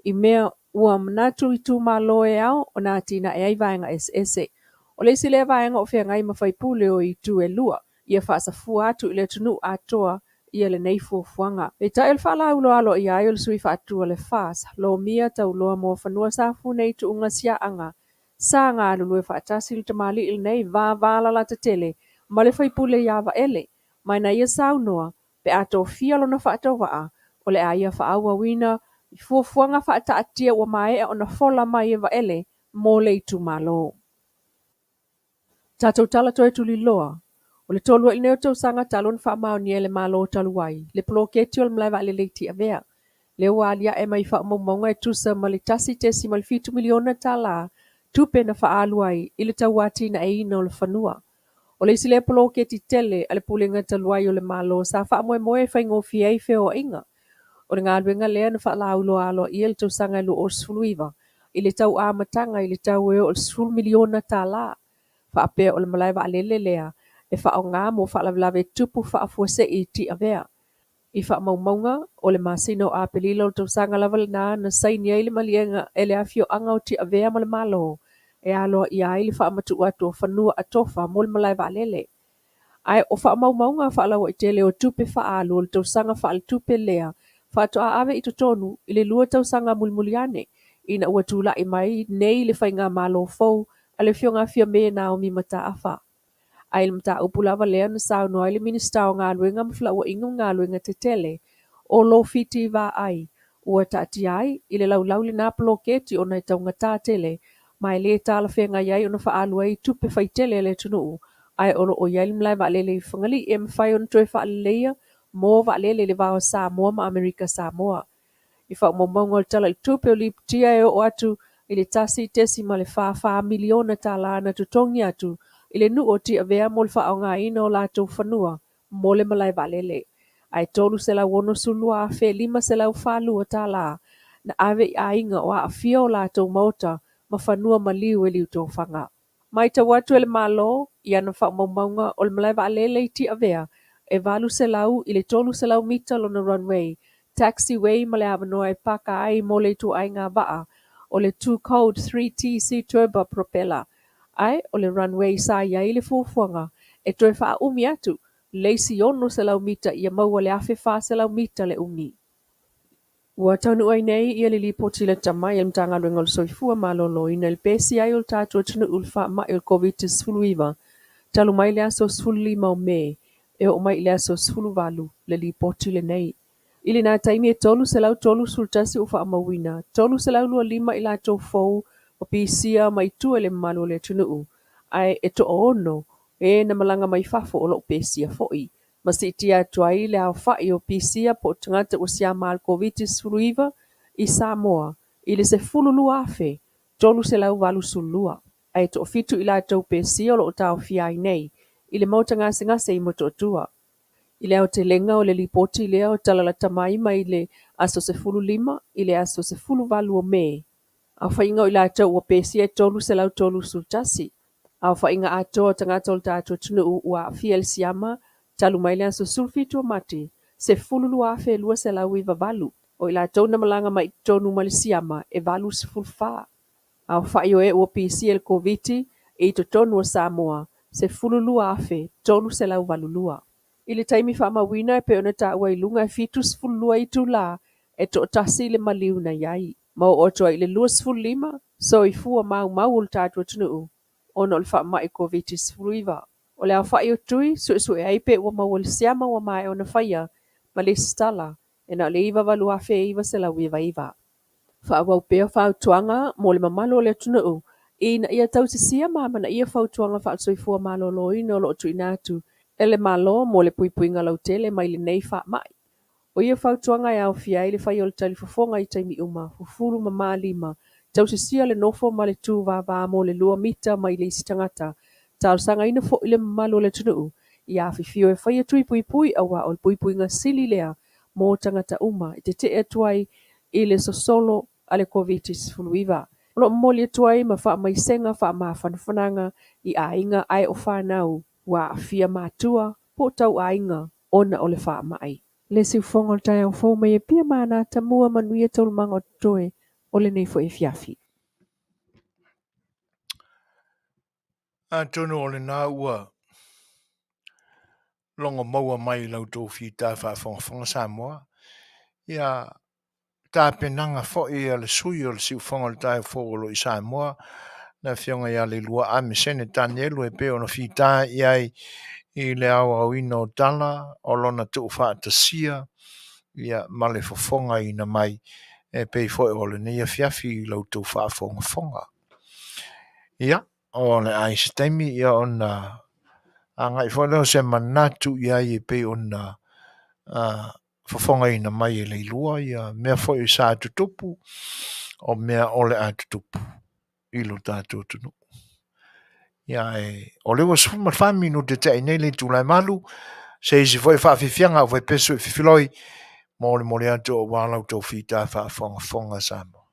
Speaker 4: i mea ua manatu itumalo e ao ona atinae ai vaega eseese. O le isi lea vaega o feagai ma faipule o itu e lua, ia faasafua atu i le atunuu atoa ia lenei fuafuaga. Peitai o le faalauiloa aloaia ai o le sui faatu a le FAST, Lomia Tauloa Muafanua Safune i Tuuga Siaaga, sa galulue faatasi le tamalii lenei vavalalata tele ma le faipule ia Vaele, ma na ia saunoa pe a tofia lona faatauvaa, o le a ia faaauauina i fuafuaga faataatia ua maea ona fola mai e Vaele mo le itumalo. Tatou tala toe tuliloa, o le 3 ai lenei o tausaga talu ona faamaonia e le Malo talu ai le poloketi o le malae vaalele i Tiavea. Lea ua aliae mai faamaumauga e tusa ma le $1.7 miliona tupe na faaalu ai i le tauatinaeina o le fanua. O le isi lea poloketi tele a le Pulega talu ai o le Malo sa faamoemoe e faigofie ai feoaiga. O le galuega lea na faalauiloa aloaia i le tausaga 2019 i le tau amataga i le tau e oo i le $10 miliona. Faapea o le malae vaalele lea e faaaoga mo faalavelave tupu faafuasei i Tiavea. I faamaumauga o le masina o Aperila o le tausaga lava lena na saini ai le maliega e le afioaga o Tiavea ma le Malo e aloaia ai le faamatuu atu o fanua atofa mo le malae vaalele. Ae o faamaumauga faalauaitele o tupe faaalu o le tausaga faaletupe lea faatoa ave i totonu i le 2 tausaga mulimuli ane ina ua tulai mai nei le faigamalo fou a le Afioga Fiame Naomi Mataafa. Ae i le mataupu lava lea na saunoa ai le Minisita o Galuega ma Felauaiga ma Galuega Tetele o Lofiti Vaai, ua taatia ai i le laulau lena poloketi ona e taugata tele ma e le talafeagai ai ona faaalu ai tupe faitele a le atunuu, ae o lo o i ai le malae vaalele i Fagalii e mafai ona toe faaleleia mo vaalele i le va o Samoa ma Amerika Samoa. I faamaumauga o le Tala i le Tupe o lipotia e oo atu i le $1.44 miliona na totogi atu i le nuu o Tiavea mo le faaaogaina o latou fanua mo le malae vaalele. Ae $362,542 na ave i aiga o aafia o latou maota ma fanua maliu e liutofaga. Matau atu e le Malo i ana faamaumauga o le malae vaalele i Tiavea e 800 i le 300 mita lona runway, taxiway ma le avanoa e paka ai mo le ituaiga vaa o le 2 code 3TC turbo propeller. Ae o le runway sa i ai le fuafuaga e toe faaumi atu le isi 600 mita ia maua le 1,400 mita le umi. Ua taunuu ai nei ia le lipoti lata mai a le Matagaluega o le Soifua Maloloina i le pesi ai o le tatou atunuu i le faamai o le Covid-19 talu mai le aso 15 o Me e oo mai i le aso 18 le lipoti lenei. I lena taimi e 331 ua faamauina, 325 i latou fou ua pisia mai tua i le mamalu o le atunuu, ae e toaono e na malaga mai fafo o lo o pesia foi, ma siitia atu ai le aofai o pisia po o tagata ua siama i le Koviti-19 i Samoa i le 12,382, ae toafitu i latou pesia o lo o taofia ai nei i le maota gasegase i Motootua. I le aotelega o le lipoti lea o tala lata mai mai le aso 15 i le aso 18 o Me, aofaiga o i latou ua pesia e 331. Aofaiga atoa o tagata o le tatou atunuu ua aafia i le siama talu mai le aso 17 o Mati, 12,298. O i latou na malaga mai i totonu ma le siama e 84. Aofai o e ua pisia i le Koviti i totonu o Samoa, 12,382. I le taimi faamauina e pei ona taua i luga e 72 itulā e toatasi le maliu na i ai, ma oo atu ai i le 25 soifua maumau o le tatou atunuu ona o le faamai Koviti-19. O le aofai o tui suesue ai pe ua maua i le siama ua maea ona faia ma lesitala e na o le 98,999. Faaauau pea fautuaga mo le mamalu o le atunuu ina ia tausisia ma amanaia fautuaga faale-soifua maloloina o lo o tuuina atu e le Malo mo le puipuiga lautele mai lenei faamai. O ia fautuaga e aofia ai le faia o le talifofoga i taimi uma, fufulu mama lima, tausisia le nofo ma le tu vava mo le 2 mita mai le isi tagata, talosagaina foi le mamalu o le atunuu ia afifio e faia tui puipui aua o le puipuiga sili lea mo tagata uma e tetee atu ai i le sosolo a le Koviti-19. O lo o momoli atu ai ma faamaisega faamafanafanaga i aiga ae o fanau ua aafia matua po o tauaiga ona o le faamai. Le siufofoga o le taeao fou mai Apia ma Anata Mua manuia taualumaga o totoe o lenei foi afiafi.
Speaker 1: Atonu o lena ua logo maua mai i la outou fita faafogafoga Samoa, ia tapenaga foi a le sui o le siufofoga o le taeao fou o lo o i Samoa, le afioga ia Leilua Amesene Tanielu e pei ona fita i ai i le aoaoina o tala o lona tuufaatasia ia ma le fofogaina mai e pei foi o lenei afiafi i la outou faafogafoga. Ia, o le a i se taimi ia ona agai foi lea o se manatu i ai e pei ona fofogaina mai e Leilua ia mea foi sa tutupu o mea o le a tutupu i lo tatou atunuu. Ia ae o lea ua 14 minute tea i nei le itula e 8, se isi foi faafiafiaga au faipesu i fifiloi mo le moli atu aua la outou fita faafogafoga Samoa.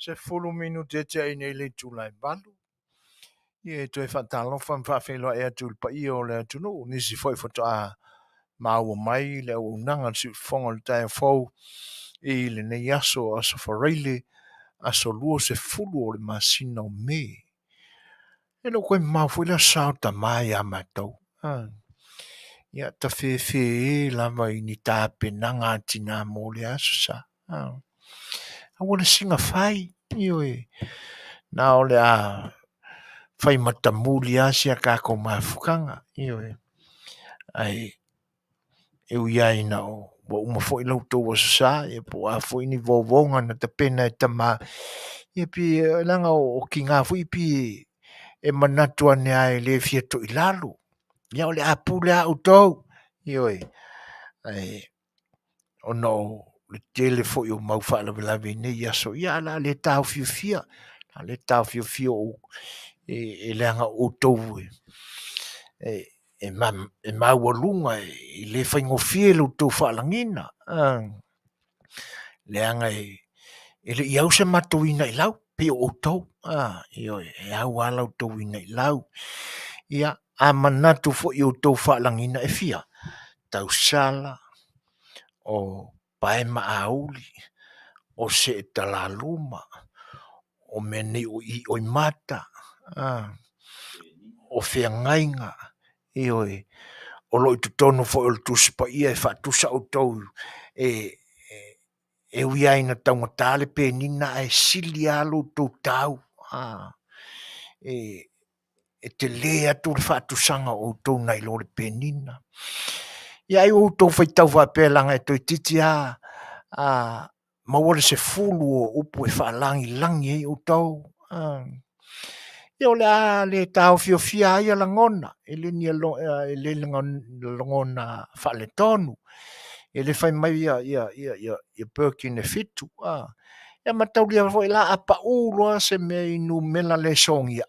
Speaker 1: 10 minute e tea nei le itula e 8. Ia e toe faatalofa ma faafeiloai atu i le paia o le atunuu, nisi foi faatoa maua mai le auaunaga a le siufofoga o le taeao fou i lenei aso, aso Faraile, aso 20 o le masina o Me. E le o toe mamao foi le Aso Sa o Tama ia matou. Ia tafefe e lava i ni tapenaga a tina mo lea Aso Sa. Aua le siga fai, ioe, na o le a fai matamuli lava si a tatou mafutaga, ioe. Ae e ui lava ina ua uma foi la outou Aso Sa, ia po o a foi ni vaovaoga na tapena e tama, ia pei leaga o tina foi pei e manatu ane lava e le fia toilalo. Ia o le a pule lava outou, ioe. Ae ona o le tele foi o mau faalavelave i nei aso, ia ae o le a le taofiofia, o le a le taofiofia e leaga o outou e maualuga, e le faigofie lo outou faalagiga. Leaga e le i au se matou inailau, pei o outou, ioe, e au lava la outou inailau. Ia, a manatu foi i outou faalagiga e fia? Tausala, o paemaauli, o seetalaluma, o mea nei o ioimata, o feagaiga, ioe, o lo o i totonu foi o le Tusi Paia e faatusa outou e ui lava ina taugata le penina ae sili lava lo outou tau. E tele atu le faatusaga o outou nai lo le penina. Ia ai ua outou faitau faapea leaga e toeitiiti lava maua le 10 o upu e faalagilagi ai outou. Ia o le a le taofiofia ai ia lagona, e le ni lagona faaletonu. E le fai mai ia Birkin e 7. Ia mataulia foi la a pau loa se mea i numera le sogia,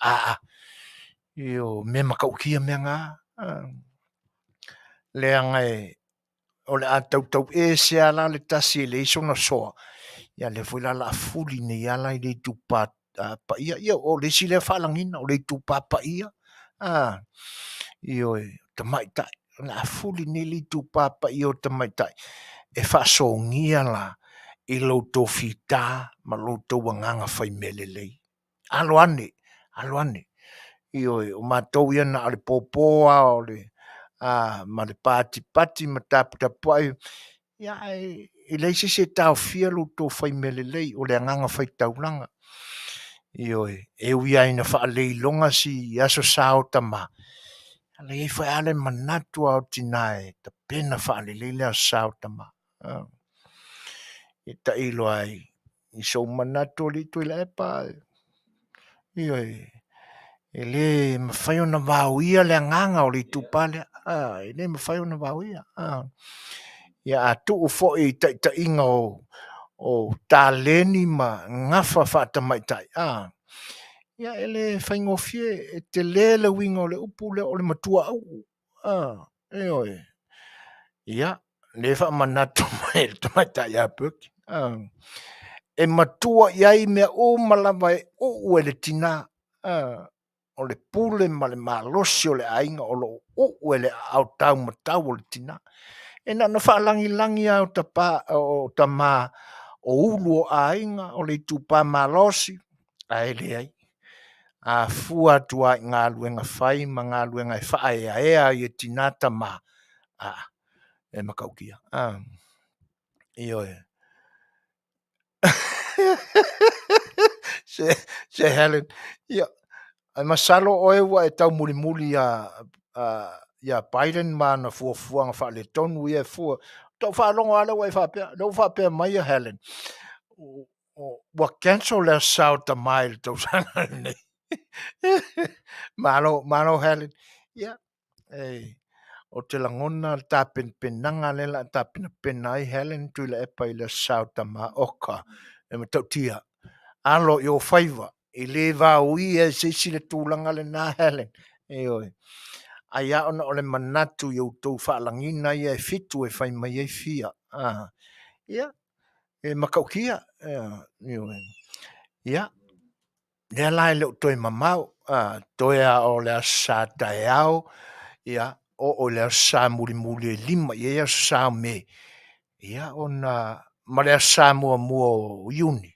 Speaker 1: io mea matautia mea na. Leaga o le a tautau ese lava la le tasi e leai sona soa, ia lea foi la o le a fuli nei lava la i le itupa paia. Ia o le isi lea faalagiga o le itupa paia. Ioe, tamaitai. O le a fuli nei le itupa paia o tamaitai e faasogia la i lo outou fita ma lo outou agaga fai mea lelei. Alo ane, alo ane. Ioe, o matou ia na o le popo lava o le ma le patipati ma taputapuai, ia ae e leai se isi e taofia lo outou fai mea lelei, o le agaga faitaulaga. Ioe, e ui lava ina faaleiloga si Aso Sa o Tama, a i ai foi lava le manatu lava o tina e tapena faalelei le Aso Sa o Tama. E tailo ai i sou manatu o alii Tuilaepa, ioe, e le mafai ona vaoia le agaga o le itupa lea, e le mafai ona vaoia. Ia a tuu foi i taitaiga o taleni ma gafa faatamaitai, ia e le faigofie, e tele le uiga o le upu lea o le matuauu. Ioe. Ia, lea e faamanatu mai e le tamaitai ia Birkin, e matua i ai mea uma lava e uu e le tina. O le pule ma le malosi o le aiga o lo o uu e le aao taumatau o le tina. E na ona faalagilagi lava o tama o ulu o aiga, o le itupa malosi, ae leai. A fua atu lava i galuega fai ma galuega e faaeaea ai e tina tama, e matautia. Ioe. Se, se Helen. Ia, ae masalo oe ua e taumulimuli ia, ia Biden ma ana fuafuaga faaletonu ia e fua. Tou faalogo lava lea ua e faapea, lea ua faapea mai ia Helen, ua cancel le Aso Sa o Tama i le tausaga lenei. Malo, malo Helen. Ia, e, ou te lagona le tapenapenaga lea o le a tapenapena ai Helen Tuilaepa i le Aso Sa o Tama, oka, e matautia. Alo i ou faiva, e le vaoia e se isi le tulaga lena Helen. Ioe. Ai lava ona o le manatu i outou faalagiga ia e fitu e fai mai ai fia. Ah. Ia, e matautia. Ioe. Ia, lea la e le o toe mamao, ah, toe lava o le Aso Sa taeao, ia, oo i le Aso Sa mulimuli e 5 i ai Aso Sa o Me, ia ona ma le Aso Sa muamua o Iuni,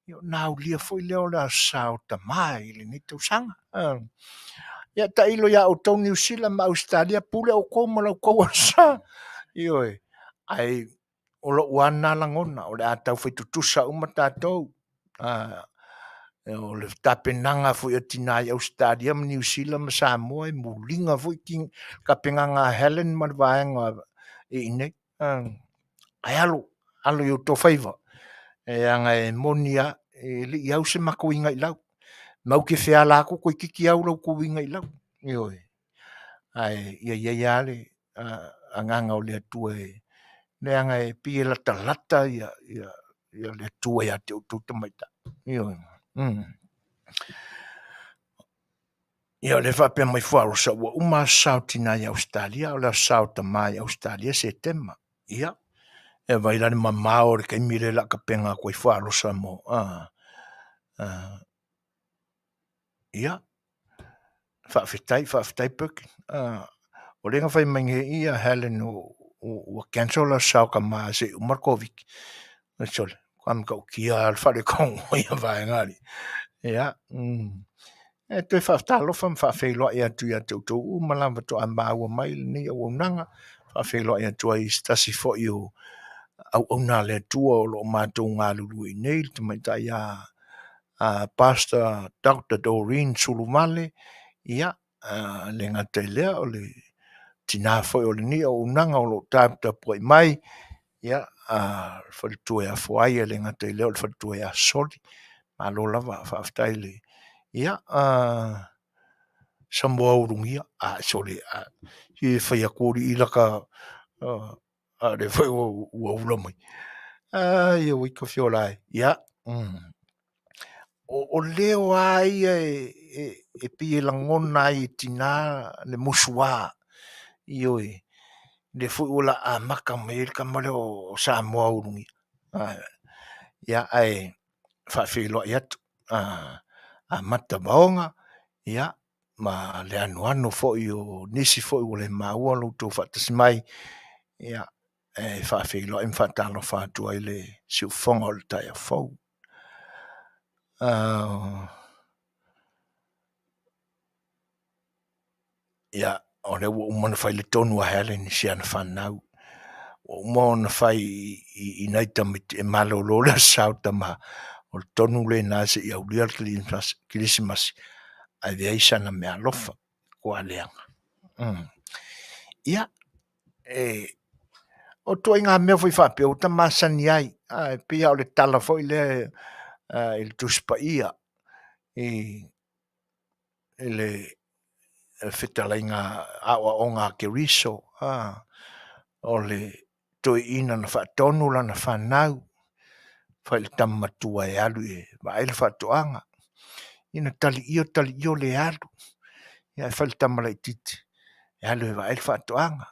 Speaker 1: ia ona aulia foi lea o le Aso Sa o Tama i lenei tausaga. Ah. Ia tailo ia outou Niu Sila ma Ausetalia, pule outou ma la outou Aso Sa. Ioe. Ae o lou lava lena lagona, o le a taufai tutusa uma tatou. Ah, o le tapenaga foi a tina i Ausetalia ma Niu Sila ma Samoa e muliga foi tapenaga a Helen ma le vaega i inei. Ah, ae alo, alo i outou faiva. E aga e moni lava, e le i au se matou igailau. Mau te feala atu toeitiiti au la outou igailau. Ioe. Ae ia i ai lava le agaga o le Atua e leaga e pei e latalata ia, ia, ia le Atua ia te outou tamaitai. Ioe. Ia o lea e faapea mai Fuarosa ua uma Aso Sa o Tina i Ausetalia, a o le Aso Sa o Tama i Ausetalia Setema. Ia, e vaai la le mamao o le taimi lea o le a tapena atu ai Fuarosa mo, ia, faafetai, faafetai Perkin. O lea na fai mai nei ia Helen ua cancel le Aso Sa o Tama se i uma le Koviti. Sole, matua matautia lava le faaletonu o ia vaega alii. Ia, E toe faatalofa ma faafeiloai atu ia te outou uma lava faatoa maua mai lenei auaunaga. Faafeiloai atu ai i se tasi foi o auauna a le Atua o lo o matou galulue i nei, le tamaitai a Pastor Dr. Doreen Suluvale. Ia, e le gata i lea, o le tina foi o lenei auaunaga o lo o taputapuai mai, ia, le faletua ia Foai, e le gata i lea o le faletua ia Soli. Malo lava, faafetai le, ia, Samoa ulugia, a sole, a, e fai atu alii laka, a lea foi ua ula mai. Ai, ua ita fiola e. Ia, o leo lava ia e pei e lagona ai e tina le musuā. Ioe, lea foi ua la amata mai ai le tama lea o Samoa ulugia. Ia, ae faafeiloai atu, amata vaoga, ia, ma le anoano foi o nisi foi ua le maua lo outou faatasi mai, ia, e faafeiloai ma faatalofa atu ai le siufofoga o le taeao fou. Ia, o lea ua uma ona fai le tonu a Helen i si ana fanau. Ua uma ona fai i nai tamaiti e malolo le Aso Sa o Tama. O le tonu lena se i aulia le Kerisimasi, ae leai sana meaalofa, ua leaga. Ia, e, o ituaiga mea foi faapea ua ta masani ai, e pei lava o le tala foi lea i le Tusi Paia i le fetalaiga aoaoga a Keriso, o le toeaina na faatonu lana fanau, fai i le tama matua e alu e vaai le faatoaga. Ina taliio taliio le alu, ia ae fai i le tama laitiiti, e alu e vaai le faatoaga.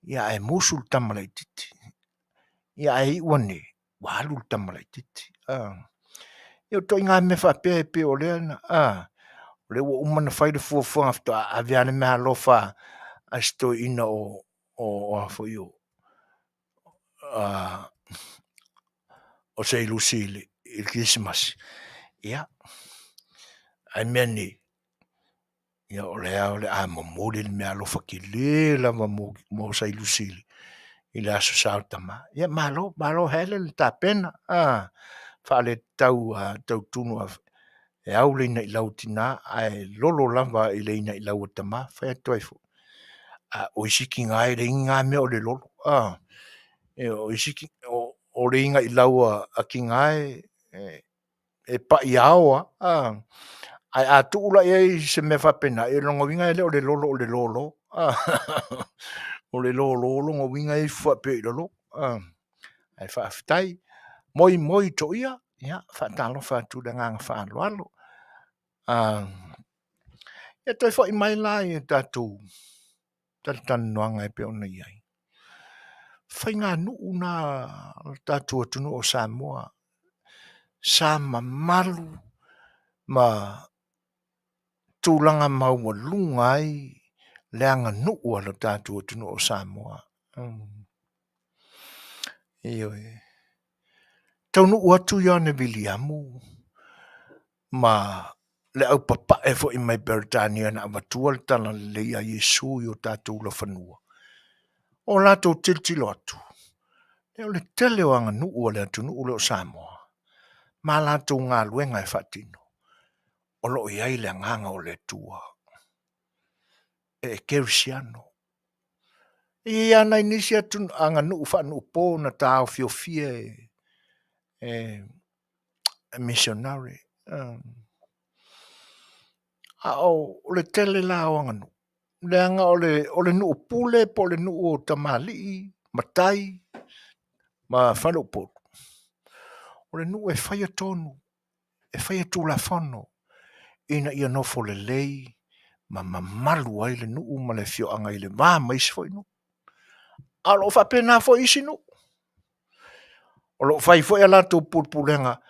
Speaker 1: Ia ae musu le tama laitiiti. Ia ae iu ane, ua alu le tama laitiiti. Ia o ituaiga mea faapea e pei o lea na, o lea ua uma ona fai le fuafuaga faatoa ave lava le meaalofa a si toeaina o a foi o o Seilusi i le Kerisimasi. Ia, ae mea nei, ia o lea o le a momoli le meaalofa tele lava mo Sailusi i le Aso Sa o Tama. Ia malo, malo Helen le tapena. faaletau a tautunu a e au le inailau a tina ae lolo lava i le inailau a tama. Fai atu ai foi, a o isi tina e leai ni na mea o le lolo. A, e o isi o le inailau a tina e, e pai ao lava. A, ae a tuu la i ai se mea faapena, ia o lona uiga e le o le lolo o le lolo. A, o le lolo lona uiga e ifo faapea i lalo. A, ae faafetai. Moi moi Toia, ia faatalofa atu i le agaga faaaloalo. A, ia toe foi mai la i tatou talatalanoaga e pei ona i ai. Faiganuu na o le tatou atunuu o Samoa sa mamalu ma tulaga maualuga ai le aganuu a lo tatou atunuu o Samoa. Ioe. Taunuu atu Ioane Viliamu ma le aupapae foi mai Peretania na avatua le talalelei a Iesu i o tatou laufanua, o latou tilotilo atu, e o le tele o aganuu a le atunuu lea o Samoa, ma latou galuega e faatino, o lo o i ai le agaga o le Atua e kerisiano. E i ai lava nai nisi aganuu faanuupo na taofiofia e missionary. A o le tele la o aganuu, leaga o le nuu pule po o le nuu o tamalii, matai ma faleupolu, o le nuu e faia tonu, e faia tulafono ina ia nofo lelei ma mamalu ai le nuu ma le afioaga i le va ma isi foi nuu. A o lo o faapena foi isi nuu. O lo o fai foi a latou pulepulega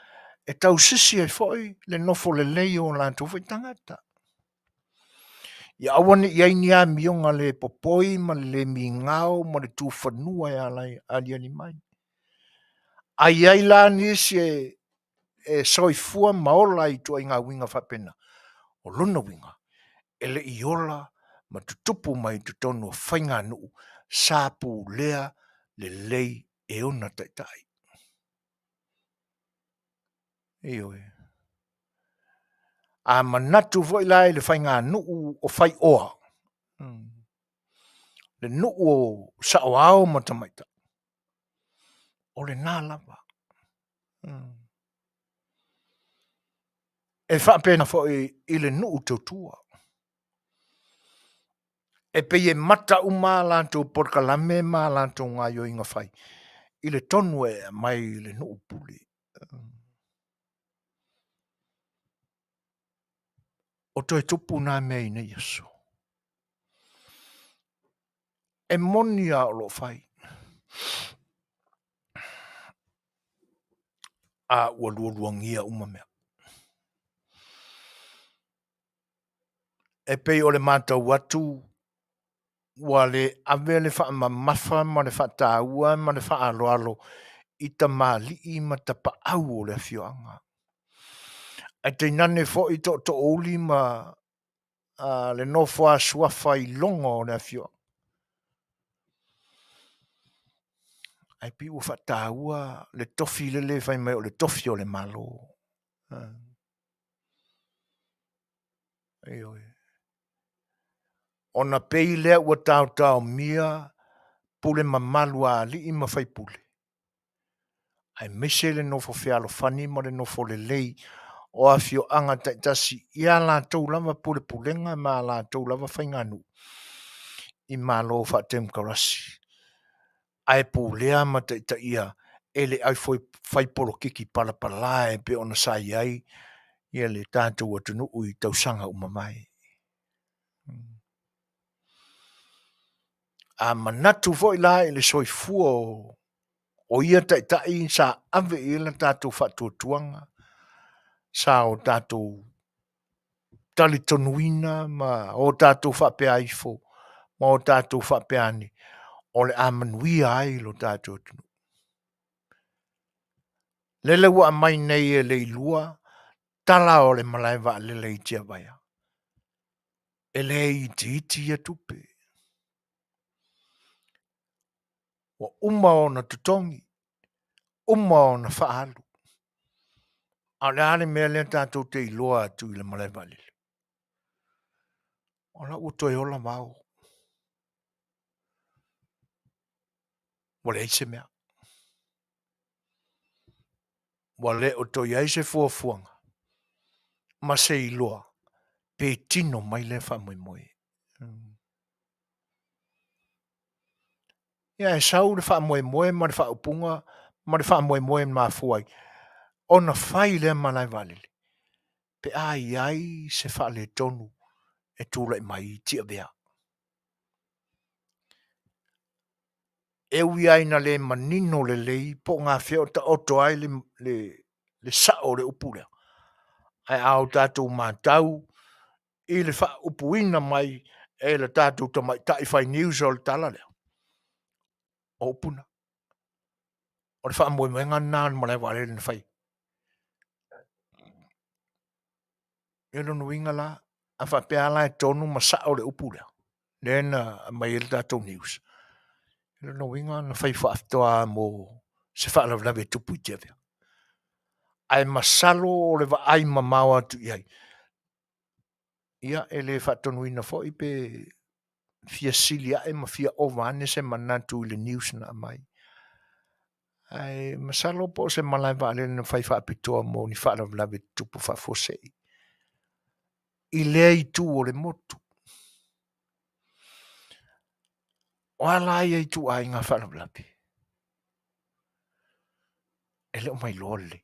Speaker 1: e tausisi ai foi le nofo lelei o latou foi tagata. Ia aua ne i i ai ni amioga le popoi ma le le migao ma le tufanua e ala aliali mai. A i ai la nisi e soifua ma ola i ituaiga uiga faapena, o lona uiga, e le i ola ma tutupu mai i totonu o faiganuu sa pulea lelei e ona taitai. Ioe. A manatu foi la i le faiganuu o Faioa, le nuu o saoao ma tamaitai, o lena lava. E faapena foi i le nuu tautua. E pei e mata uma a latou polokalame ma a latou gaoioiga fai i le tonu e aumai i le nuu pule. O toe tupu na mea i nei aso. E moni lava o lo o fai, a ua lualuagia uma mea. E pei o le matau atu ua le ave le faamamafa ma le faataua ma le faaaloalo i tamalii ma tapaau o le afioaga. Ae tainane foi tootoouli ma le nofo a suafa iloga o le afioaga. Ae pei ua faataua le tofi lele fai mai o le tofi o le Malo. Ioe. Ona pei lea ua taotaomia pule mamalu a alii ma faipule, aemaise le nofo fealofani ma le nofo lelei o afioaga taitasi i a latou lava pulepulega ma a latou lava faiganuu i malo faatemokarasi, ae pulea ma taitaia e le aufaipolokiki palapala e pei ona sa i ai le tatou atunuu i tausaga ua mavae. A manatu foi la i le soifua o ia taitai sa ave i ai le tatou faatuatuaga, sa o tatou talitonuina ma o tatou faapea ifo ma o tatou faapea ane, o le a manuia ai lo tatou atunuu. Lele ua aumai nei e Leilua tala o le malae vaalele i Tiavaea. E le itiiti ia tupe. Ua uma ona totogi, uma ona faaalu. A o le a le mea lea tatou te iloa atu i le malae vaalele? O la ua toe ola vao. Ua leai se mea. Ua le o toe i ai se fuafuaga ma se iloa pe tino mai lea faamoemoe. Ia e sau le faamoemoe ma le faaupuga ma le faamoemoe na mafua ai ona fai lea malae vaalele pe a i ai se faaletonu e tulai mai i Tiavea. E ui lava ina le manino lelei po o gafea o taoto ai le, le, le sao o le upu lea, ae a o tatou matau i le faaupuina mai e le tatou tamaitai fai news o le tala lea, o upu na. O le faamoemoega lena o le malae vaalele na fai. Ia lona uiga la, a faapea la e tonu ma sao le upu lea, lea na aumai ai le tatou news, o lona uiga na fai faapitoa mo se faalavelave e tupu i Tiavea. Ae masalo o le vaai mamao atu i ai, ia e le faatonuina foi pe fia sili ae ma fia ova ane se manatu i le news na aumai. Ae masalo po o se malae vaalele na fai faapitoa mo ni faalavelave tutupu faafuasei i lea itu o le motu. O a la ia ituaiga faalavelave? E le o mailoa lelei.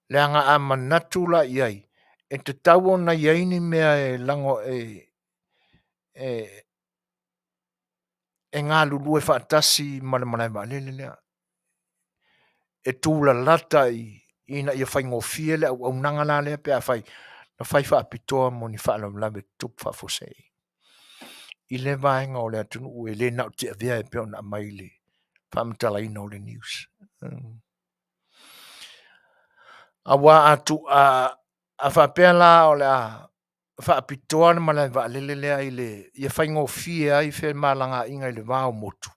Speaker 1: Leaga a manatu la i ai, e tatau ona i ai ni mea e lago e, e, e galulue faatasi ma le malae vaalele lea. E tulalata i, ina ia faigofie le auaunaga la lea pe afai na fai faapitoa mo ni faalavelave tutupu faafuasei i lea vaega o le atunuu e le na o Tiavea e pei ona aumai i le faamatalaina o le news. Aua a tu, a, a faapea la o le a faapitoa le malae vaalele lea i le ia faigofie ai femalagaaiga i le va o motu,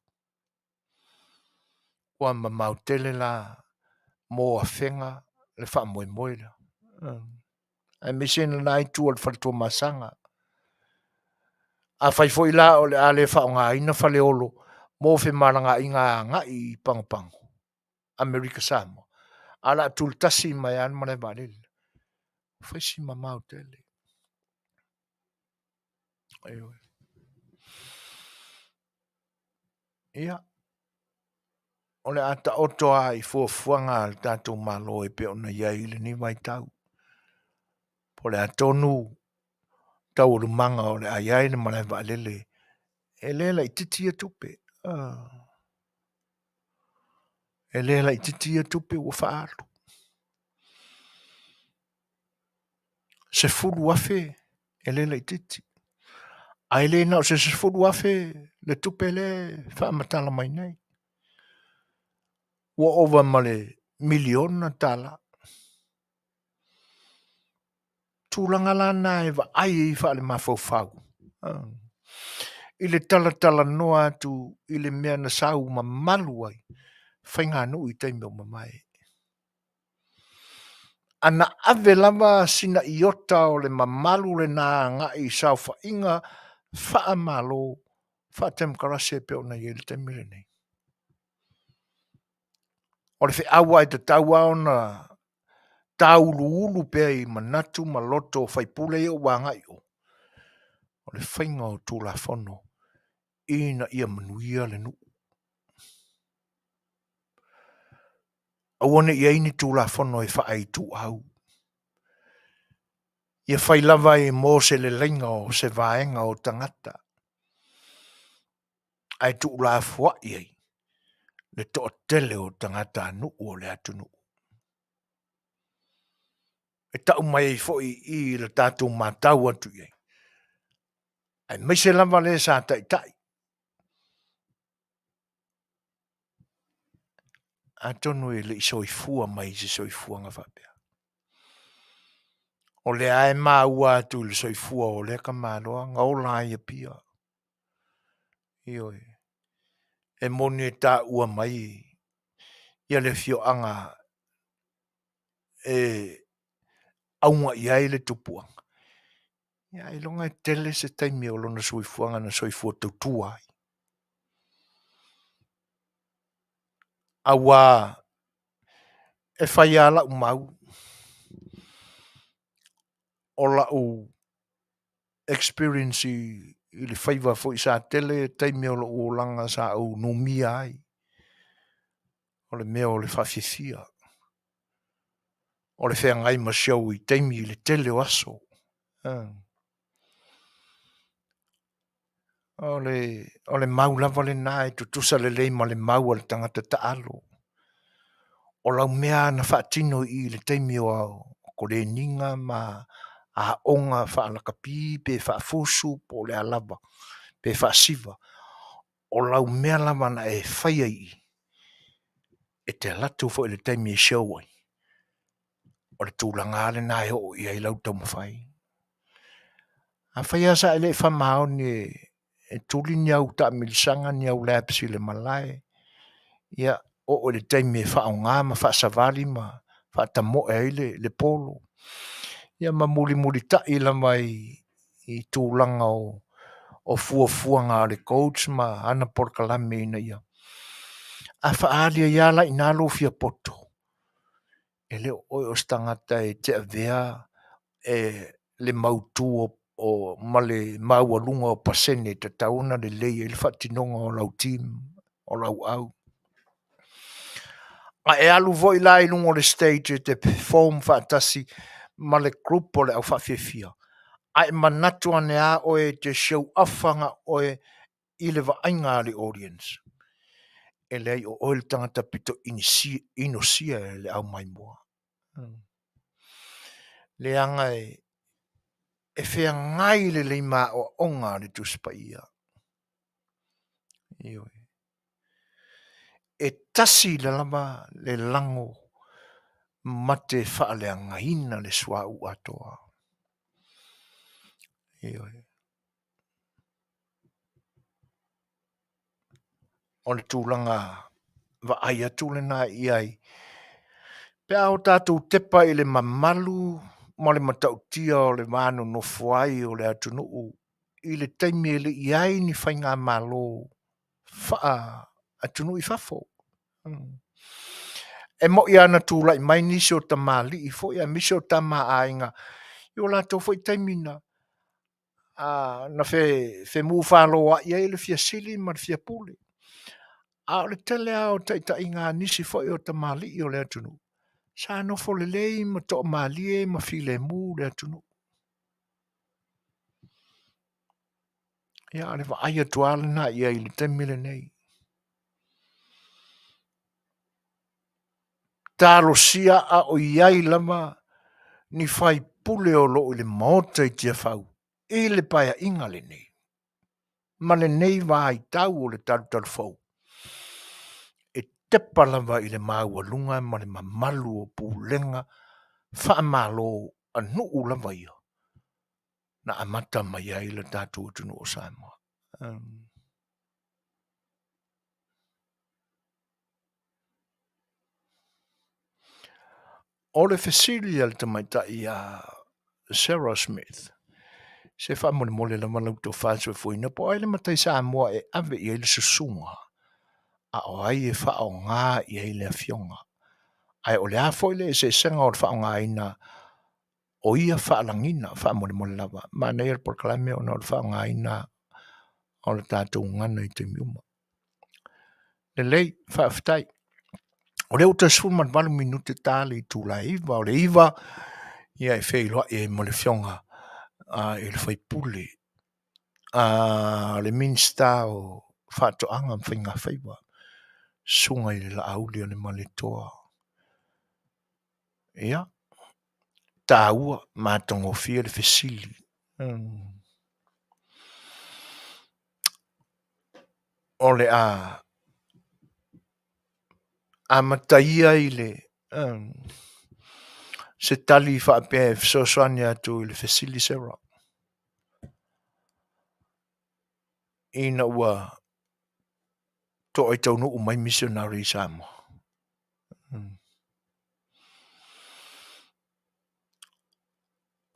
Speaker 1: ua mamao tele la mo Afega le faamoemoe lea. Aemaise lena itu o le fale Tuamasaga. Afai foi la o le a le faaaogaina Faleolo mo femalagaaiga agai i Pagopago, Amerika Samoa, a o le a tulitasi mai lava le malae vaalele. Fai si mamao tele. Ioe. Ia, o le a taoto lava i fuafuaga a le tatou Malo e pei ona i ai i lenei vaitau. Po o le a tonu taualumaga o le a i ai le malae vaalele e le laitiiti ia tupe. E le laitiiti ia tupe ua faaalu. 10,000 e le laitiiti. Ae le na o se 10,000 le tupe lea e faamatala mai nei. Ua ova ma le miliona tala. Tulaga la na e vaai ai faalemafaufau i le talatalanoa atu i le mea na sau mamalu ai faiganuu i taimi ua mavae. Ana ave lava sina iota o le mamalu lena agai i saofaiga faamalo faatemokarasi e pei ona i ai i le taimi lenei. O le feau lava e tatau lava ona tauluulu pea i manatu ma loto o faipule ia ua agai i o, o le faiga o Tulafono ina ia manuia le nuu. Aua ne i i ai ni Tulafono e faaituau. Ia fai lava i mo se leleiga o se vaega o tagata, ae tuulafoai ai le toatele o tagatanuu o le atunuu. E tau mai ai foi i i le tatou matau atu i ai, aemaise lava le sa taitai. Atonu e le i soifua mai i se soifuaga faapea. O lea e maua atu i le soifua o lea tamaloa na ola ai i Apia. Ioe. E moni e taua mai ia le afioaga e auga i ai le tupuaga, ia ailoga e tele se taimi o lona soifuaga na soifua tautua ai. Auā e fai lava lau mau o lau experience i le faiva foi sa tele taimi o lou olaga sa ou numia ai, o le mea o le faafiafia, o le feagai ma si au i taimi i le tele o aso. O le, o le mau lava lena e tutusa lelei ma le mau a le tagata taalo. O lau mea na faatino i le taimi o koleniga ma aoga faalakapi pe faafusu po o le a lava pe faasiva. O lau mea lava na e faia i i, e te alu atu foi i le taimi e show ai, o le tulaga lava lena e oo i ai lau taumafai. Afai lava sa e le faamaoni e tuli ni au taamilisaga ni au laps i le malae, ia oo i le taimi e faaaoga ma faasavali ma faatamoe ai le, le polo, ia ma mulimulitai lava i, i tulaga o, o fuafuaga a le coach ma ana polokalame ina ia a faaali ai lava la i ina lou fia poto, e le o oe o se tagata e te avea e le mautu o, o ma le maualuga o pasene e tatau ona lelei ai le faatinoga o lau team, o lau au. A e alu foi la i luga o le stage e te perform faatasi ma le group o le au faafiafia, a e manatu ane lava oe e te show off ana oe i le vaaiga a le audience, e leai o oe le tagata pito inosia e le aumaimoa. Leaga e, e feagai lelei ma aoaoga a le Tusi Paia. Ioe. E tasi lava le lago ma te faaleagaina le suauu atoa. Ioe. O le tulaga vaai atu lena i ai. Pe a o tatou tepa i le mamalu ma le matautia o le va nonofo ai o le atunuu i le taimi e le i ai ni faigamalo faa atunuu i fafo. E mo'i lava na tulai mai nisi o tamalii foi aemaise o tama a aiga i o latou foi taimi na a, na fe, femufaloai ai le fia sili ma le fia pule. A o le tele lava o taitaiga a nisi foi o tamalii o le atunuu, sa nofo lelei ma toamalie ma filemu le atunuu. Ia, a o le vaai atu lava lena i ai i le taimi lenei. Talosia a o i ai lava ni faipule o lo o i le Maota i Tiafau i le Paeaiga lenei ma lenei vaitau o le talutalufou, e tepa lava i le maualuga ma le mamalu o pulega faamalo a nuu lava ia na amata mai ai le tatou atunuu o Samoa. O le fesili a le tamaitai ia Sarah Smith, se faamolemole lava lau tofa soifuaina po o ai le matai Samoa e ave i ai le susuga, a o ai e faaaoga i ai le afioga. Ae o le a foi le eseesega o le faaaogaina o ia faalagiga faamolemole lava. Manaia le polokalame ona o le faaaogaina o le tatou gagana i taimi uma. Lelei, faafetai. O lea ua toe 18 minute ta le itula e 9, o le 9 ia e feiloai ai ma le afioga i le faipule le Minisita o Faatoaga ma Faigafaiva, susuga i le Laauli o le Maletoa. Ia, taua, matagofie le fesili. O le a amata ia i le se tali faapea e fesoasoani atu i le fesili Sarah. Ina ua to'a i taunuu mai misionari i Samoa.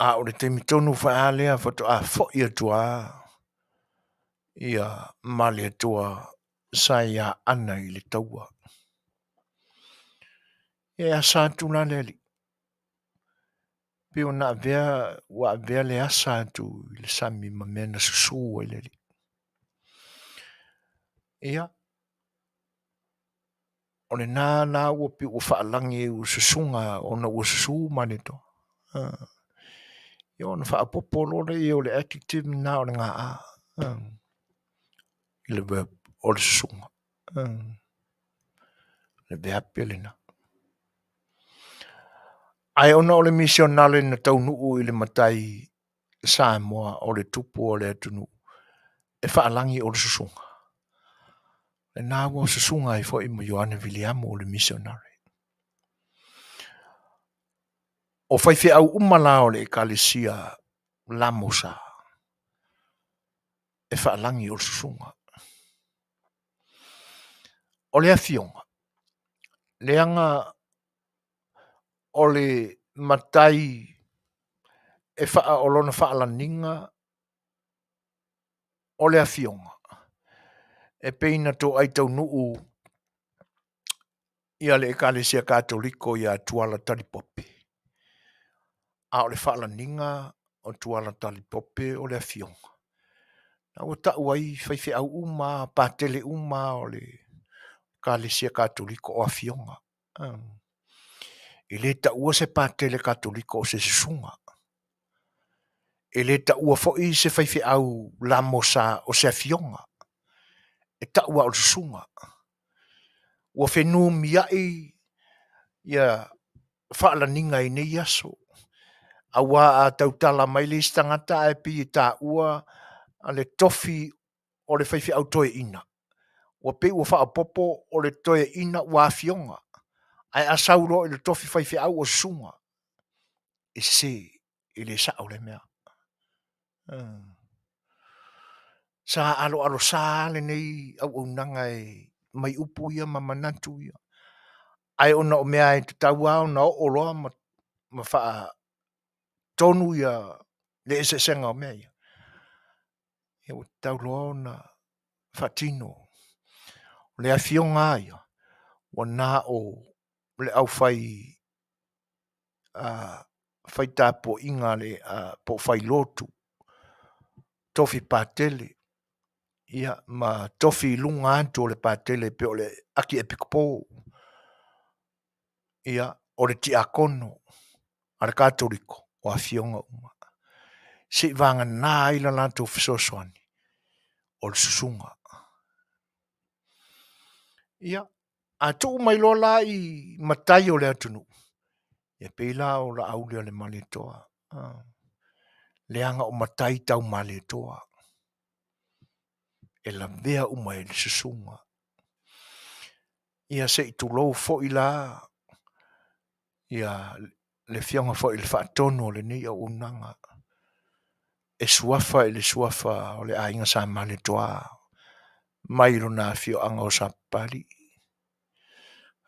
Speaker 1: A o le taimi tonu foi lava lea faatoa foi atu lava ia Malietoa sa ia Ana i le taua. Ia e asa atu la le alii. Pei ona avea, ua avea le asa atu i le sami ma mea na susu ai le alii. Ia, o lena la ua pei ua faalagi ai ua susuga ona ua susu Malietoa. Ia ona faaopoopo loa lea o le adjective lena o le gaa i le verb o le susuga. Le veape lena. Ae ona o le misionare na taunuu i le matai Samoa o le tupu o le atunuu e faalagi o le susuga. Lena ua susuga ai foi ma Ioane Viliamu o le misionare. O faifeau uma la o le Ekalesia Lamosa e faalagi o le susuga. O le afioga, leaga o le matai e faa, o lona faalaniga o le afioga e pei na toai taunuu ia le Ekalesia Katoliko ia Tuala Talipope. A o le faalaniga o Tuala Talipope o le afioga. Na ua tau ai faifeau uma, patele uma o le Ekalesia Katoliko o afioga. E le taua se patele Katoliko o se susuga. E le taua foi se faifeau Lamosa o se afioga. E tau lava o le susuga. Ua fenumiai ia faalaniga i nei aso. Aua a tautala mai le isi tagata ae pei e taua le tofi o le faifeau toeaina, ua pei ua faaopoopo o le toeaina ua afioga. Ae a sau loa i le tofi faifeau o susuga, e sese, e le sao lea mea. Sa aloalosa lenei auaunaga e mai upu ia ma manatu ia. Ae ona o mea e tatau lava ona oo loa ma faatonu ia le eseesega o mea ia, ia ua tatau loa ona faatino. O le afioga lava ia, ua na o le aufai fai tapuaiga po o fai lotu, tofi patele, ia ma tofi i luga atu o le patele pei o le akiepikopo, ia o le tiakono a le Katoliko, o afioga uma. Seivagana ai le latou fesoasoani o le susuga. Ia, a tuu mai loa la i matai o le atunuu, ia pei la o Laauli o le Malietoa, leaga o matai tau Malietoa, e lavea uma i le susuga. Ia se i tulou foi la ia le afioga foi i le faatonu o lenei auaunaga, e suafa i le suafa o le aiga sa Malietoa mai lona afioaga o Sapapalii.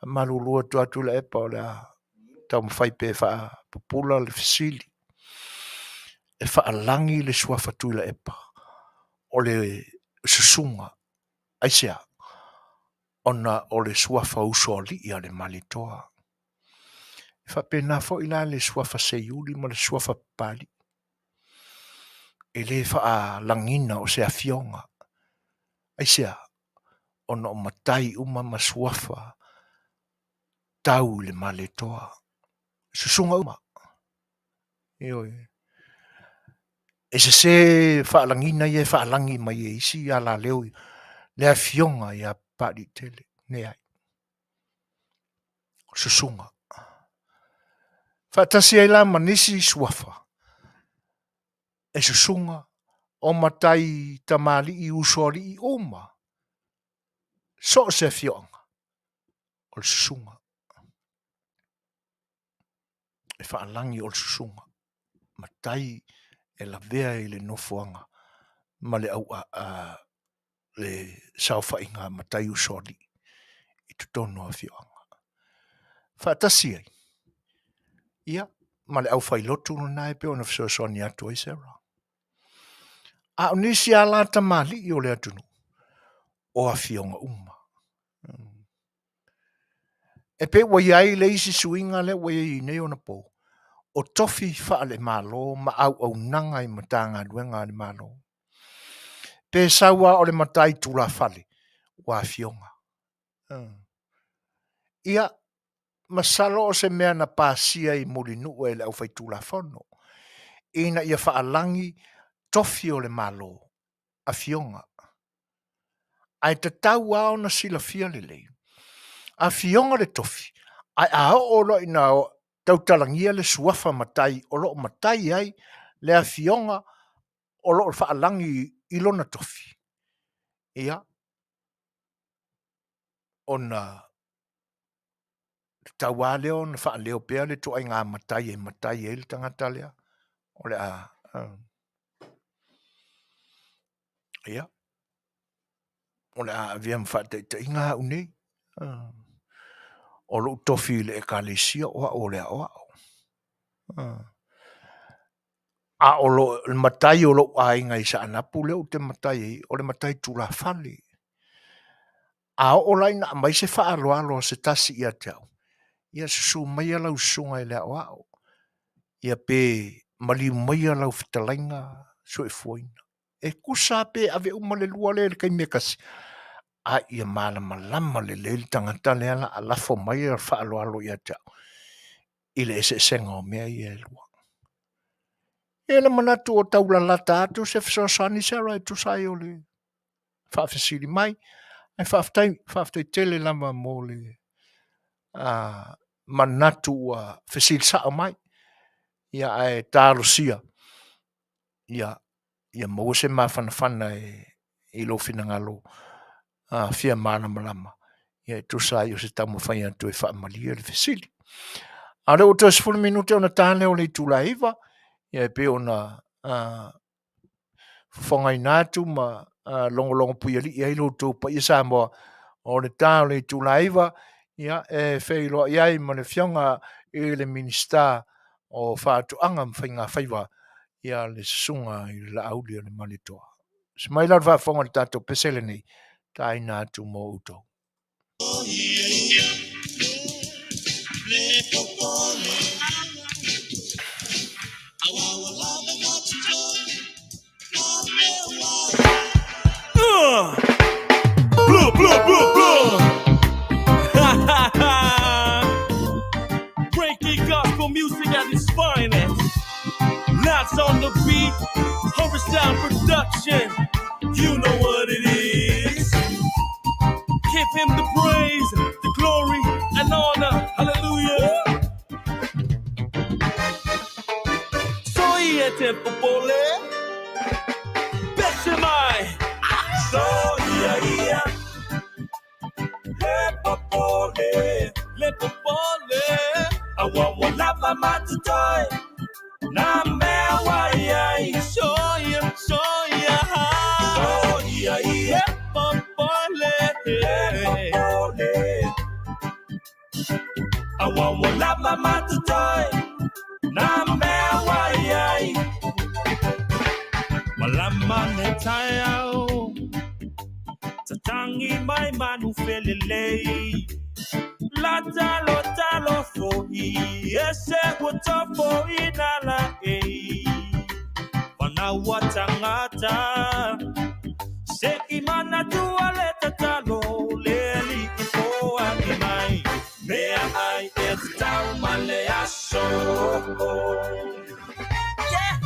Speaker 1: Faamalulu atu lava Tuilaepa o le a taumafai pea e faapupula le fesili, e faalagi le suafa Tuilaepa o le susuga aisea? Ona o le suafa usoalii a le Malietoa. E faapena foi la le suafa Seiuli ma le suafa Papalii. E le faalagina o se afioga. Aisea? Ona o matai uma ma suafa tau i le Malietoa. Susuga uma. Ioe. E sese faalagina ia e faalagi mai e isi alaleo le afioga ia Papaliitele. Leai. Susuga. Faatasi ai la ma nisi suafa e susuga o matai tamalii usoalii uma so o se afioaga o le susuga. E faalagi o le susuga matai e lavea i le nofoaga ma le au le saofaiga a matai usoalii i totonu o afioaga. Faatasi ai, ia. ma le aufailotu lena e pei ona fesoasoani atu ai Sarah. A o nisi a la tamalii o le atunuu, o afioga uma. E pei ua i ai le isi suiga lea ua i ai nei ona po, o tofi faale-Malo ma auaunaga i Matagaluega a le Malo. Pe sau lava o le matai tulafale, ua afioga. Ia, masalo o se mea na pasia i Mulinuu e le aufaitulafono ina ia faalagi tofi o le Malo, afioga. Ae tatau lava ona silafia lelei, afioga le tofi, ae a oo loa ina tautalagia le suafa matai o lo o matai ai le afioga o lo o faalagi i lona tofi, ia, ona tatau lava lea ona faaleo pea le ituaiga matai e matai ai le tagata lea o le a ia o le a avea ma faataitaiga au nei o lou tofi i le Ekalesia o au o le aoao. A o le matai o lou aiga i Saanapu lea ou te matai ai, o le matai tulafale. A oo la ina aumai se faaaloalo a se tasi ia te au, ia susu maia lau susuga i le aoao, ia pe maliu maia lau fetalaiga Soefuaina. E tusa pe ave uma le lua lea i le taimi e tasi, a ia malamalama lelei le tagata lea la a lafo mai le faaaloalo ia te au i le eseesega o mea ia e lua. E i ai le manatu o taulalata atu se fesoasoani Sarah e tusa ai o le faafesili mai, ae faafetai, faafetai tele lava mo le manatu ua fesili sao mai. Ia ae talosia ia ia maua se mafanafana e i lou finagalo fia malamalama ia e tusa ai o se taumafai atu e faamalie le fesili. A o lea ua toe 10 minute ona ta lea o le itula e 9, ia e pei ona fofogaina atu ma logologo puialii ai lo outou paia Samoa, o le ta o le itula e 9, ia e feiloai ai ma le Afioga i le Minisita o Faatoaga ma Faiga Faiva, ia le Susuga i le Laauli o le Malietoa. Se mai la le faafofoga i le tatou pese lenei, taina atu mo outou.
Speaker 2: Blue, blue, blue, blue. Breaking gospel music at its finest. Lots on the beat. Harvest Sound Production. You know what it is. Give him the praise, the glory, and honor. Hallelujah. Soy tempo pole. Besemai. Soy ia. Le popole. Le popole. Awa wala pa matutoy. Na mea wai Soia, soia. Soia ia. Le popole. Le popole. Awa wala pa matutoy. Na mea wai ai. Malama ne taiao. Tatangi mai manu felelei. La talo talo fohi. Ese uta fohi nala ei. Wanawa tangata. Se imana tua le tatalo. Leli i poa i mai. Mea ai e te tau male aso. Yeah.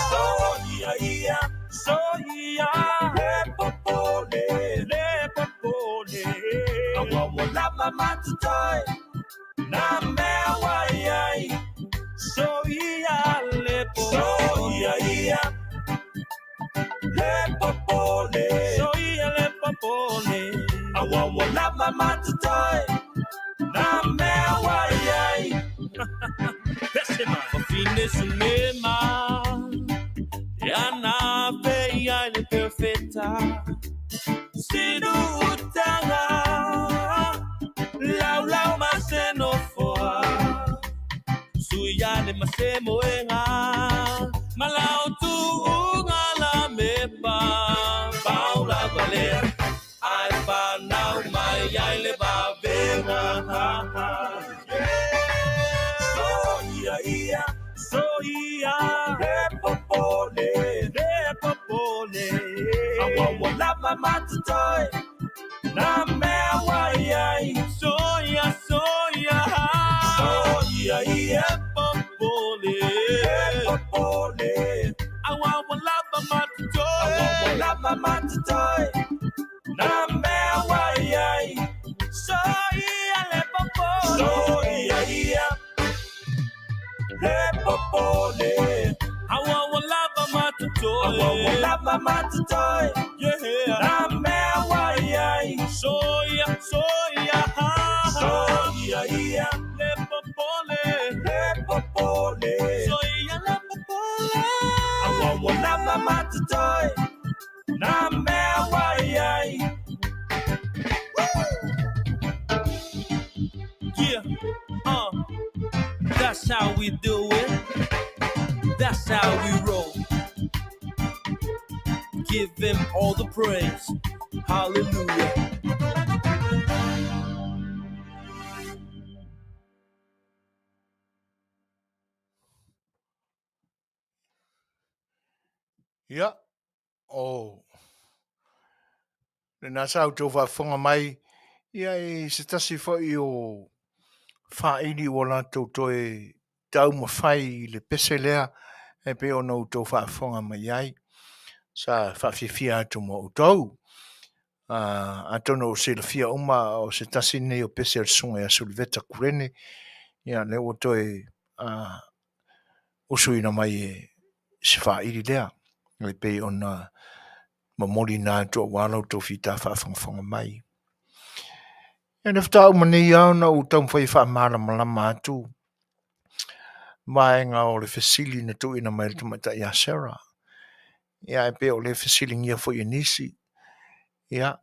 Speaker 2: So ia ia. So ia. Le popole. Le popole. Awa wala mamatutoi. Na mea wai ai. So ia le po. So ia ia. Le popole. So ia le popole. Awa wala mamatutoi. Na mea wai ai. Pesema. Fine sunema. Te ana fe ia le perfecta. Sinu utanga. Lau lau maseno foa. Suia ale ma se moega ma lau tuuga la mepa. Pau lava lea ae fanau mai ai le vavega. Soia ia, soia, le popole, le popole. Aua ua lava matotoe na mea ua i ai. Soia, soia, soia ia, popole, le popole. Aua ua lava matotoe, aua ua lava matotoe na mea ua i ai. Soia le popole, soia ia, le popole. Aua ua lava matotoe, aua ua lava matotoe, yeah, na mea ua i ai. Soia, soia, soia ia, le popole, le popole. Soia le popole, aua ua lava matotoe na mea ua i ai. Yeah, that's how we do it. That's how we roll. Give him all the praise. Hallelujah.
Speaker 1: Ia, o lena sa outou faafofoga mai, ia i se tasi foi o faaili ua latou toe taumafai i le pese lea e pei ona outou faafofoga mai ai. Sa faafiafia atu mo outou. Atonu o silafia uma o se tasi lenei o pese a le susuga ia Suliveta Kurene, ia lea ua toe usuina mai e se faaili lea, e pei ona momoliina atu aua la outou fita faafogafoga mai. Ia le faatoa uma nei lava ona ou taumafai e faamalamalama atu vaega o le fesili na tuuina mai e le tamaitai ia Sarah. Ia ae pei o lea e fesiligia foi e nisi, ia,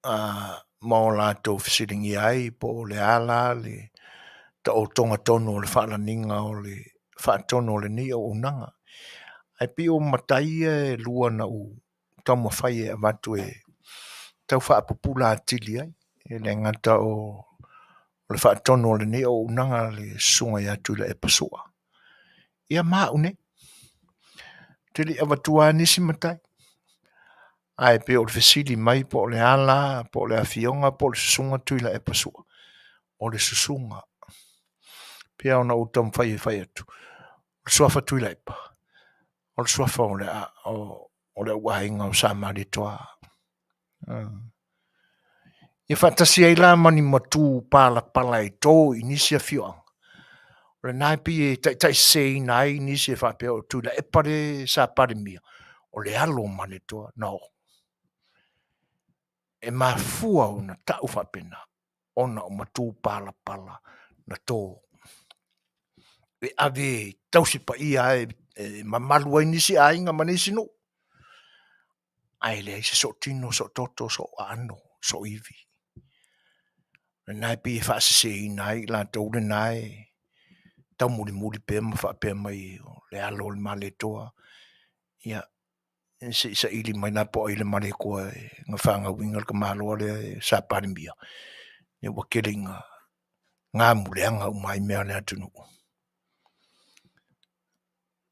Speaker 1: ma o latou fesiligia ai po o le a la le taotoga tonu o le faalaniga o le faatonu o lenei auaunaga. Ae pei o matai ia e lua na ou taumafai e avatu e tau faapupula atili ai, e le gata o le faatonu o lenei auaunaga le susuga ia Tuilaepa Sua. Ia ma au nei. Ou te le i avatua lava nisi matai. Ae pei o le fesili mai po o le a la, po o le afioga po o le susuga Tuilaepa Sua. O le susuga. Pei ona ou taumafai e fai atu, o le suafa Tuilaepa, o le suafa o le, o le auaiga o Sa Malietoa. Ia faatasi ai la ma ni matu palapala e to i nisi afioaga, o lena e pei e taitaiseseina ai nisi e faapea o Tuilaepa le sa Palemia, o le alo o Malietoa. No. E mafua ona tau faapena, ona o matu palapala na to. E ave e tausi paia e mamalu ai nisi aiga ma nisi nuu. Ae leai se sootino, soototo, sooaano, sooivi. Lena e pei e faaseseina ai i latou lena e taumulimuli pea ma faapea mai o le alo o le Malietoa. Ia, se i saili mai la po o ai le Malietoa e na fanauina le tamaloa lea e sa Palemia. Ia ua tele ina gamuleaga uma ai mea a le atunuu.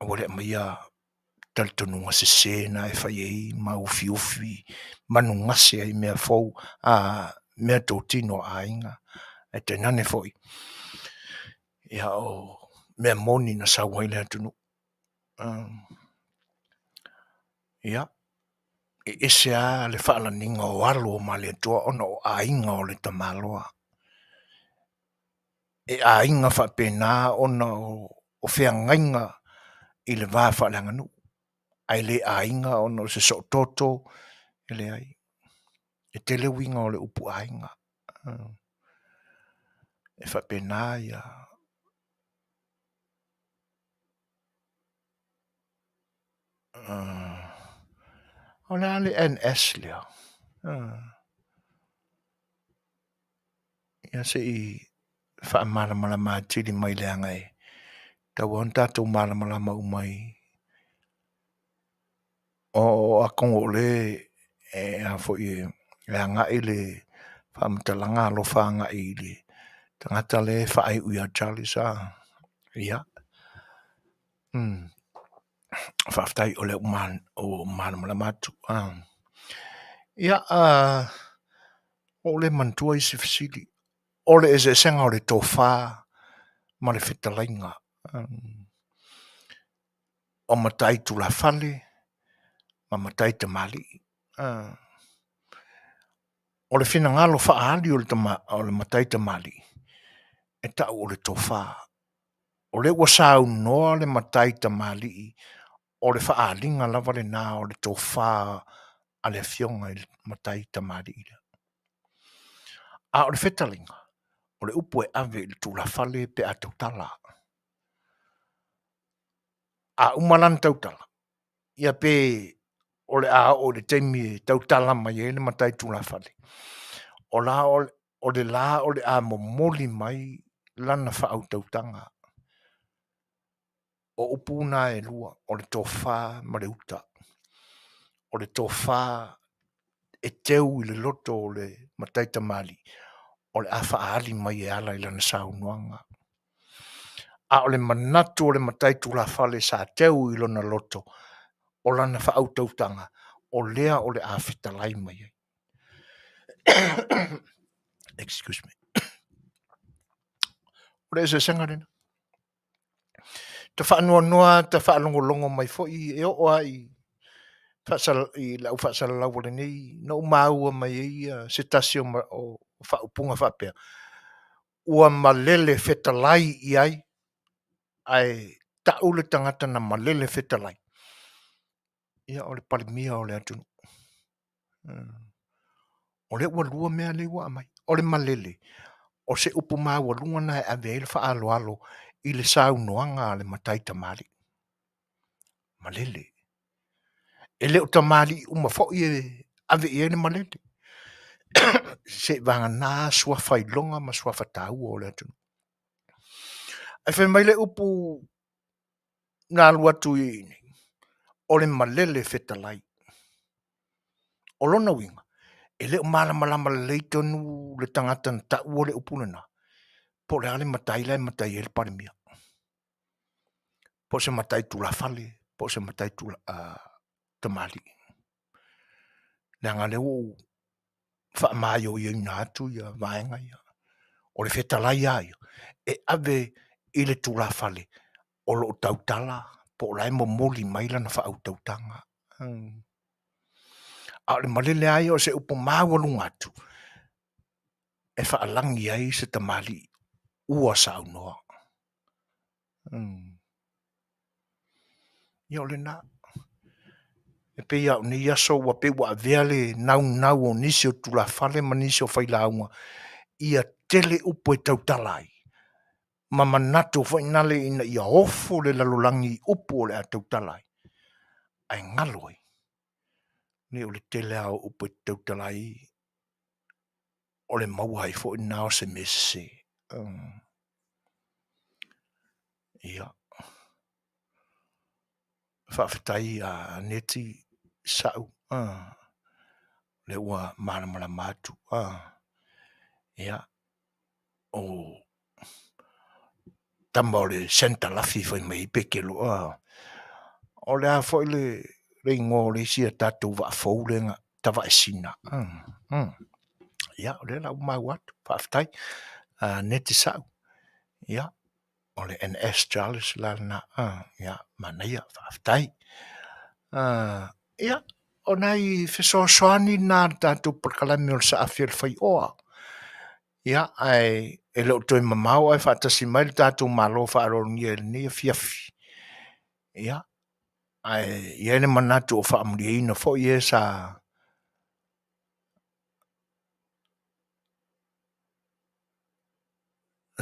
Speaker 1: Aua le aumaia talitonuga sese na e fai ai ma ufiufi manugase ai mea fou, a mea totino a aiga. Ae tainane foi, ia o mea moni na sau ai le atunuu. Ia, e ese lava le faalaniga o alo o Malietoa ona o aiga o le tamaloa. E aiga faapena ona o feagaiga i le va faaleaganuu, ae le aiga ona o se soototo, e leai. E tele uiga o le upu aiga. E faapena ia o le a le NS lea? Ia se i faamalamalama atili mai leaga e Tau lava ona tatou malamalama uma i o atonu o lea e a foi e agai le faamatalaga alofa agai i le tagata lea e faaiu ia Charles a. Ia, faafetai o lea ua malamalama atu. Ia, ua ou le manatua isi fesili. O le eseesega o le tofa ma le fetalaiga. O matai tulafale ma matai tamalii. O le finagalo faaali o le matai tamalii, e tau o le tofa. O lea ua saunoa le matai tamalii, o le faaaliga lava lena o le tofa a le afioga i le matai tamalii lea. A o le fetalaiga, o le upu e ave i le tulafale pe a tautala. A uma lana tautala, ia pe o le a oo i le taimi e tautala mai ai le matai tulafale, o la o le la o le a momoli mai lana faautautaga. O upu na e lua, o le tofa ma le uta. O le tofa e teu i le loto o le matai tamalii, o le a faaali mai e ala i lana saunoaga. A o le manatu o le matai tulafale sa teu i lona loto, o lana faautautaga, o lea o le a fetalai mai ai. Excuse me. O le eseesega lena. Ta faanoanoa ta faalogologo mai foi e oo lava i i lau faasalalau o lenei na ou maua mai ai se tasi o faaupuga faapea, ua malele fetalai i ai, ae tau le tagata na malele fetalai, ia o le Palemia o le atunuu. O lea ua lua mea lea ua aumai. O le malele, o se upu maualuga lena e ave ai le faaaloalo i le saunoaga a le matai tamalii. Malele. E le o tamalii uma foi e ave i ai le malele. Seivagana suafa iloga ma suafa taua o le atunuu. Ae fai mai le upu na alu atu i o le malele fetalai. O lona uiga, e le o malamalama lelei tonu le tagata na taua le upu lena, po o le a le matai la e matai ai le Palemia. Po o se matai tulafale, po o se matai tamalii. Leaga o lea ua ou faamaioioina atu ia vaega ia. O le fetalai lava ia, e ave i le tulafale o lo o tautala po o la e momoli mai lana faautautaga. A o le malele lava ia o se upu maualuga atu e faalagi ai se tamalii ua saunoa. Ia o lena. E pei lava o nei aso ua pei ua avea le naunau o nisi o tulafale ma nisi o failauga ia tele upu e tautala ai ma manatu foi nale ina ia ofo le lalolagi i upu o le a tautala ai, ae galo ai le o le tele lava o upu e tautala ai o le maua ai foi lena o se mea sese. Ia, faafetai a Neti Sau, lea ua malamalama atu. Ia, o tama o le Senitalafī fai mai ai Pekelo. O le a foi le igoa o le isi a tatou vaa fou lea na Tavaesina. Ia, o lea la ua maua atu, faafetai Neti Sau. Ia, o le NS Charles la lena. Ia, manaia, faafetai. Ia, o nai fesoasoani na a le tatou polokalame o le Saafi a le Faioa. Ia, ae e le o toe mamao ae faatasi mai le tatou Malo faaaloalogia i lenei afiafi. Ia, ae i ai le manatu o faamalieina foi e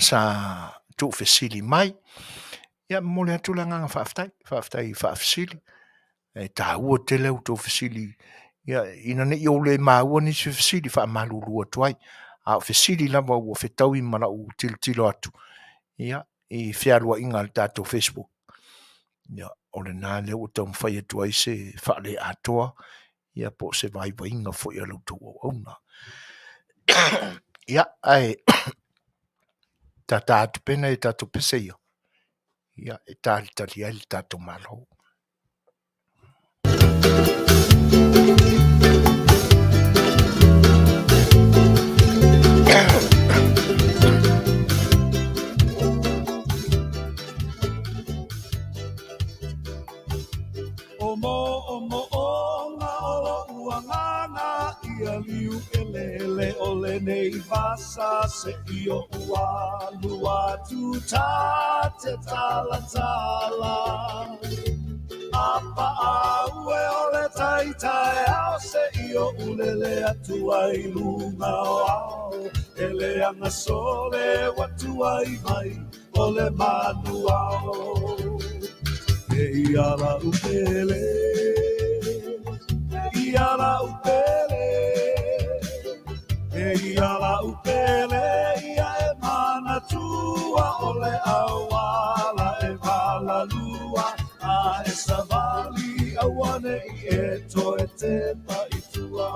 Speaker 1: sa tuufesili mai. Ia, momoli atu le agaga faafetai, faafetai i faafesili. E taua tele a outou fesili ia ina ne i ou le maua nisi o fesili, faamalulu atu ai. A o fesili lava ua fetaui ma lau tilotilo atu, ia i fealuaiga a le tatou Facebook. Ia, o lena lea ua taumafai atu ai se faaleatoa ia po o se vaivaiga foi a la outou auauna. Ia, ae tata atu pea nai a tatou pese ia, ia, e talitali ai le tatou Malo.
Speaker 2: O mo o mo o nga o loʻu agaga ia liu ʻeleʻele o lenei vasa seʻi oʻu alu atu ta te talatala A paʻa ue o le tai taeao seʻi oʻu lele atu ai i luga o ao E leaga sole ua tuai mai o le manu ao E ia la'u pele E ia la'u pele E ia la'u pele ia e manatua o le auala e walalua A e savali auane'i e toe tepa i tua.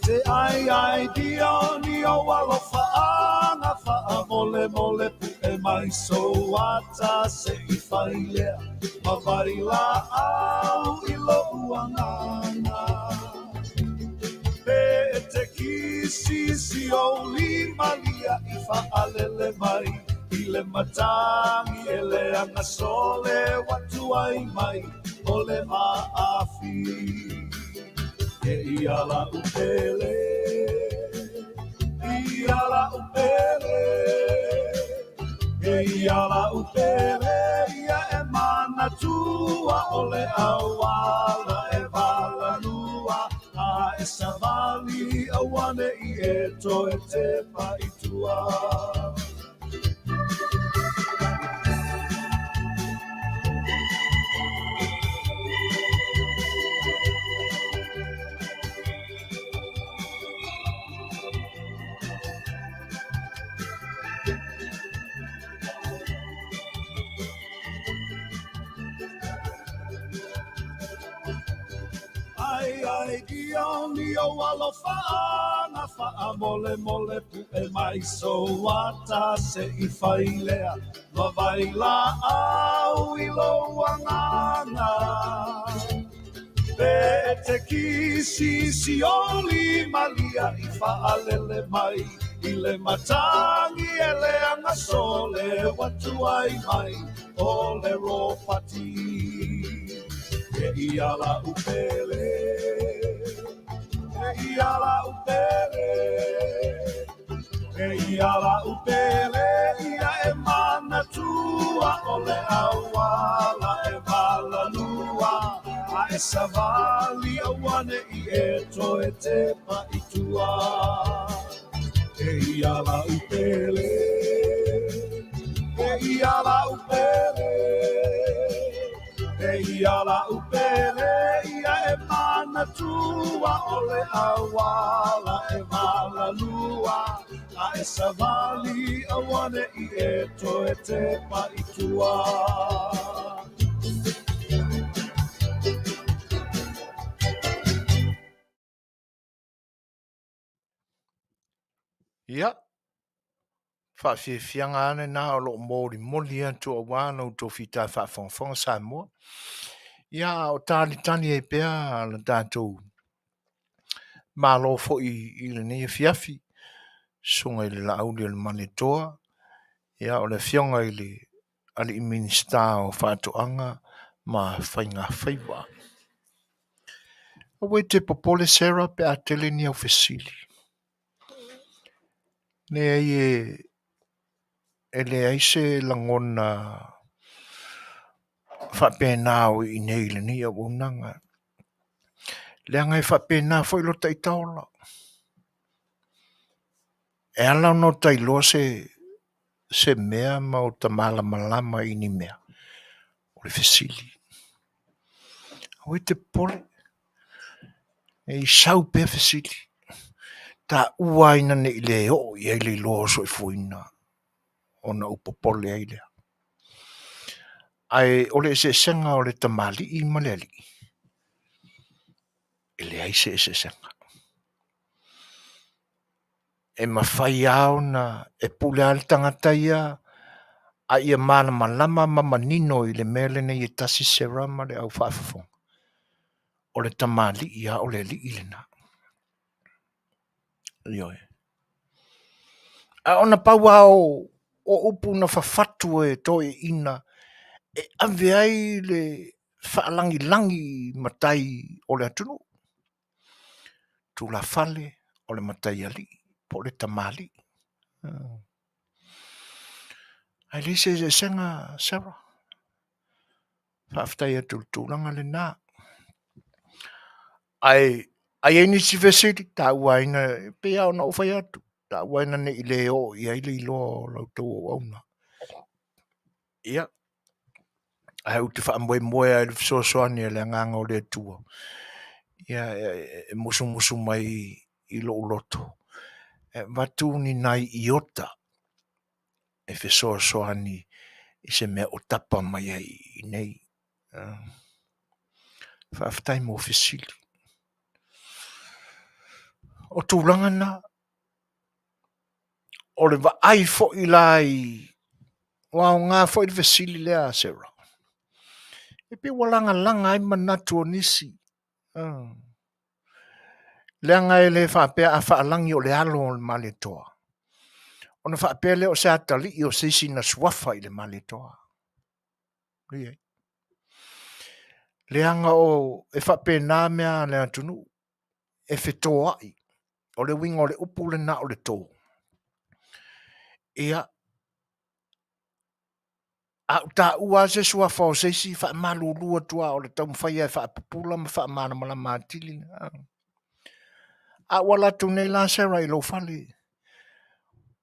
Speaker 2: Te ai ai dia o ni o alofaaga faamolemole puʻe mai sou ata seʻi fai lea ma vailaau i loʻu agaga. Pe e te kisi si ou lima liaʻi faalele mai i le matagi e leaga sole ua tuai mai o le maafi. E ia la'u pele, ia la'u pele, e ia la'u pele, ia e manatua o le auala e walalua a e savali auane'i e toe tepa i tua. Ai ai dia o ni o alofaaga faamolemole puʻe mai sou ata seʻi fai lea ma vailaau i lou agaga. Pe e te kisi si ou lima liaʻi faalele mai i le matagi e leaga sole ua tuai mai o le ropati. E ia la'u pele, e ia la'u pele, e ia la'u pele, ia e manatua o le auala e walalua a e savali auane'i e toe tepa i tua. E ia la'u pele, e ia la'u pele, e ia la'u pele, ia e manatua o le auala e walalua a e savali auane'i e toe tepa i tua.
Speaker 1: Ia, faafiafiaga lava lena o lo o molimoli atu aua la outou fita faafogafoga Samoa. Ia, a o talitali ai pea le tatou Malo foi i lenei afiafi, susuga i le Laauli o le Malietoa, ia o le afioga i le Alii Minisita o Faatoaga ma Faigafaiva. Aua e te popole Sarah pe a tele ni au fesili. Leai e, e leai se lagona faapena o i inei i lenei auaunaga. Leaga e faapena foi lo taitaola. E ala ona ota iloa se se mea ma ota malamalama i ni mea, o le fesili. Aua e te popole. E i sau pea fesili, taua ai ina ne i le oo i ai le iloa o soifuaina ona ou popole ai lea. Ae o le eseesega o le tamalii ma le alii, e leai se eseesega. E mafai lava ona e pule lava le tagata ia a ia malamalama ma manino i le mea lenei e tasi Sarah ma le au faafofoga, o le tamalii lava o le alii lena. Ioe. A ona pau lava o upu na fafatu e toeaiina e ave ai le faalagilagi i matai o le atunuu. Tulafale o le mataialii po o le tamalii. Ae leai se eseesega Sarah. Faafetai atu i le tulaga lena. Ae a i ai nisi fesili, taua ai na, e pei lava ona ou fai atu, taua ina ne i le oo i ai le iloa o la outou auauna. Ia, ae ou te faamoemoe lava i le fesoasoani a le Agaga o le Atua, ia e musumusu mai i lou loto, e avatu ni nai iota e fesoasoani i se mea o tapa mai ai i inei. Faafetai mo fesili. O tulaga na, o le vaai foi la i, ua aoga foi le fesili lea a Sarah. E pei ua lagalaga ai manatu o nisi. Leaga e le faapea a faalagi o le alo o le Malietoa, ona faapea lea o se atalii o se isi na suafa i le Malietoa. Leaga o e faapena mea a le atunuu, e fetoai. O le uiga o le upu lena o le to. Ia, a ou taua lava se suafa o se isi, faamalulu atu lava o le taumafai lava e faapupula ma faamalamalama atili. A ua alu atu nei la Sarah i lou fale,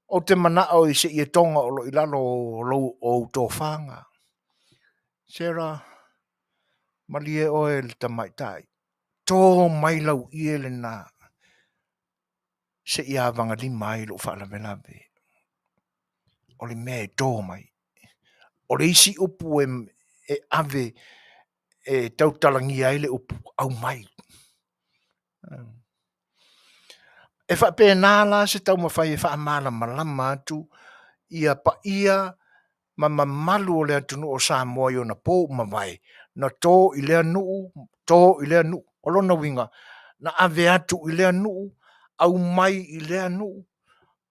Speaker 1: ou te manao i se ietoga o lo o i lalo o lou o ou tofaga. Sarah, malie oe le tamaitai, to mai lau ie lena se i avagalima ai lou faalavelave. O le mea e to mai. O le isi upu e, e ave e tautalagia ai le upu aumai. E faapena la se taumafai e faamalamalama atu ia paia ma mamalu o le atunuu o Samoa i ona po ua mavae, na to i lea nuu, to i lea nuu. O lona uiga, na ave atu i lea nuu, aumai i lea nuu,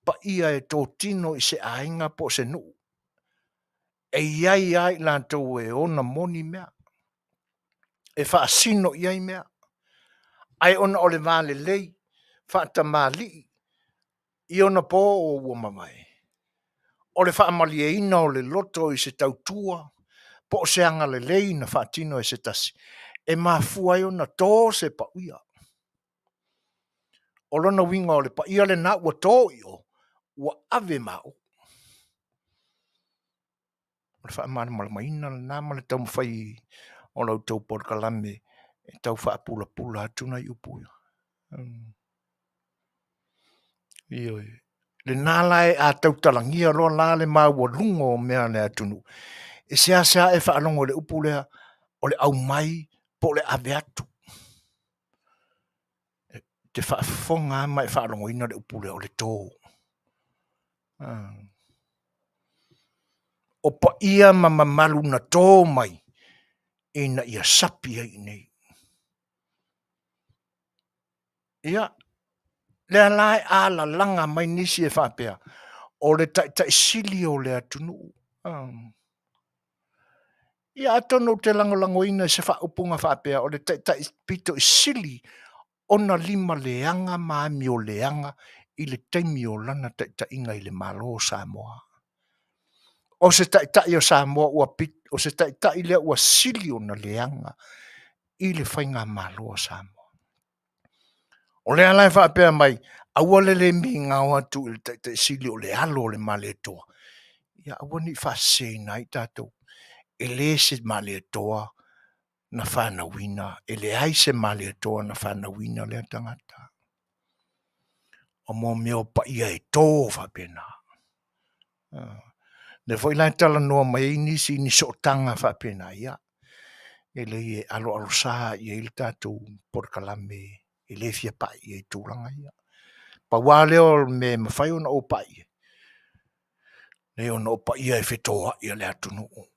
Speaker 1: paia e totino i se aiga po o se nuu. E i ai lava i latou e ona moni mea, e faasino i ai mea, ae ona o le va lelei, faatamalii i ona po ua mavae, o le faamalieina o le loto i se tautua po o se agalelei na faatino e se tasi, e mafua ai ona to se paia. O lona uiga o le paia lena ua to i o, ua ave ma o. O le faamalamalamaina lena ma le taumafai o la outou polokalame e tau faapulapula atu nai upu ia. Ioe. Lena la e a tautalagia loa la le maualuga o mea a le atunuu, e seasea e faalogo i le upu lea o le aumai po o le ave atu. E te faafofoga lava ma e faalogoina le upu lea o le to. O paia ma mamalu na to mai ina ia sapi ai i inei. Ia, lea la e alalaga mai nisi e faapea, o le taitai sili o le atunuu. Ia atonu ou te lagolagoina i se faaupuga faapea, o le taitai pito i sili ona lima leaga ma amio leaga i le taimi o lana taitaiga i le Malo o Samoa. O se taitai o Samoa ua o se taitai lea ua sili ona leaga i le faigamalo a Samoa. O lea la e faapea mai, aua le le migao atu i le Taitai Sili o le alo o le Malietoa, ia aua ne i faaseseina ai tatou. E le se Malietoa na fanauina, e leai se Malietoa na fanauina lea tagata. O mo mea o paia e tō faapena. Lea foi la e talanoa mai ai nisi i ni sootaga faapena, ia, e lei e aloalosā i ai le tatou polokalame e le fia pai i ai i tulaga ia. Pau lava lea o le mea e mafai ona ou pai i ai, leai ona o paia e fetoai o le atunuu.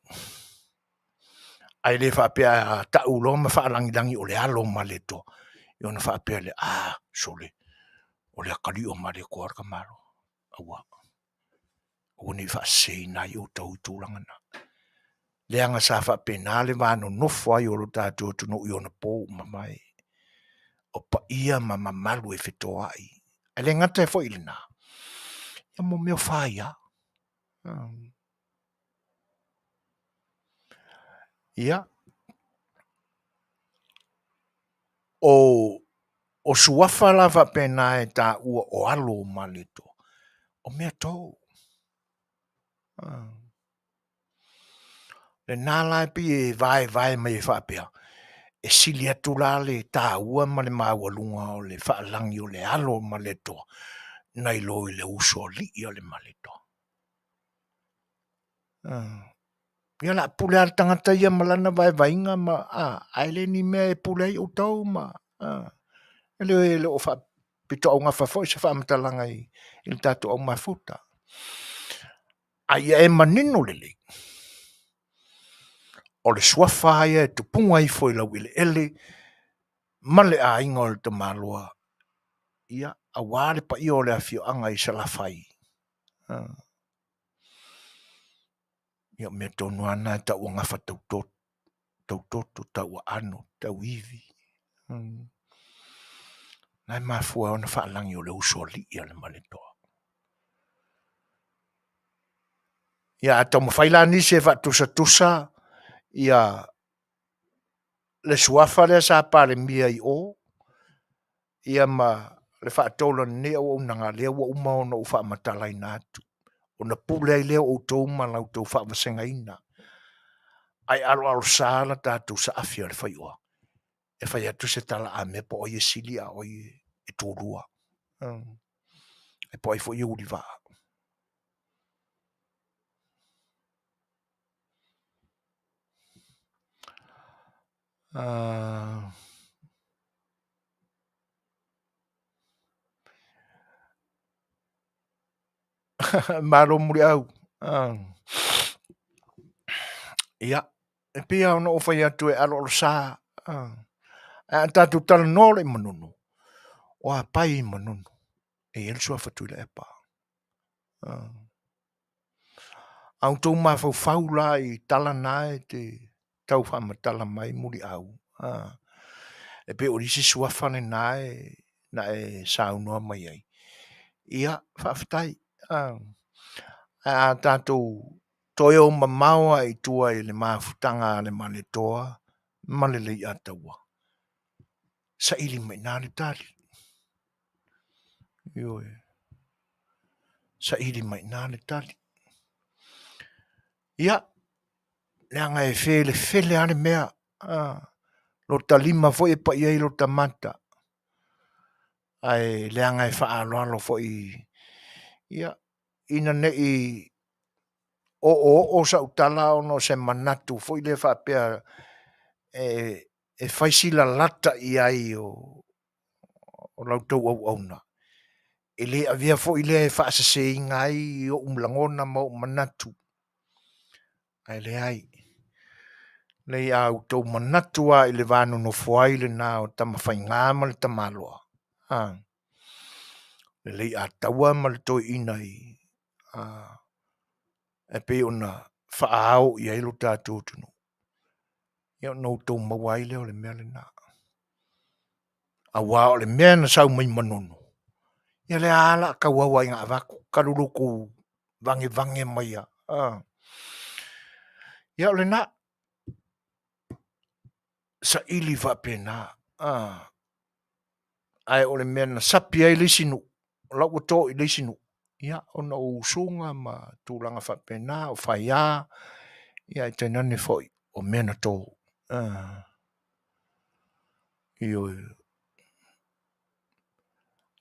Speaker 1: Ae le faapea a tau loa ma faalagilagi o le alo o Malietoa, ia ona faapea lea, a, sole, o le atalii o Malietoa le tamaloa. Aua, aua ne i faaseseina ai outou i tulaga na. Leaga sa faapena le va nonofo ai o lo tatou atunuu i ona po ua mavae. O paia ma mamalu e fetoai. Ae le gata foi i lena, ia mo mea o faia. Ia, o suafa la faapena e taua o alo o Malietoa, o mea to. Lena la e pei e vaevae mai e faapea, e sili atu la le taua ma le maualuga o le faalagi o le alo o Malietoa nai lo i le usoalii a le Malietoa. Ia o le a pule lava le tagata ia ma lana vaevaeiga ma ae le ni mea e pule ai outou ma e le o faapitoaugafa foi se faamatalaga i le tatou au mafuta. A ia e manino lelei, o le suafa lava ia e tupuga ifo i laueleele ma le aiga o le tamaloa, ia, aua le paia o le afioaga i Salafai. Ia o mea tonu lava na e tauagafa tautoto, tauaano, tauivi. Na e mafua ai ona faalagi o le usoalii a le Malietoa. Ia a taumafai la nisi e faatusatusa ia le suafa lea sa Palemia i o, ia ma le faatolu a lenei auaunaga, lea ua uma ona ou faamatalaina atu, ona pule ai lea o outou ma la outou faavasegaina. Ae aloalosa la tatou saafi a le faioa e fai atu se tala a mea po o ai e sili a o ai e tulua. E po o ai foi e ulivaa. Malo muliau. Ia, e pei lava ona ou fai atu e aloalosa. Ae a tatou talanoa loa i Manono, o apai i Manono, e i ai le suafa Tuilaepa. A outou mafaufau la i tala na e te tau faamatala mai Muliau, e pei o le isi suafa lena e na e saunoa mai ai, ia, faafetai. Ae a tatou toe o mamao lava i tua i le mafutaga a le Malietoa ma le Leiataua, saili mai i ina le tali. Ioe. Saili mai i ina le tali. Ia, leaga e felefele lava le mea. Lota lima foi e pai ai lota mata. Ae leaga e faaaloalo foi ia, ina ne i oooo sau tala ona o se manatu foi lea faapea e fai si lalata i ai o la outou auauna, e le avea foi lea e faaseseina ai ou lagona ma ou manatu, ae leai. Leai a outou manatu lava i le va nonofo ai lena o Tamafaiga ma le Tamaloa, a, le Leiataua ma le Toeaina i, a, e pei ona faaao i ai lo tatou atunuu, ia ona outou maua ai lea o le mea lena. Aua o le mea na sau mai Manono, ia lea lava o le a tauau lava ina avatu, talu lo outou vagevage mai lava. Ia o lena, saili faapena, ae o le mea na sapi ai le isi nuu, o la ua to i le isi nuu, ia ona o usuga ma tulaga faapena, o faia, ia ae tainane foi o mea na to. Ioe.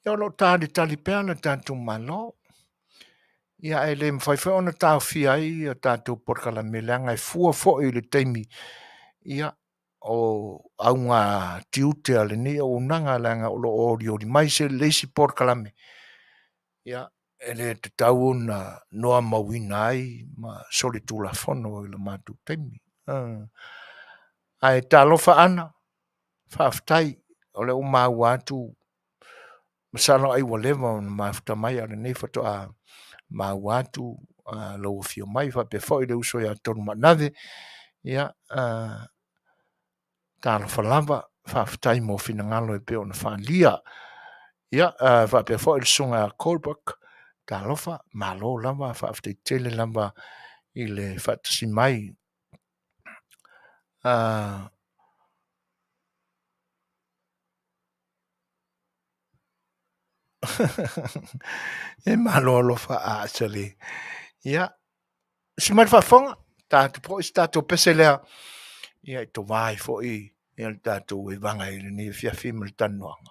Speaker 1: Ia o lo o talitali pea le tatou Malo. Ia ae le mafai foi ona taofia ai ia tatou polokalame leaga e fua foi i le taimi ia o auga tiute a lenei auaunaga leaga o lo o olioli mai se le isi polokalame ia e le tatau ona noamauina ai ma solitulafono i le matou taimi. Ae talofa Ana, faafetai o lea ua maua atu masalo ai ua leva ona mafuta mai a o lenei faatoa maua atu lou afio mai faapea foi le uso ia Tolumaanave. Ia, talofa lava, faafetai mo finagalo e pei ona faaalia. Ia, faapea foi le susuga ia Colberg, talofa, malo lava, faafetai tele lava i le faatasi mai. E malo alofa a sale. Ia, si mai le faafofoga, ta atu foi se tatou pese lea, ia e tovā ai foi ia le tatou evaga i lenei afiafi ma le talanoaga.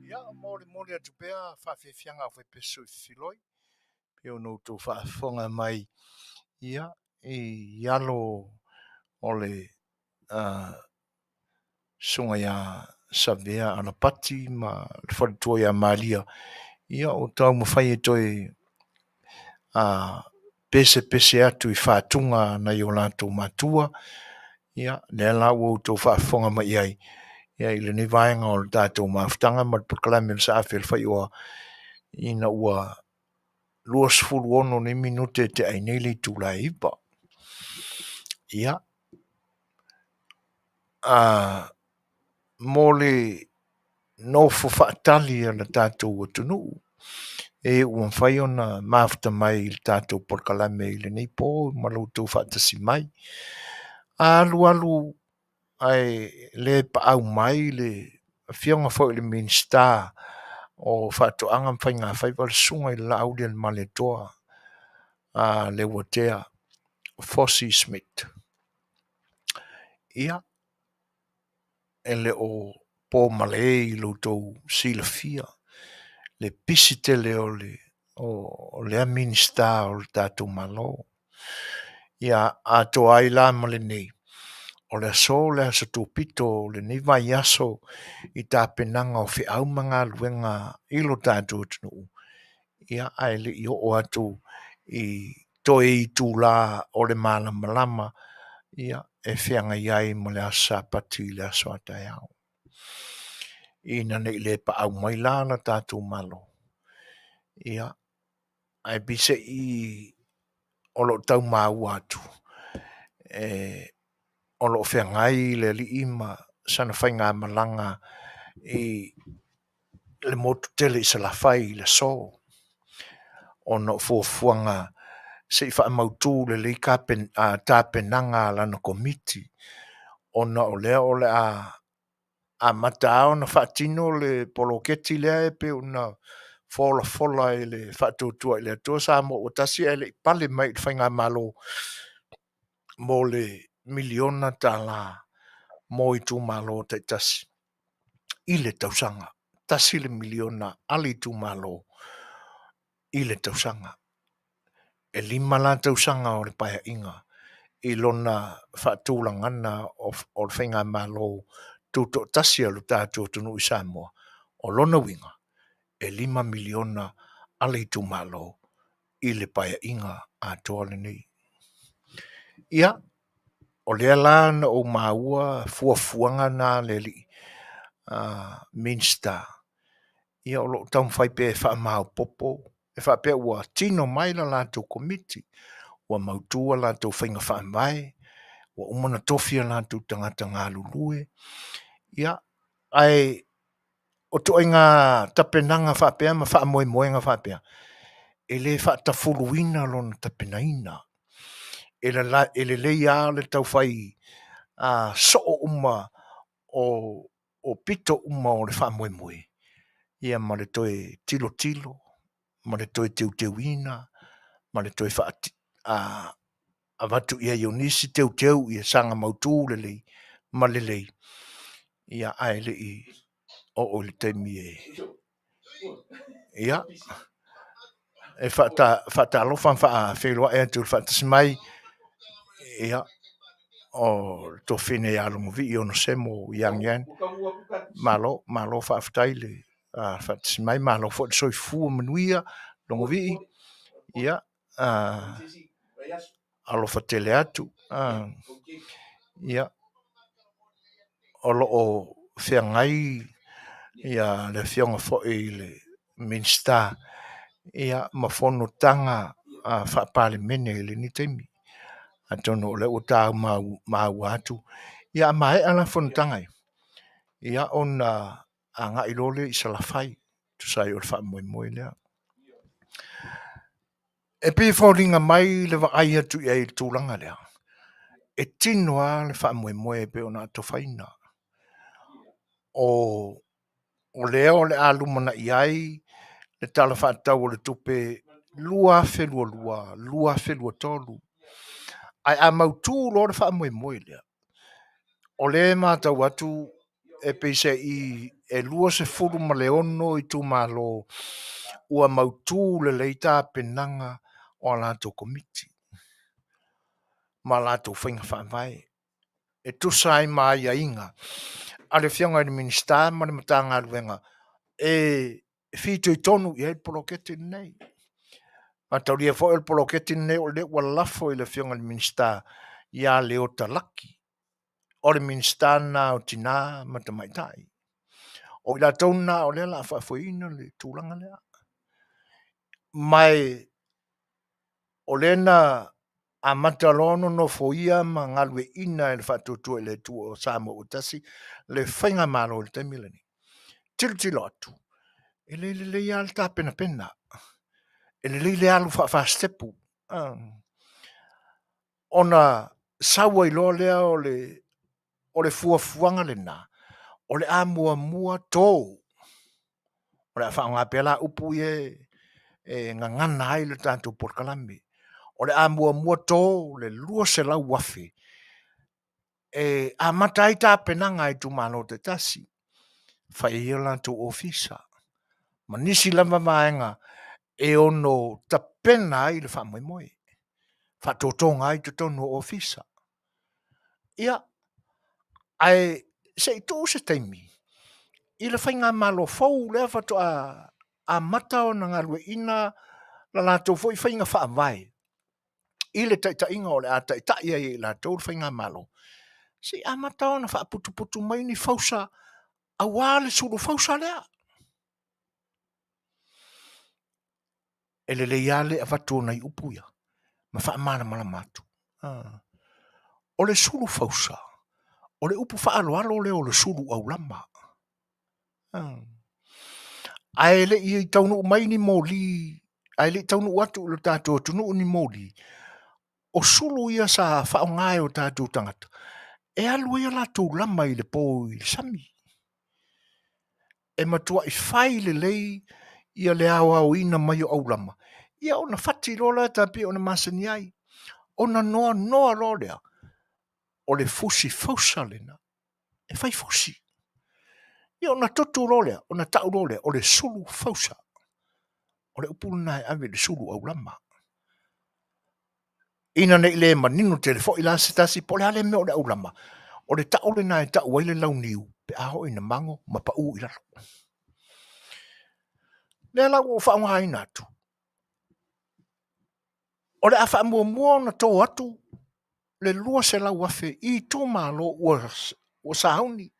Speaker 1: Ia, molimoli atu pea faafiafiaga a faipesu i Filoi, pei ona outou faafofoga mai ia i alo o le susuga ia Savea Alapati ma le faletua ia Malia, ia o taumafai e toe pesepese atu i fatuga nai o latou matua, ia lea la ua outou faafofoga mai i ai, ia i lenei vaega o le tatou mafutaga ma le polokalame o le Saafi a le Faioa, ina ua 26 nei minute e tea ai nei le itula e 9. Ia, mo le nofo faatali a le tatou atunuu e ua mafai ona mafuta mai i le tatou polokalame i lenei po ma lo outou faatasi mai. A alu alu ae le paau mai le afioga foi i le Minisita o Faatoaga ma Faiga Faiva, le susuga i le Laaulialemalietoa Leuatea Fosi Smith. Ia, e le o po male i lo outou silafia le pisi tele o lea Minisita o le tatou Malo. Ia atoa ai la ma lenei, o le aso o le aso tupito o lenei vaiaso i tapenaga o feau ma galuega i lo tatou atunuu, ia ae le i oo atu i toe itula o le malamalama, ia e feagai ai ma le aso Sapati i le aso a taeao. Ina nei le paau mai la le tatou Malo, ia ae peiseai o lo o tau maua atu, o lo o feagai le alii ma sana faigamalaga i le motu tele i Salafai i le aso ona o fuafuaga se i faamautu lelei tapenaga a lana komiti ona o lea o le a amata lava ona faatino le poloketi lea e pei ona folafola i le Faatuatua i le Atua Samoa ua Tasi ae le i pale mai i le faigamalo mo le miliona tala mo itumalo taitasi i le tausaga. $1 miliona a le itumalo i le tausaga. E 5 la tausaga o le Paeaiga i lona faatulagana o le faigamalo tutoatasi a lo tatou atunuu i Samoa. O lona uiga, e $5 miliona a le itumalo i le Paeaiga atoa lenei. Ia, o lea la na ou maua fuafuaga na a le alii Minisita, ia o lo o taumafai pea e faamaopoopo, e faapea ua tino mai le latou komiti, ua mautu a latou faiga faavae, ua uma ona tofi a latou tagata galulue, ia, ae o ituaiga tapenaga faapea ma faamoemoega faapea, e le faatafuluina lona tapenaina. E lelei lava le tau fai soo uma o pito uma o le faamoemoe, ia ma le toe tilotilo, ma le toe teuteuina, ma le toe avatu i ai o nisi teuteu ia saga mautu lelei ma lelei, ia ae le i oo i le taimi e ia e faatalofa ma faafeiloai atu i le faatasi mai ia o le toafine ia Logovii Onesemo Young Yan. Malo, malo faafetai le faatasi mai, malo foi le soifua manuia Logovii. Ia, alofa tele atu. Ia, o lo o feagai ia le afioga foi i le Minisita ia ma fonotaga faa-Palemene i lenei taimi. Atonu o lea ua ta maua atu. Ia a maea la fonotaga ia, ia ona agai loa lea i Salafai, tusa ai o le faamoemoe lea. E pei e foliga mai le vaai atu i ai i le tulaga lea, e tino lava le faamoemoe e pei ona atofaina. O lea o le a lumanai ai le Tala Faatatau o le Tupe 2022/2023. Ae a mautu loa le faamoemoe lea, o lea e matau atu e peiseai e 26 itumalo ua mautu lelei tapenaga o a latou komiti ma latou faiga faavae e tusa ai ma aiaiga a le Afioga i le Minisita ma le Matagaluega e fitoitonu i ai le poloketi lenei. Mataulia foi o le poloketi lenei o lea ua lafo i le Afioga i le Minisita ia Leota Laki. O le Minisita lena o Tina ma Tamaitai. O i latou lena o lea o le a faafoeina le tulaga lea. Ma o lea na amata loa ona nofoia ma galueaiina e le Faatuatua i le Atua Samoa ua Tasi le faigamalo i le taimi lenei. Tilotilo atu, e le lelei lava le tapenapena, e lelei le alu faafasitepu ona sau ai loa lea o le fuafuaga lena, o le a muamua to. O le a faaaoga pea la upu ia e gagana ai le tatou polokalame. O le a muamua to le 200,000 e amata ai tapenaga a itumalo taitasi, fai ai o latou ofisa ma nisi lava vaega e ono tapena ai le faamoemoe, faatotoga ai totonu o ofisa. Ia, ae se i tuu se taimi i le faigamalo fou lea faatoa amata ona galueaiina la latou foi faiga faavae i le taitaiga o le a taitai ai e i latou le faigamalo, se i amata ona faaputuputu mai ni fausa aua le sulu fausa lea. E lelei lava le avatu o nai upu ia ma faamalamalama atu. O le sulu fausa, o le upu faaaloalo lea o le sulu aulama. Ae le i taunuu mai ni moli, ae le i taunuu atu i lo tatou atunuu ni moli, o sulu ia sa faaaoga e o tatou tagata e alu ai a latou lama i le po i le sami. E matuai fai lelei ia le aoaoina mai o aulama, ia ona fati loa lea ta pei ona masani ai. Ona noanoa loa lea o le fusi fausa lena e fai fusi. Ia ona tutu loa lea, ona tau loa lea o le sulu fausa. O le upu lena e ave i le sulu aulama. Ina ne i le manino tele foi la se tasi po o le a le mea o le aulama, o le tau lena e tau ai le launiu pe a oo ina mago ma pau i lalo. Lea la ua ou faaaogaina atu, o le a faamuamua ona to atu le 200,000 i itumalo ua sauni,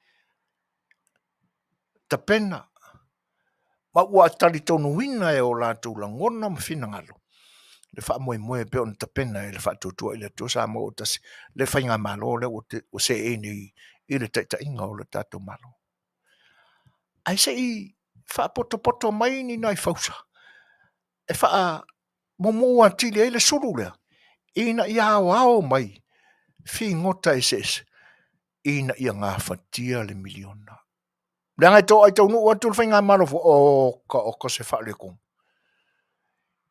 Speaker 1: tapena ma ua talitonuina e o latou lagona ma finagalo le faamoemoe e pei ona tapena e le Faatuatua i le Atua Samoa ua tasi le faigamalo lea ua seei nei i le taitaiga o le tatou Malo. Ae se i faapotopoto mai ni nai fausa e faamumu atili ai le sulu lea ina ia aoao mai figota eseese ina ia gafatia le miliona. Leaga e toai taunuu atu le faigamalo fou, oka oka se faaletonu.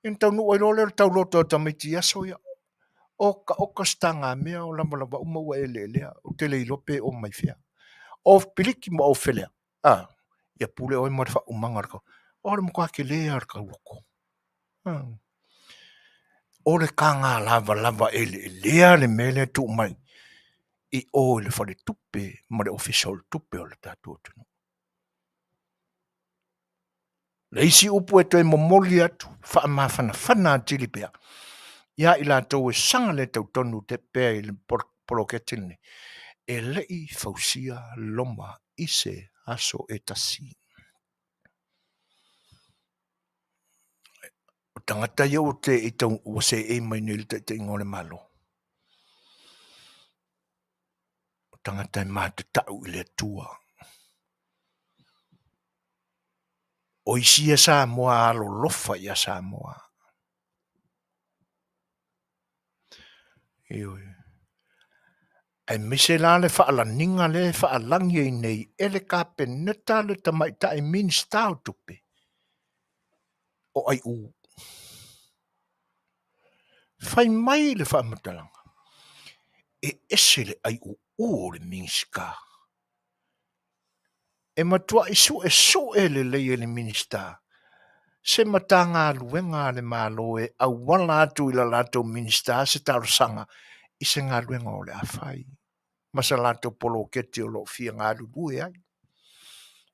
Speaker 1: Ia ona taunuu ai loa lea o le tauloto a tamaiti i aso ia. Oka oka se tagamea o lavalava uma ua e eleelea, ou te le iloa pe oo mai fea. O piliki ma o felea, a, ia pule oe ma le faaumaga o le tau. O le matua tele lava o le tauloto. O le taga lavalava eleelea le mea lea e tuu mai i o i le faletupe ma le Ofisa o le Tupe o le tatou atunuu. Le isi upu e toe momoli atu faamafanafana atili pea ia i latou e saga le tautonu te pea i le poloketi lenei, e le i fausia Roma i se aso e tasi. O tagata ia ua te i tau, ua seei mai nei i le taitaiga o le Malo, o tagata e matatau i le Atua. O isi ia Samoa alolofa ia Samoa. Ioe. Aemaise la le faalaniga lea e faalagi ai nei e le Kapeneta le tamaitai Minisita o Tupe o Aiu. Fai mai le faamatalaga, e ese le aiuu o le Minisita. E matuai suesue lelei e le Minisita se Matagaluega a le Malo e auala atu i la latou Minisita se talosaga i se galuega o le a fai ma se latou poloketi o lo o fia galulue ai.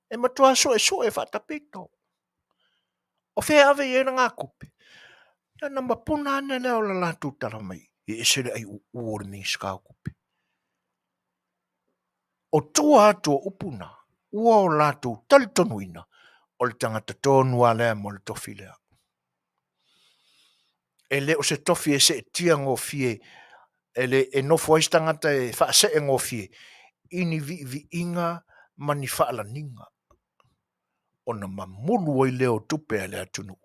Speaker 1: E matua suesue faatapito. O fea e ave i ai lena tupe? Ia ona mapuna ane lea o le latou tala mai, e ese le aiuu o le Minisita o Tupe. O tua atu o upu na, ua o latou talitonuina o le tagata tonu lava lea mo le tofi lea. E le o se tofi e seetia gofie, e le e nofo ai se tagata e faasee gofie i ni viiviiga ma ni faalaniga, ona mamulu ai lea o tupe a le atunuu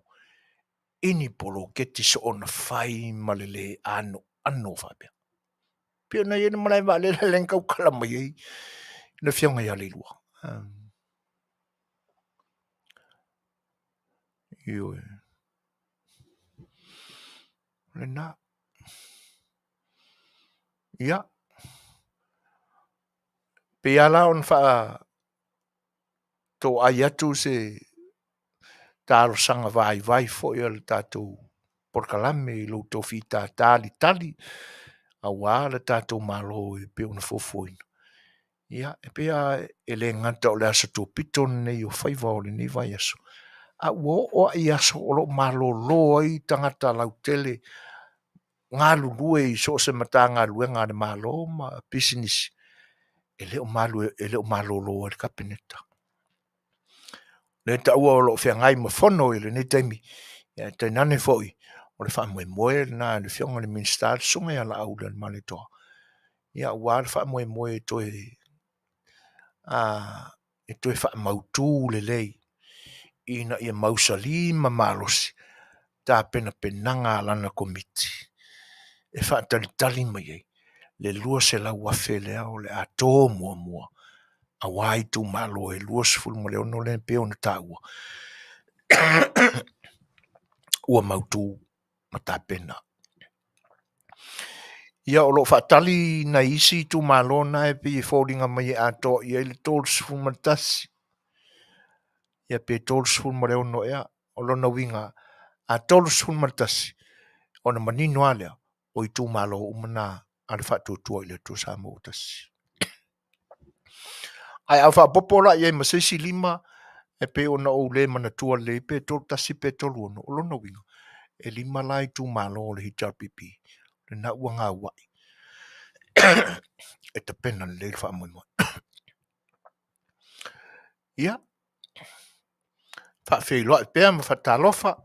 Speaker 1: i ni poloketi soona fai ma le le anoano faapea. Pei ona i ai le malae vaalele lea na tautala mai ai le afioga ia Leilua. Ioe. Lena. Ia. Pei lava la ona faa toai atu se talosaga vaivai foi a le tatou polokalame i lo outou fitatālitali aua le tatou Malo e pei ona fuafuaina. Ia, e pei lava e le gata o le aso tupito lenei o faiva o lenei vaiaso, a ua oo lava i aso o lo o malolo ai tagata lautele galulue i so o se Matagaluega a le Malo ma pisinisi, e le o malu, e le o malolo ai le Kapeneta. Lea e taua o lo o feagai ma fono i lenei taimi, ae tainane foi o le faamoemoe lena i le Afioga i le Minisita le Susuga ia Laaulialemalietoa, ia aua le faamoemoe e toe e toe faamautu lelei ina ia mausali ma malosi tapenapenaga a lana Komiti e faatalitali mai ai le $200,000 lea o le a to muamua aua itumalo e 26 lea e pei ona taua ua mautu ma tapena. Ia o lo o faatali nai isi itumalo na e pei e foliga mai e atoa i ai le 31 ia pe 36 ea. O lona uiga a 31 ona manino lava lea o itumalo uma na a le Faatuatua i le Atua Samoa ua Tasi. Ae a faaopoopo la i ai ma se isi 5 e pei ona ou le manatua lelei pe 31 pe 36, o lona uiga e 5 la itumalo o le HRPP lena ua gauai e tapena lelei le faamoemoe. Ia, faafeiloai pea ma faatalofa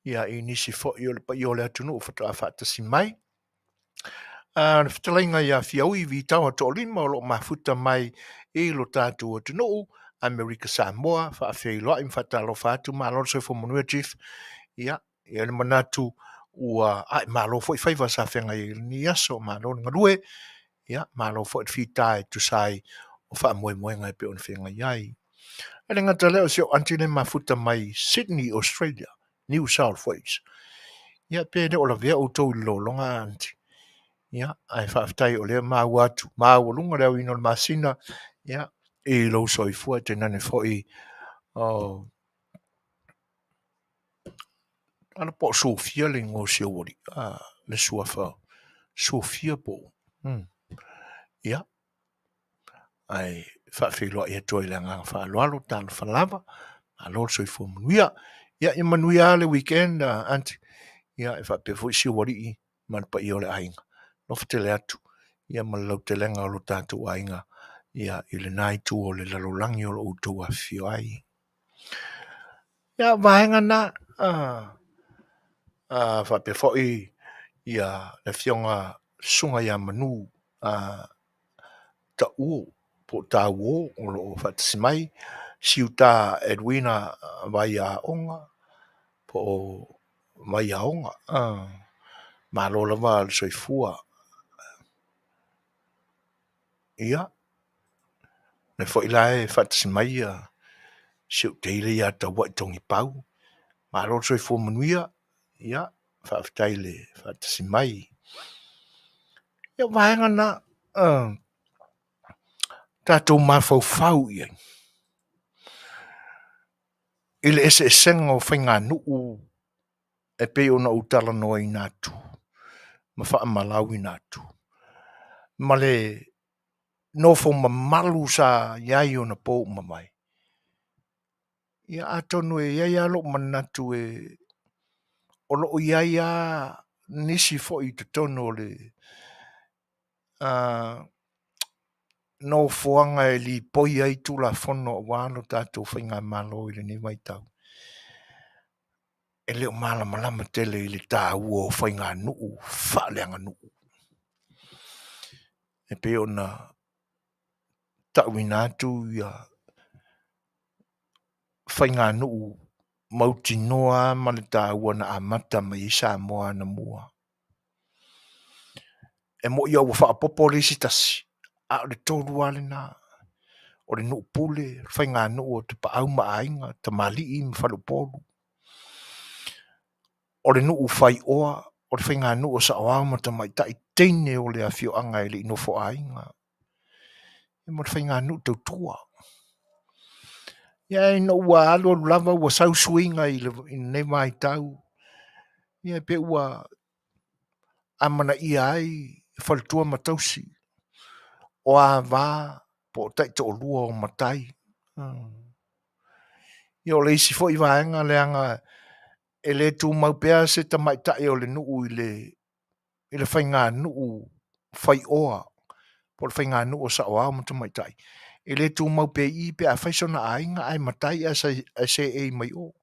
Speaker 1: ia i nisi foi o le paia o le atunuu faatoa faatasi mai. A le fetalaiga ia Fiaui Vitaoa Toalima o lo o mafuta mai i lo tatou atunuu Amerika Samoa, faafeiloai ma faatalofa atu, malo le soifua manuia Chief. Ia, e i ai le manatu ua ae malo foi faiva sa feagai ai i lenei aso, malo le galue, ia malo foi le fita e tusa ai o faamoemoega e pei ona feagai ai. E le gata lea o si ou aunty lea e mafuta mai Sydney, Australia, New South Wales. Ia pe le o lavea outou i le lologa aunty. Ia, ae faafetai o lea maua atu, maualuga le aoina o le masina, ia, i lou soifua tainane foi o ala po o Sofia le igoa o si ou alii, le suafa Sofia po o ia, ae faafeiloai atu ai i le agaga faaaloalo, talofa lava, malo le soifua manuia. Ia, ia manuia lava le weekend, aunty. Ia, e faapea foi si ou alii ma le paia o le aiga. Alofa tele atu ia ma le lautelega o lo tatou aiga ia i lena itu o le lalolagi o lo o outou afifio ai. Ia, o vaega na, faapea foi ia le afioga Susuga ia Manu Tauo po o Tauo o lo o faatasi mai, Siuta Edwina Vaiaoga po o Vaiaoga. Malo lava le soifua. Ia, lea foi la e faatasi mai ia si ou teile ia Tauai Togipau. Malo le soifua manuia. Ia, faafetai le faatasi mai. Ia, o vaega na tatou mafaufau i ai i le eseesega o faiganuu e pei ona ou talanoaina atu ma faamalauina atu ma le nofo mamalu sa i ai ona po ua mavae. Ia atonu e i ai lava lou manatu e o lo o i ai lava nisi foi i totonu o le nofoaga e lipoi ai Tulafono aua lo tatou faigamalo i lenei vaitau, e le o malamalama tele i le taua o faiganuu faaleaganuu. E pei ona tauina atu ia faiganuu mautinoa ma le taua na amata mai ai Samoa anamua. E moni ua faaopoopo le isi tasi, a o le tolu lava lena. O le nuu pule, o le faiganuu o Tapaau ma Aiga, Tamalii ma Faleupolu. O le nuu faioa, o le faiganuu o Saoao ma Tamaitai, teine o le afioaga e le i nofoaiga. Ma le faiganuu tautua. Ia ina ua alualu lava ua sau suiga i lenei vaitau, ia pe ua amanaia ai faletua ma tausi, o ava po o taitoalua o matai. Ia o le isi foi vaega leaga e le tumau pea se tamaitai o le nuu i le faiganuu faioa po o le faiganuu o saoao ma tamaitai. E le tumau pea i i pe afai sona aiga ae matai ae seei mai o.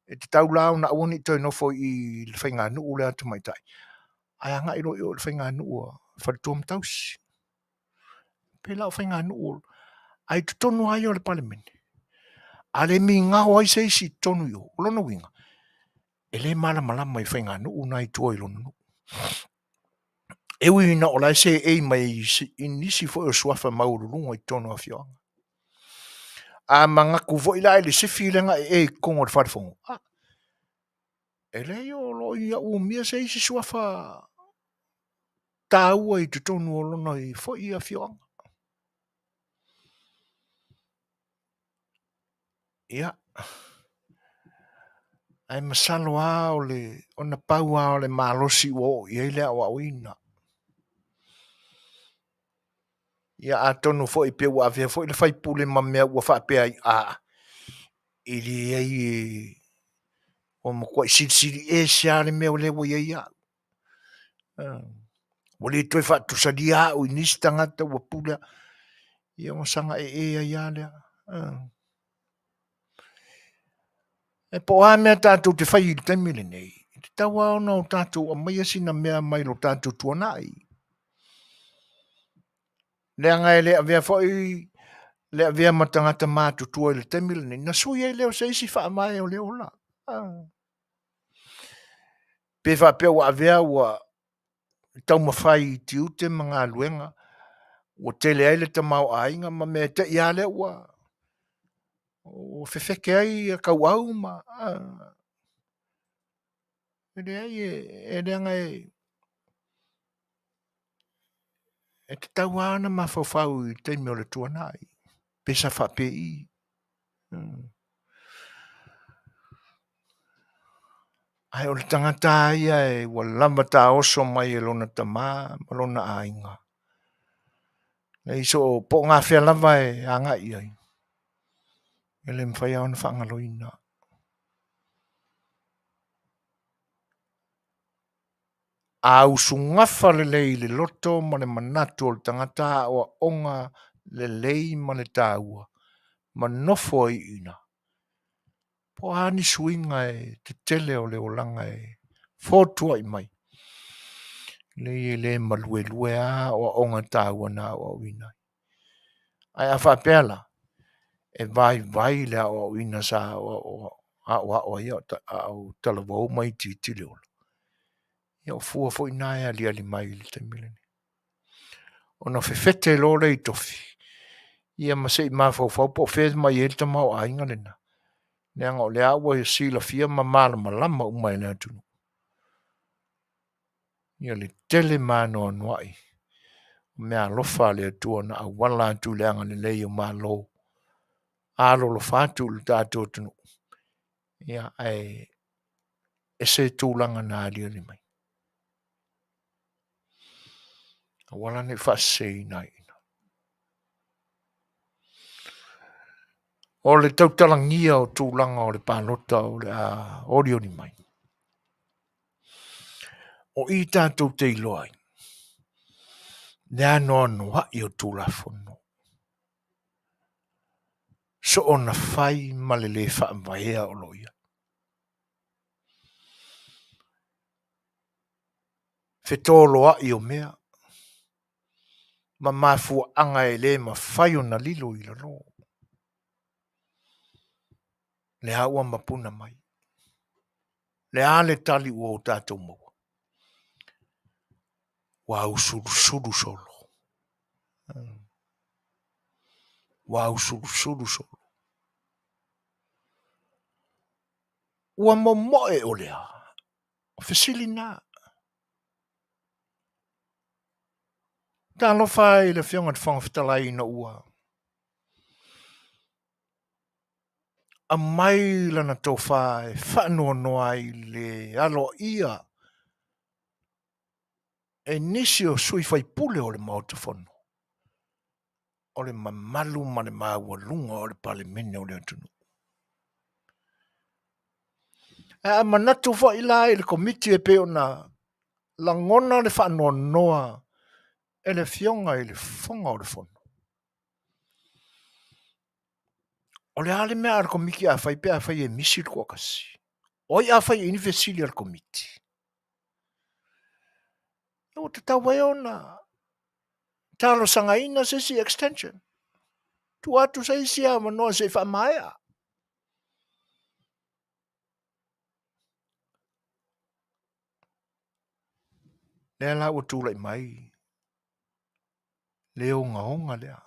Speaker 1: E tatau la ona aua ne i toe nofo i le faiganuu lea a tamaitai, ae agai loa i o i le faiganuu a faletua ma tausi. Pei la o faiganuu ae i totonu lava ia o le Palemene. A le migao ai se isi i totonu i o, o lona uiga, e le malamalama i faiganuu na i tua i lona nuu. E ui ina o la e seei mai i nisi foi o suafa maualuluga i totonu o afioaga. A manatu foi la i le sifi lea na ee i totonu o le falefono, a, e leai o lo o ia umia se isi suafa taua i totonu o lona foi afioaga. Ia, ae masalo lava o le, ona pau lava o le malosi ua oo i ai le aoaoina. Ia atonu foi pe ua avea foi le faipule ma mea ua faapea ai, a, e leai e, ua matuai silisili ese lava le mea lea ua i ai au. Ua le toe faatusalia au i nisi tagata ua pule, ia ona saga ee ai lava lea. E po o a mea tatou te fai i le taimi lenei, e tatau lava ona o tatou aumaia sina mea mai lo tatou tuanai. Leaga e le avea foi le avea ma tagata matutua i le taimi lenei, na sui ai lea o se isi faavae o le ola. Pe faapea ua avea ua taumafai i tiute ma galuega, ua tele ai le tamaoaiga ma mea e te i lava lea ua fefete ai tauau ma e leai e leaga e e tatau lava ona mafaufau i le taimi o le tuanai pe sa faapei. Ae o le tagata lava ia e ua lava taoso mai e lona tama ma lona aiga. Leai so o po o gafea lava e agai i ai, e le mafai lava ona faagaloina. A usugafa lelei i le loto ma le manatu o le tagata aoaoga lelei ma le taua ma nofo ai i ina, po o a ni suiga e tetele o le olaga e fotuai mai, leai e le maluelue lava aoaoga taua na aoaoina ai. Ae a faapea la, e vaivai le aoaoina sa aoao ai a o talavou ma itiiti le ola, ia o fua foi na e aliali mai i le taimi lenei. Ona fefete loa lea i tofi, ia ma se i mafaufau po o fea e aumai ai le tamaoaiga lena, leaga o lea ua silafia ma malamalama uma e le atunuu ia le tele ma anoanoai o meaalofa a le Atua na auala atu i le agalelei o Malo alolofa atu i le tatou atunuu, ia ae ese tulaga na aliali mai. Aua la ne i faaseseina ai. O le tautalagia o tulaga o le palota o le a olioli mai. O i tatou te iloa ai le anoanoai o Tulafono soona fai ma le le faavaea o lo o i ai. Fetoloai o mea ma mafuaaga e le mafai ona lilo i lalo. Lea ua mapuna mai. Le a le tali ua o tatou maua? Ua ausulusulu solo. Ua ausulusulu solo. Ua momoe o le a? O fesili na. Talofa i le Afioga i le Fofoga Fetalai ina ua aumai lana tofa e faanoanoa ai le aloaia e nisi o sui faipule o le Maota Fono o le mamalu ma le maualuga o le Palemene o le atunuu. Ae a manatu foi la i le Komiti e pei ona lagona le faanoanoa e le Afioga i le Fofoga o le Fono, o le a le mea a le Komiti a fai pe a fai e misi le toatasi? O ai a fai i ai ni fesili a le Komiti? Ua tatau ai ona talosagaina se isi extension. Tuu atu se isi avanoa se i faamaea. Lea la ua tulai mai le ogaoga lea.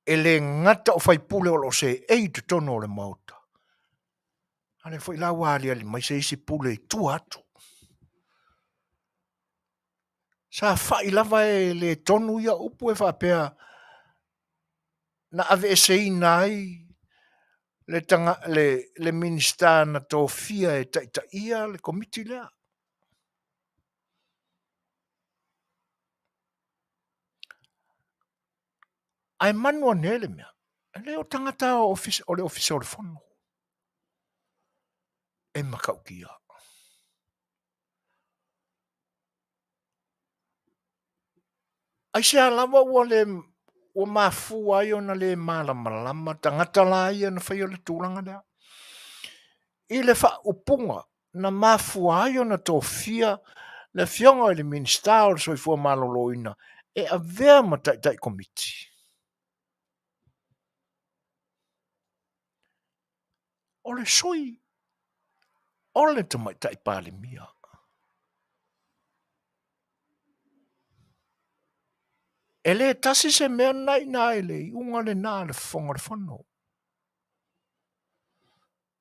Speaker 1: E le gata o faipule o lo o seei i totonu o le Maota, a o lea foi la ua aliali mai se isi pule i tua atu. Sa fai lava e le tonu ia upu e faapea na aveeseina ai le, taga, le, le Minisita na tofia e taitaia le komiti lea. Ae manu ane le mea, e le o tagata o, ofisa, o le Ofisa o le Fono e matautia. Aisea lava ua le ua mafua ai ona le malamalama tagata la ia na faia le tulaga lea? I le faaupuga na mafua ai ona tofia le afioga i le Minisita o le Soifua Maloloina e avea ma taitai komiti. O le sui o le tamaitai Palemia. E le tasi se mea na ina i le iuga lena a le Fofoga o le Fono.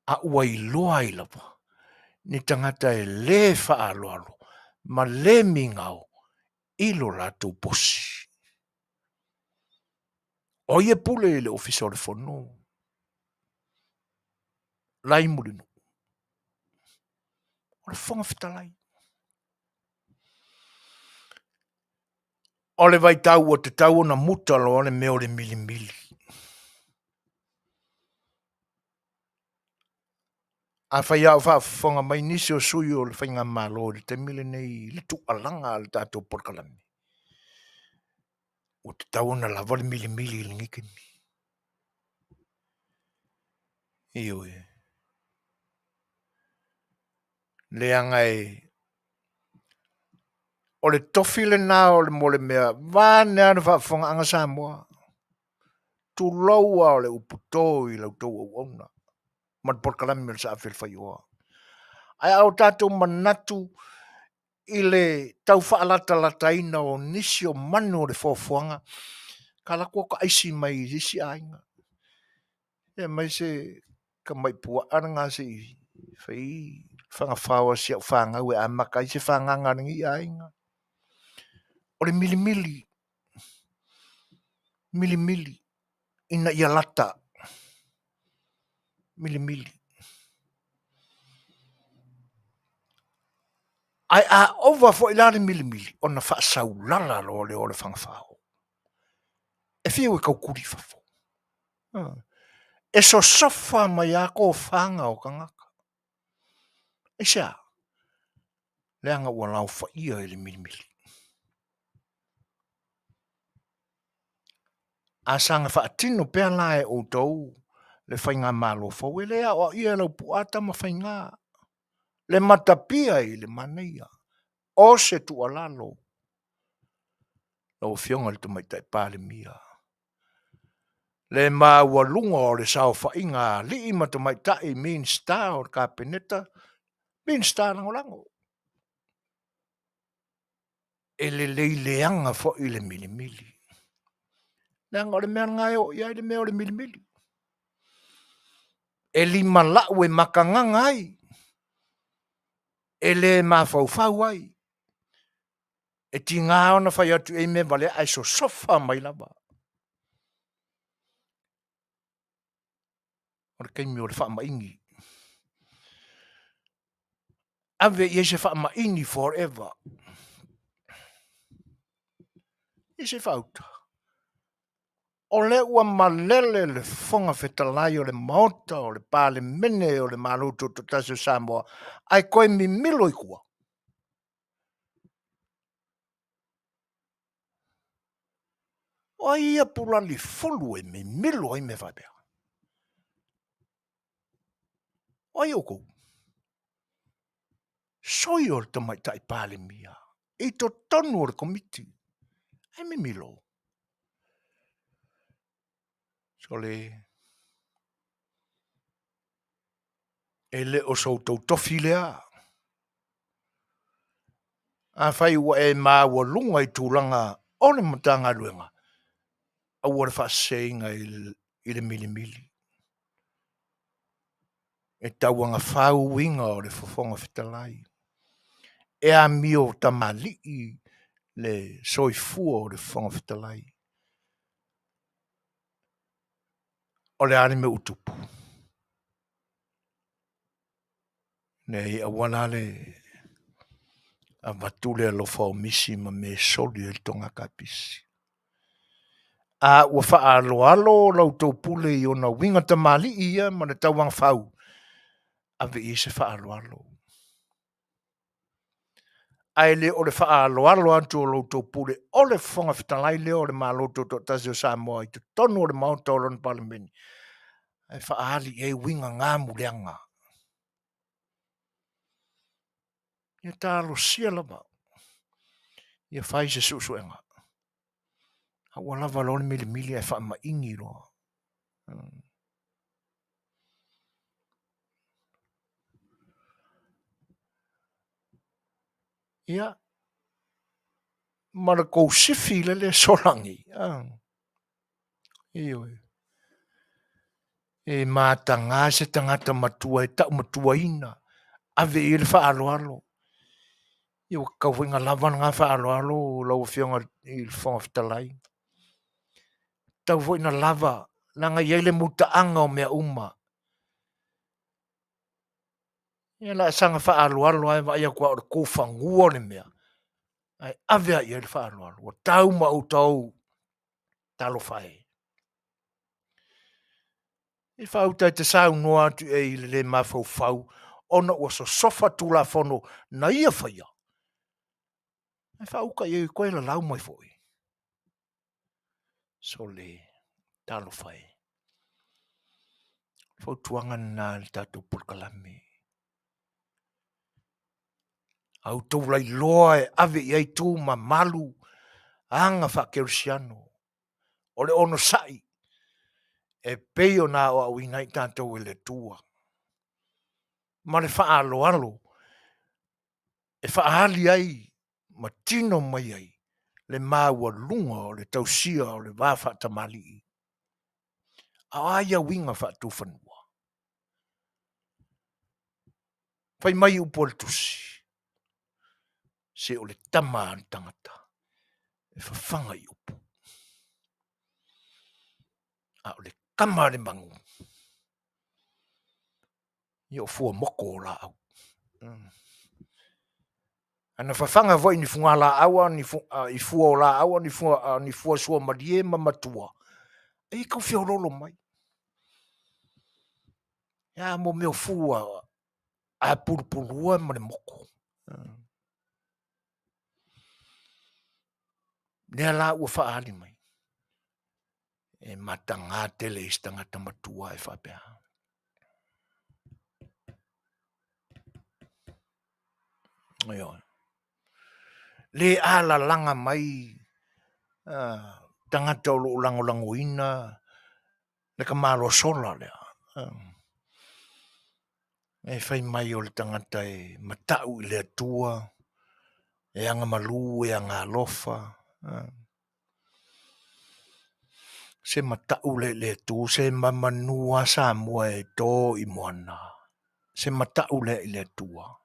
Speaker 1: A ua iloa ai lava ni tagata e le faaaloalo ma le migao i lo latou posi. O ai e pule i le Ofisa o le Fono? Laimulinuu. O le Fofoga Fetalai. O le vaitau ua tatau ona muta loa le mea o le milimili. Afai lava o faafofoga mai nisi o sui o le Faigamalo i le taimi lenei i le tuualaga a le tatou polokalame, ua tatau ona lava le milimili i lenei taimi. Ioe. Leaga e o le tofi lena o le mo le mea vaeane lava le faafofogaaga Samoa. Tulou lava o le upu to i la outou auauna ma le polokalame o le Saafi o le Faioa. Ae a o tatou manatu i le tau faalatalataina o nisi o manu o le foafoaga, ka alu atu o taaisi mai i isi aiga. E aumai se tamai puaa lena se i fai fagafao a si au fanau e amata ai se fagaga a lenei aiga. O le milimili, milimili ina ia lata, milimili. Ae a ova foi la le milimili, ona faasaulala loa lea o le fagafao. E fiu e tautuli i fafo. E sosofa mai lava tofaga o tagata. Aisea? Leaga ua laofaia i le milimili. A saga faatino pea la e outou le faigamalo fou, e le aoaia e Laupua Tamafaiga le matapia i le manaia o se tuualalo lau Afioga i le Tamaitai Palemia, le maualuga o le saofaiga a alii ma tamaitai Minisita o le Kapeneta, Minisita Lagolago. E lelei leaga foi le milimili. Leaga o le mea lena e oo i ai le mea o le milimili. E limalau e makagaga ai, e le mafaufau ai, e tiga ona fai atu i ai mea valea ae sosofa mai lava. O le taimi o le faamaini. Ave i ai se faamaini forever. I se faauta. O lea ua malele le Fofoga Fetalai o le Maota o le Palemene o le Malo Tutoatasi o Samoa, ae toe mimilo i tua. O ai ia pulalifulu e mimilo ai mea faapea? O ai outou? Sui o le tamaitai Palemia i totonu o le komiti. Ae mimilo. Sole, e le o so outou tofi lea. Afai ua e maualuga i tulaga o le Matagaluega, aua le faaseseina i le milimili. E tauagafau uiga o le Fofoga Fetalai. E amio tamalii le soifua o le Fofoga Fetalai. O le a le mea ua tupu? Leai, aua la le avatu le alofa o misi ma mea e soli ai le toga kapisi. A ua faaaloalo la outou pule i ona uiga tamalii ia ma le tauagafau, ave i ai se faaaloalo. Ae le o le faaaloalo atu o la outou pule o le Fofoga Fetalai lea o le Malo Tutoatasi o Samoa i totonu o le Maota o lona Palemene, ae faaali i ai uiga gamuleaga. Ia talosia lava ia fai se suesuega, a ua lava loa le milimili ae faamaini loa. Ia, ma le tou sifi lele e sola nei, ioe, e mataga se tagata matua e tau matuaina, ave i ai le faaaloalo. Ia ua tatau foi ona lava lena faaaloalo lau Afioga i le Fofoga Fetalai. Tatau foi ona lava, leaga e i ai le mutaaga o mea uma. Ia o le a saga faaaloalo lava e vaai atu lava o le tu fanua le mea, ae ave lava i ai le faaaloalo. Ua tau ma ou tau, talofa e. E faauta e te saunoa atu i ai i le le mafaufau ona ua sosofa Tulafono na ia faia, ae faauta i ai e toe lalau mai foi. Sole, talofa e. Fautuaga lena i le tatou polokalame. A outou lailoa e ave i ai tu mamalu aga faakerisiano o le onosai e pei ona aoaoina ai tatou e le Atua ma le faaaloalo e faaali ai ma tino mai ai le maualuga o le tausia o le va faatamalii. A o a ia uiga faatufanua? Fai mai upu a le tusi, se o le tama a le tagata e fafaga i upu, a o le tama a le manu, ia o fuamoto o laau. Ana fafaga foi ni fugalaau a o ni fua o laau a o ni fua suamalie ma matua, e tau feololo mai. A mo mea o fua a pulupulua ma le moto. Lea la ua faaali mai, e mataga tele i se tagata matua e faapea. Ioe. Le alalaga mai tagata o lo o lagolagoina le tamaloa sola lea. E fai mai o le tagata e matau i le Atua, e agamalu, e agalofa. Se matau lea i le Atua, se mamanu a Samoa e to i moana. Se matau lea i le Atua.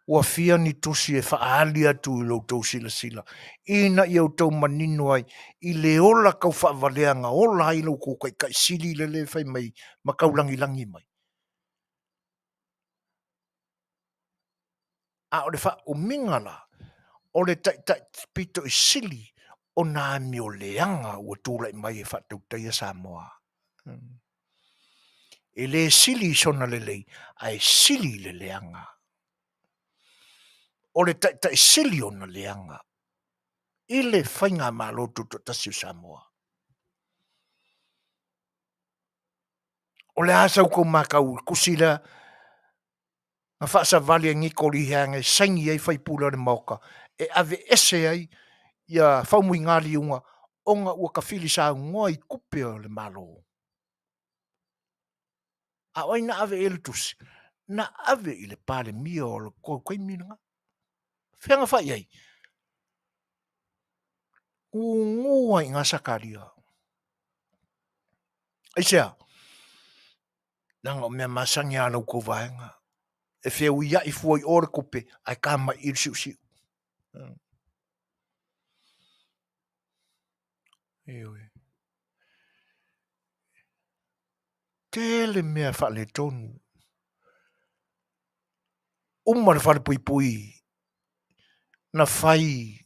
Speaker 1: Ua fia ni tusi e faaali atu i lo outou silasila ina ia outou manino ai i le ola tau faavalea na ola ai lo outou taitai sili lele fai mai ma taulagilagi mai. A o le faaumiga la o le taitai pito i sili ona amio leaga ua tulai mai e faatautaia Samoa. E le sili i sona lelei, ae sili i le leaga. O le taitai sili ona leaga i le Faigamalo Tutoatasi o Samoa. O le a sa outou matau i le tusi lea na faasavali e Niko Lee Hang e saini ai faipule o le Maota e aveese ai ia Faumuina Liuga ona ua tafili saunoa i tupe a le Malo. A o ai na ave i ai le tusi? Na ave i le Palemia o le kou taimi lena. Fea na fai ai? Gugu ai i Sakaria. Aisea? Leaga o mea masani a la outou vaega. E feuiai fua i o le tupe ae ta mai i le siusiu. Ioe. Tele mea faaletonu. Uma le falepuipui na fai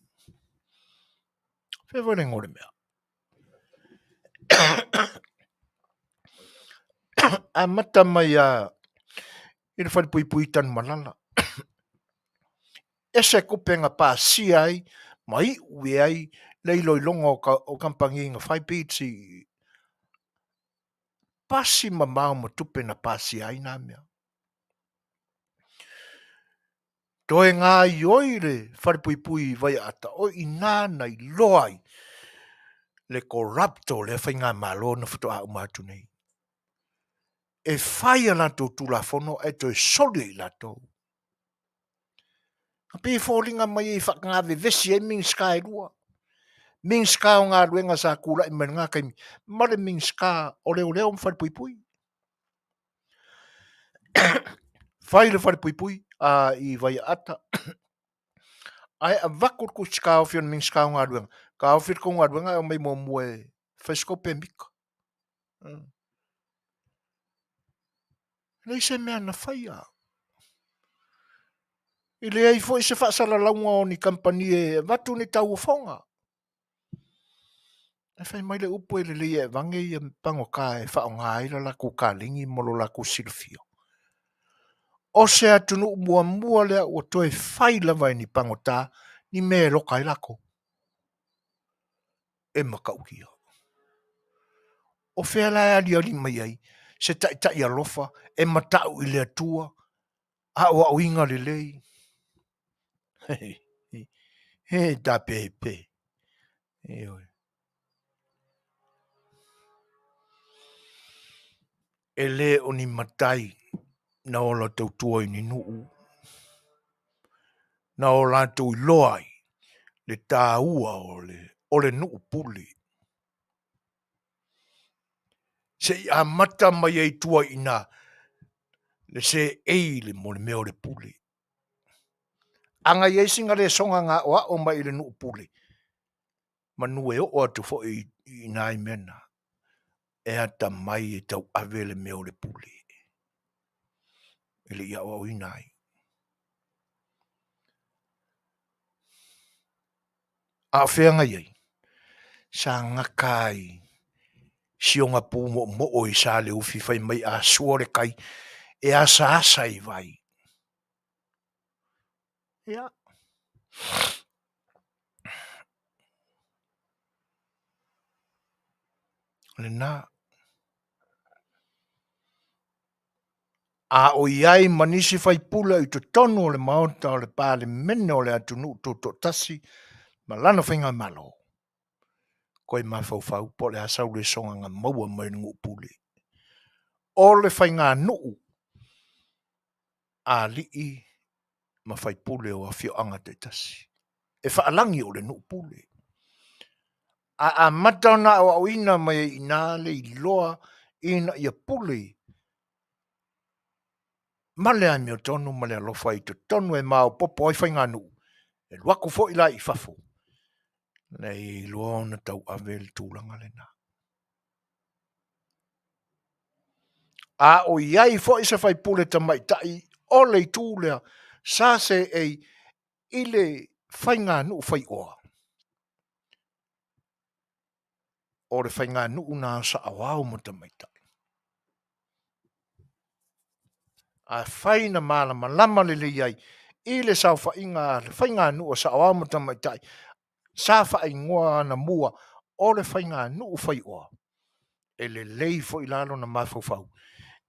Speaker 1: fea foi le igoa o le mea. Amata mai lava i le falepuipui i Tanumalala. Ese tupe na pasia ai ma iu i ai le iloiloga o kamupani na fai bids i pasi mamao ma tupe na pasia ai na mea. Toe gaoioi le falepuipui i Vaiaata, o i ina na iloa ai le corrupt o lea faigamalo na faatoa uma atu nei. E fai a latou Tulafono ae toe soli e i latou. Na pei e foliga mai e faataga vevesi ai Minisita e lua. Minisita o Galuega sa tulai mai i lena taimi ma le Minisita o Leoleo ma Falepuipui. Fai le falepuipui i Vaiaata ae avatu le tusi taofi a le Minisita o Galuega, taofi le tou galuega ae omai muamua e fai se tou pemita. E leai se mea na faia. E leai foi se faasalalauga o ni kamupani e avatu ni tauofoga. Ae fai mai le upu e lelei e aveane ia pagota e faaaoga ai le latou kaleni ma lo latou silafia. O se atunuu muamua lea ua toe fai lava e ni pagota ni mea e loka ai latou. E matautia. O fea la e aliali mai ai se taitai alofa e matau i le Atua, aoaoina lelei. He tapepe. Ioe. E le o ni matai na ola tautua i ni nuu, na o latou iloa ai le taua o le nuu pule. Se i amata mai ai tua i ina le seei i le mo le mea o le pule. Ana i ai sina lesona na aoao mai i le nuu pule, manu e oo atu foi i ina i mea na, e atamai e tauave le mea o le pule e le i aoaoina ai. A o fea na i ai? Sa gata ai si ona pumoomoo i Saleufi fai mai a sua le tai e asaasa i vai. Ia. Lena. A o i ai ma nisi faipule i totonu o le Maota o le Palemene o le atunuu tutoatasi ma lana faigamalo, toe mafaufau po o le a sau lesona na maua mai le nuu pule. O le faiganuu a alii ma faipule o afioaga taitasi. E faalagi o le nuu pule. A amata ona aoaoina mai ai i ina le iloa ina ia pule ma le amiotonu ma le alofa i totonu e maopoopo ai faiganuu, e alu atu foi la i fafo, ina ia iloa ona tauave le tulaga lena. A o i ai foi se faipule tamaitai o le itu lea sa seei i le faiganuu faioa, o le faiganuu na o saoao ma tamaitai. Afai na malamalama lelei ai i le saofaiga a le faiganuu a saoao ma tamaitai, sa faaigoa anamua o le faiganuu faioa, e lelei foi la lona mafaufau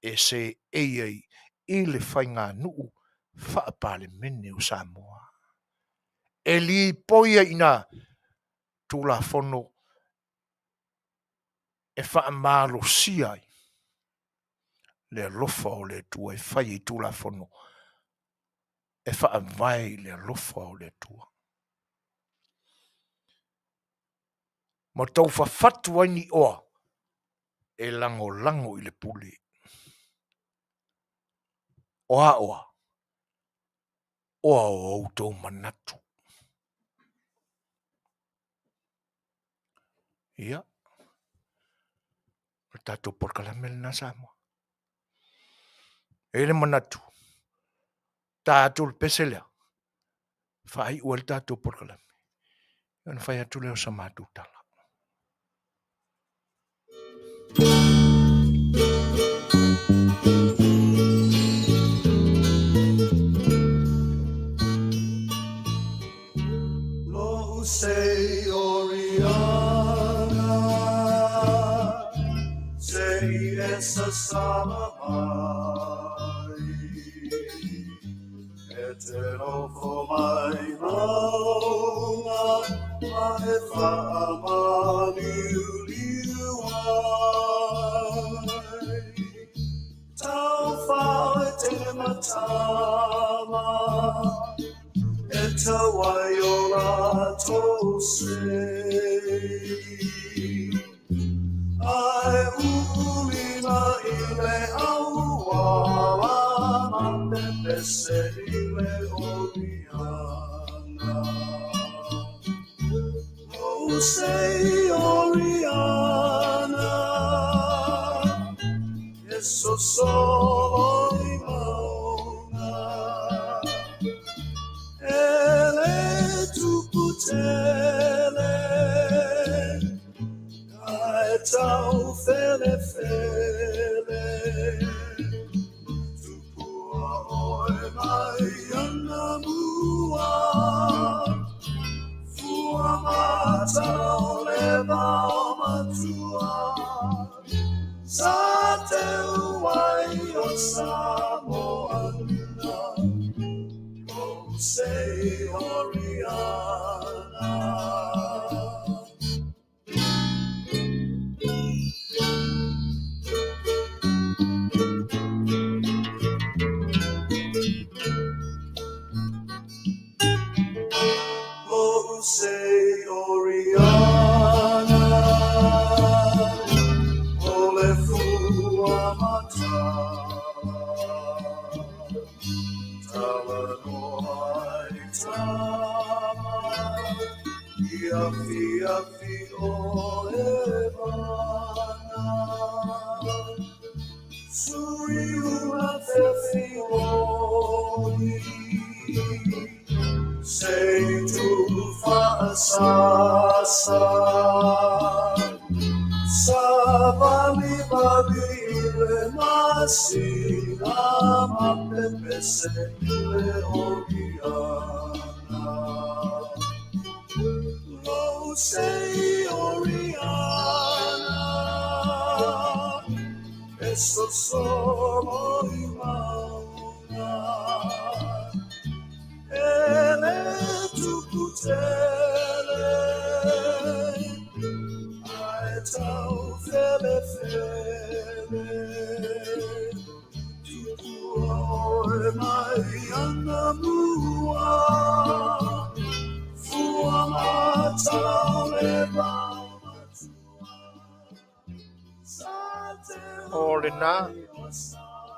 Speaker 1: e seei ai i le faiganuu faa-Palemene o Samoa. E lipoi ai i ina Tulafono e faamalosia ai. Le alofa o le Atua e fai ai Tulafono e faavae i le alofa o le Atua. Ma tau fafatu ai ni oa e lagolago i le pule. O a oa? Oa o outou manatu. Ia, o le tatou polokalame lena Samoa. E i ai le manatu, ta atu le pese lea, faaiu ai le tatou polokalame, ona fai atu lea o sa matou tala. O lena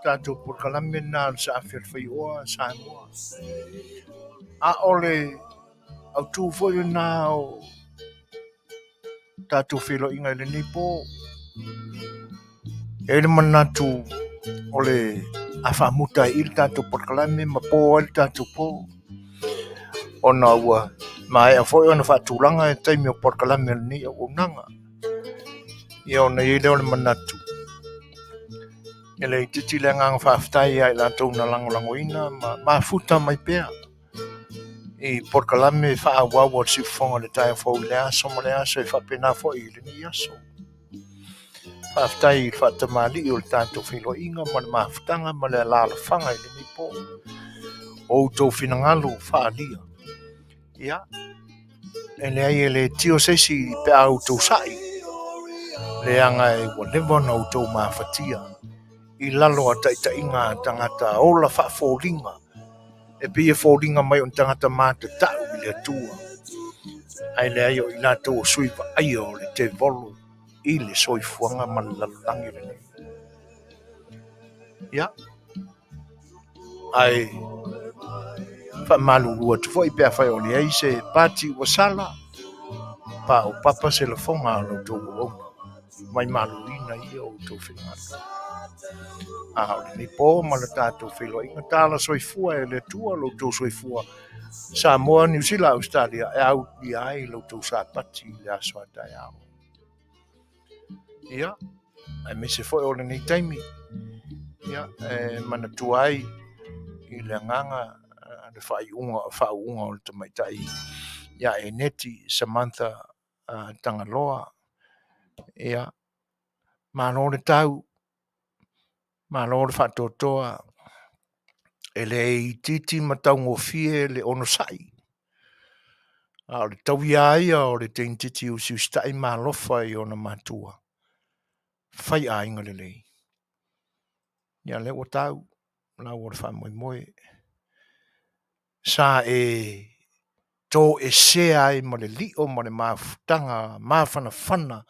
Speaker 1: tatou polokalame lena o le Saafi o le Faioa Samoa. A o le autu foi lena o tatou feiloaiga i lenei po. E i ai le manatu o le a faamuta ai i le tatou polokalame ma po ai le tatou po, ona ua maea foi ona faatulaga e taimi o polokalame o lenei auaunaga. Ia ona i ai lea o le manatu, e le itiiti le agaga faafetai ia i latou na lagolagoina ma mafuta mai pea i polokalame faaauau a le siufofoga o le taeao fou i le aso ma le aso e faapena foi i lenei aso. Faafetai i le faatamalii o le tatou feiloaiga ma le mafutaga ma le alaalafaga i lenei po. O outou finagalo faaalia. Ia, e leai e le tio se isi pe a outou sa'i, leaga e ua leva ona outou mafatia i lalo a taitaiga a tagata ola faafoliga e pei e foliga mai o ni tagata matatau i le Atua, ae leai o i latou o sui vaaia o le tevolo i le soifuaga ma le lalolagi lenei. Ia, ae faamalulu atu foi pe afai o leai se pati ua sala, pa o papa se lafoga a lo outou auauna, mai maluina ia o outou finagalo. A o lenei po ma le tatou feiloaiga, tala soifua e le Atua lo outou soifua Samoa, Niu Sila, Ausetalia, e aulia ai lo outou Sapati i le aso a taeao. Ia, aemaise foi o lenei taimi, ia, e manatua ai i le agaga le faaiuga, faauuga o le tamaitai ia Eneti Samantha Tagaloa. Ia, malo le tau, malo le faatoatoa, e le itiiti ma taugofie le onosai, a o le tauia ia o le teinititi usiusitai ma alofa i ona matua, fai aiga lelei. Ia lea ua tau, lau o le faamoemoe, sa e toesea ai ma le lio ma le mafutaga mafanafana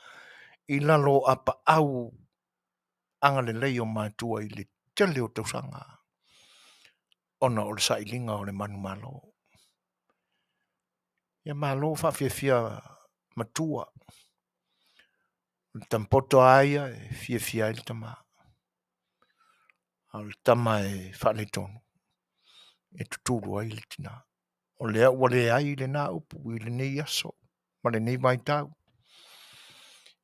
Speaker 1: i lalo o apaau agalelei o matua i le tele o tausaga ona o le sailiga o le manumalo. Ia malo faafiafia matua. O le tampoto lava ia e fiafia ai le tama. A o le tama e faaletonu e tutulu ai le tina. O lea ua leai lena upu i lenei aso ma lenei vaitau,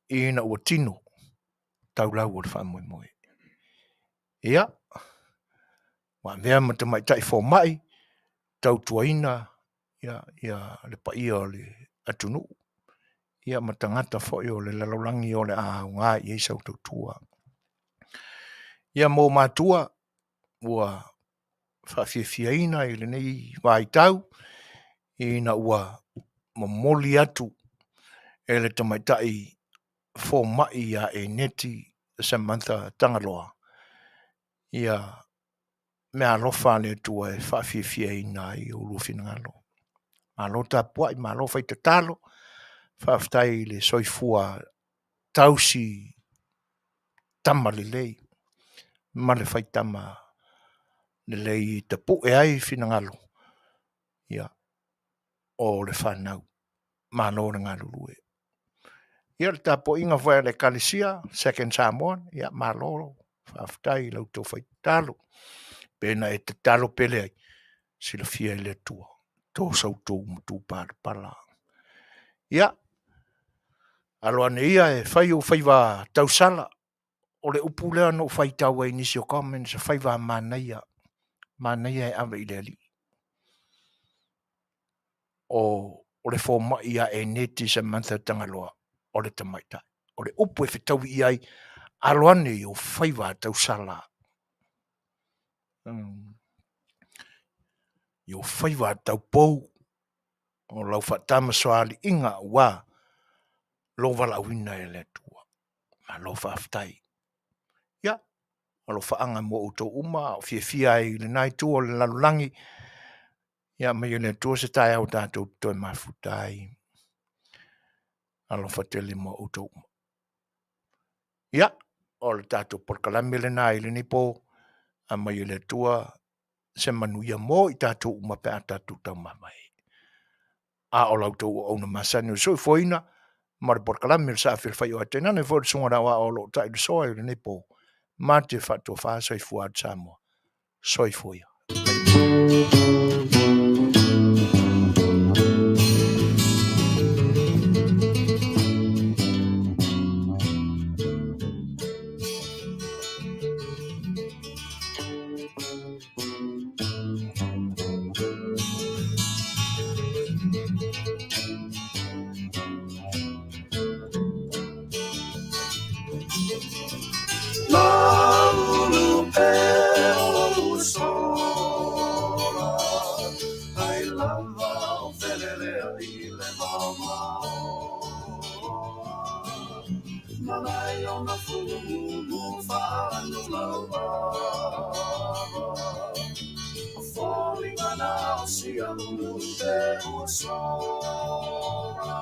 Speaker 1: ina ua tino taulau o le faamoemoe. Ia, ua avea ma tamaitai fomai, tautuaina ia, ia le paia o le atunuu, ia ma tagata foi o le lalolagi o le a aoga i ai sau tautua. Ia mo matua, ua faafiafiaina i lenei vaitau, ina ua momoli atu e le tamaitai fomai ia Eneti Samantha Tagaloa ia meaalofa a le Atua e faafiafiaina ai oulua finagalo. Malo tapuai, malo fai tatalo, faafetai i le soifua tausi tama lelei ma le faitama lelei e tapue ai finagalo ia o le fanau. Malo le galulue. Ia le tapuaiga foi a le Ekalesia, Second Samoa, ia malo, faafetai i la outou fai tatalo. Pe na e tatalo pe leai, silafia e le Atua, to sa outou matupalapala. Ia, alo ane ia e fai ou faiva tausala. O le upu lea na ou faitau ai i nisi o comments, faiva manaia, manaia e ave i le Alii. O le fomai ia Eneti Samantha Tagaloa, o le tamaitai. O le upu e fetaui i ai, alo ane i ou faiva tausala. I ou faiva taupou, o lau faatamasoaliiga ua lou valaauina e le Atua. Malo faafetai. Ia, alofaaga mo outou uma a o fiafia ai i lena itu o le lalolagi, ia aumai e le Atua se taeao tatou te toe mafuta ai. Alofa tele mo outou uma. Ia, o le tatou polokalame lena i lenei po, aumai e le Atua se manuia mo i tatou uma pe a tatou taumamae. A o la outou auauna masani o le soifuaina ma le polokalame o le Saafiafai ae tainane foi le susuga i le Aoao o lo o tailo soa i lenei po, ma te faatofa soifua atu Samoa. Soifua ia.
Speaker 3: sia ulu pe ua sola.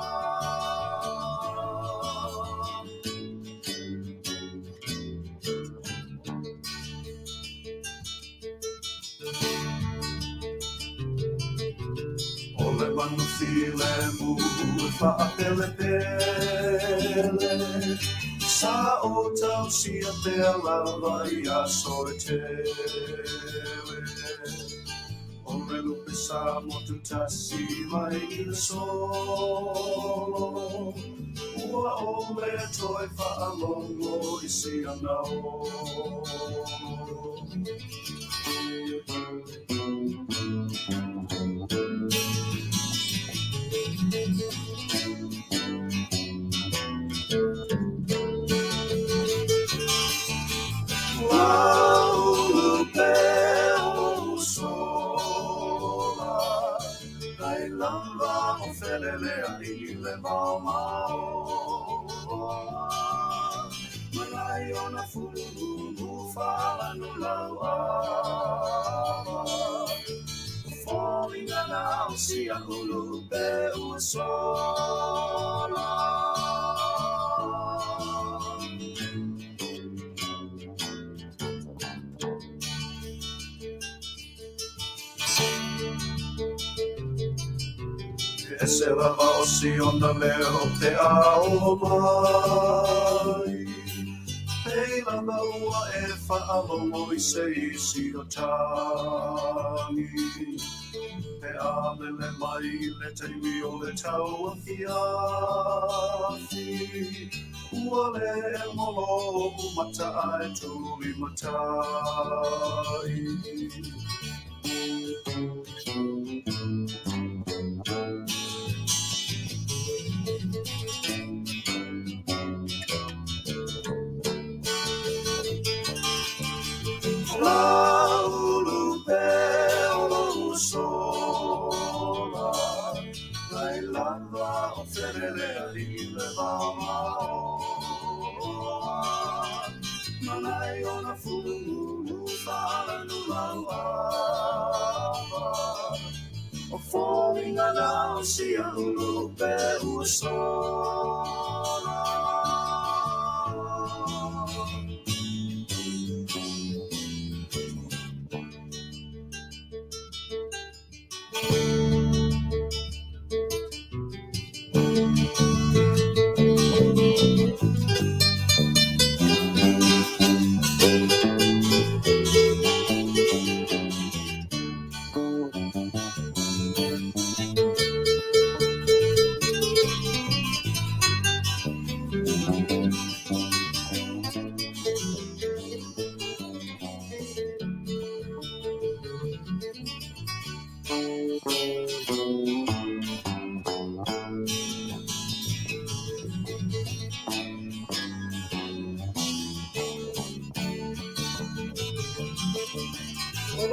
Speaker 3: O le manu file mu e whaapele pele, sa o tau sia te lava i a soe tele. O le lupe sa motu tasi mai i le solo, ua o le toe whaalongo i si anao. Laulu pe o sola, ai lava o felelea i le maomao. Manai ona fululu whalanu lau ava. Falling na o sia ulu pe ua sola. E se lava o si ona leo te ao mai. Pei lava ua e whaalongo i se isi o tangi. Pe a lele mai le taimi o le tau a fiafi. Ua le molo umata ai tuli matai. Laulu pe o lou sola, ai lava o felelea i le maomao. Manai ona fululu whalanu lau ava. O fōlinga na o sia ulu pe ua sola.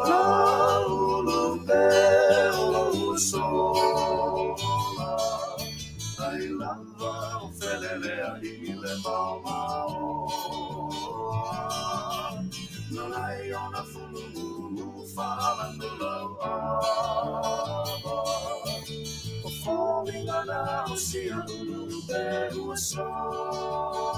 Speaker 3: Laulu pe o lou sola, ai lava o felelea i le maomao. Nonai ona fululu whalanu lau ava. O fōlinga na o sia ulu pe ua sola.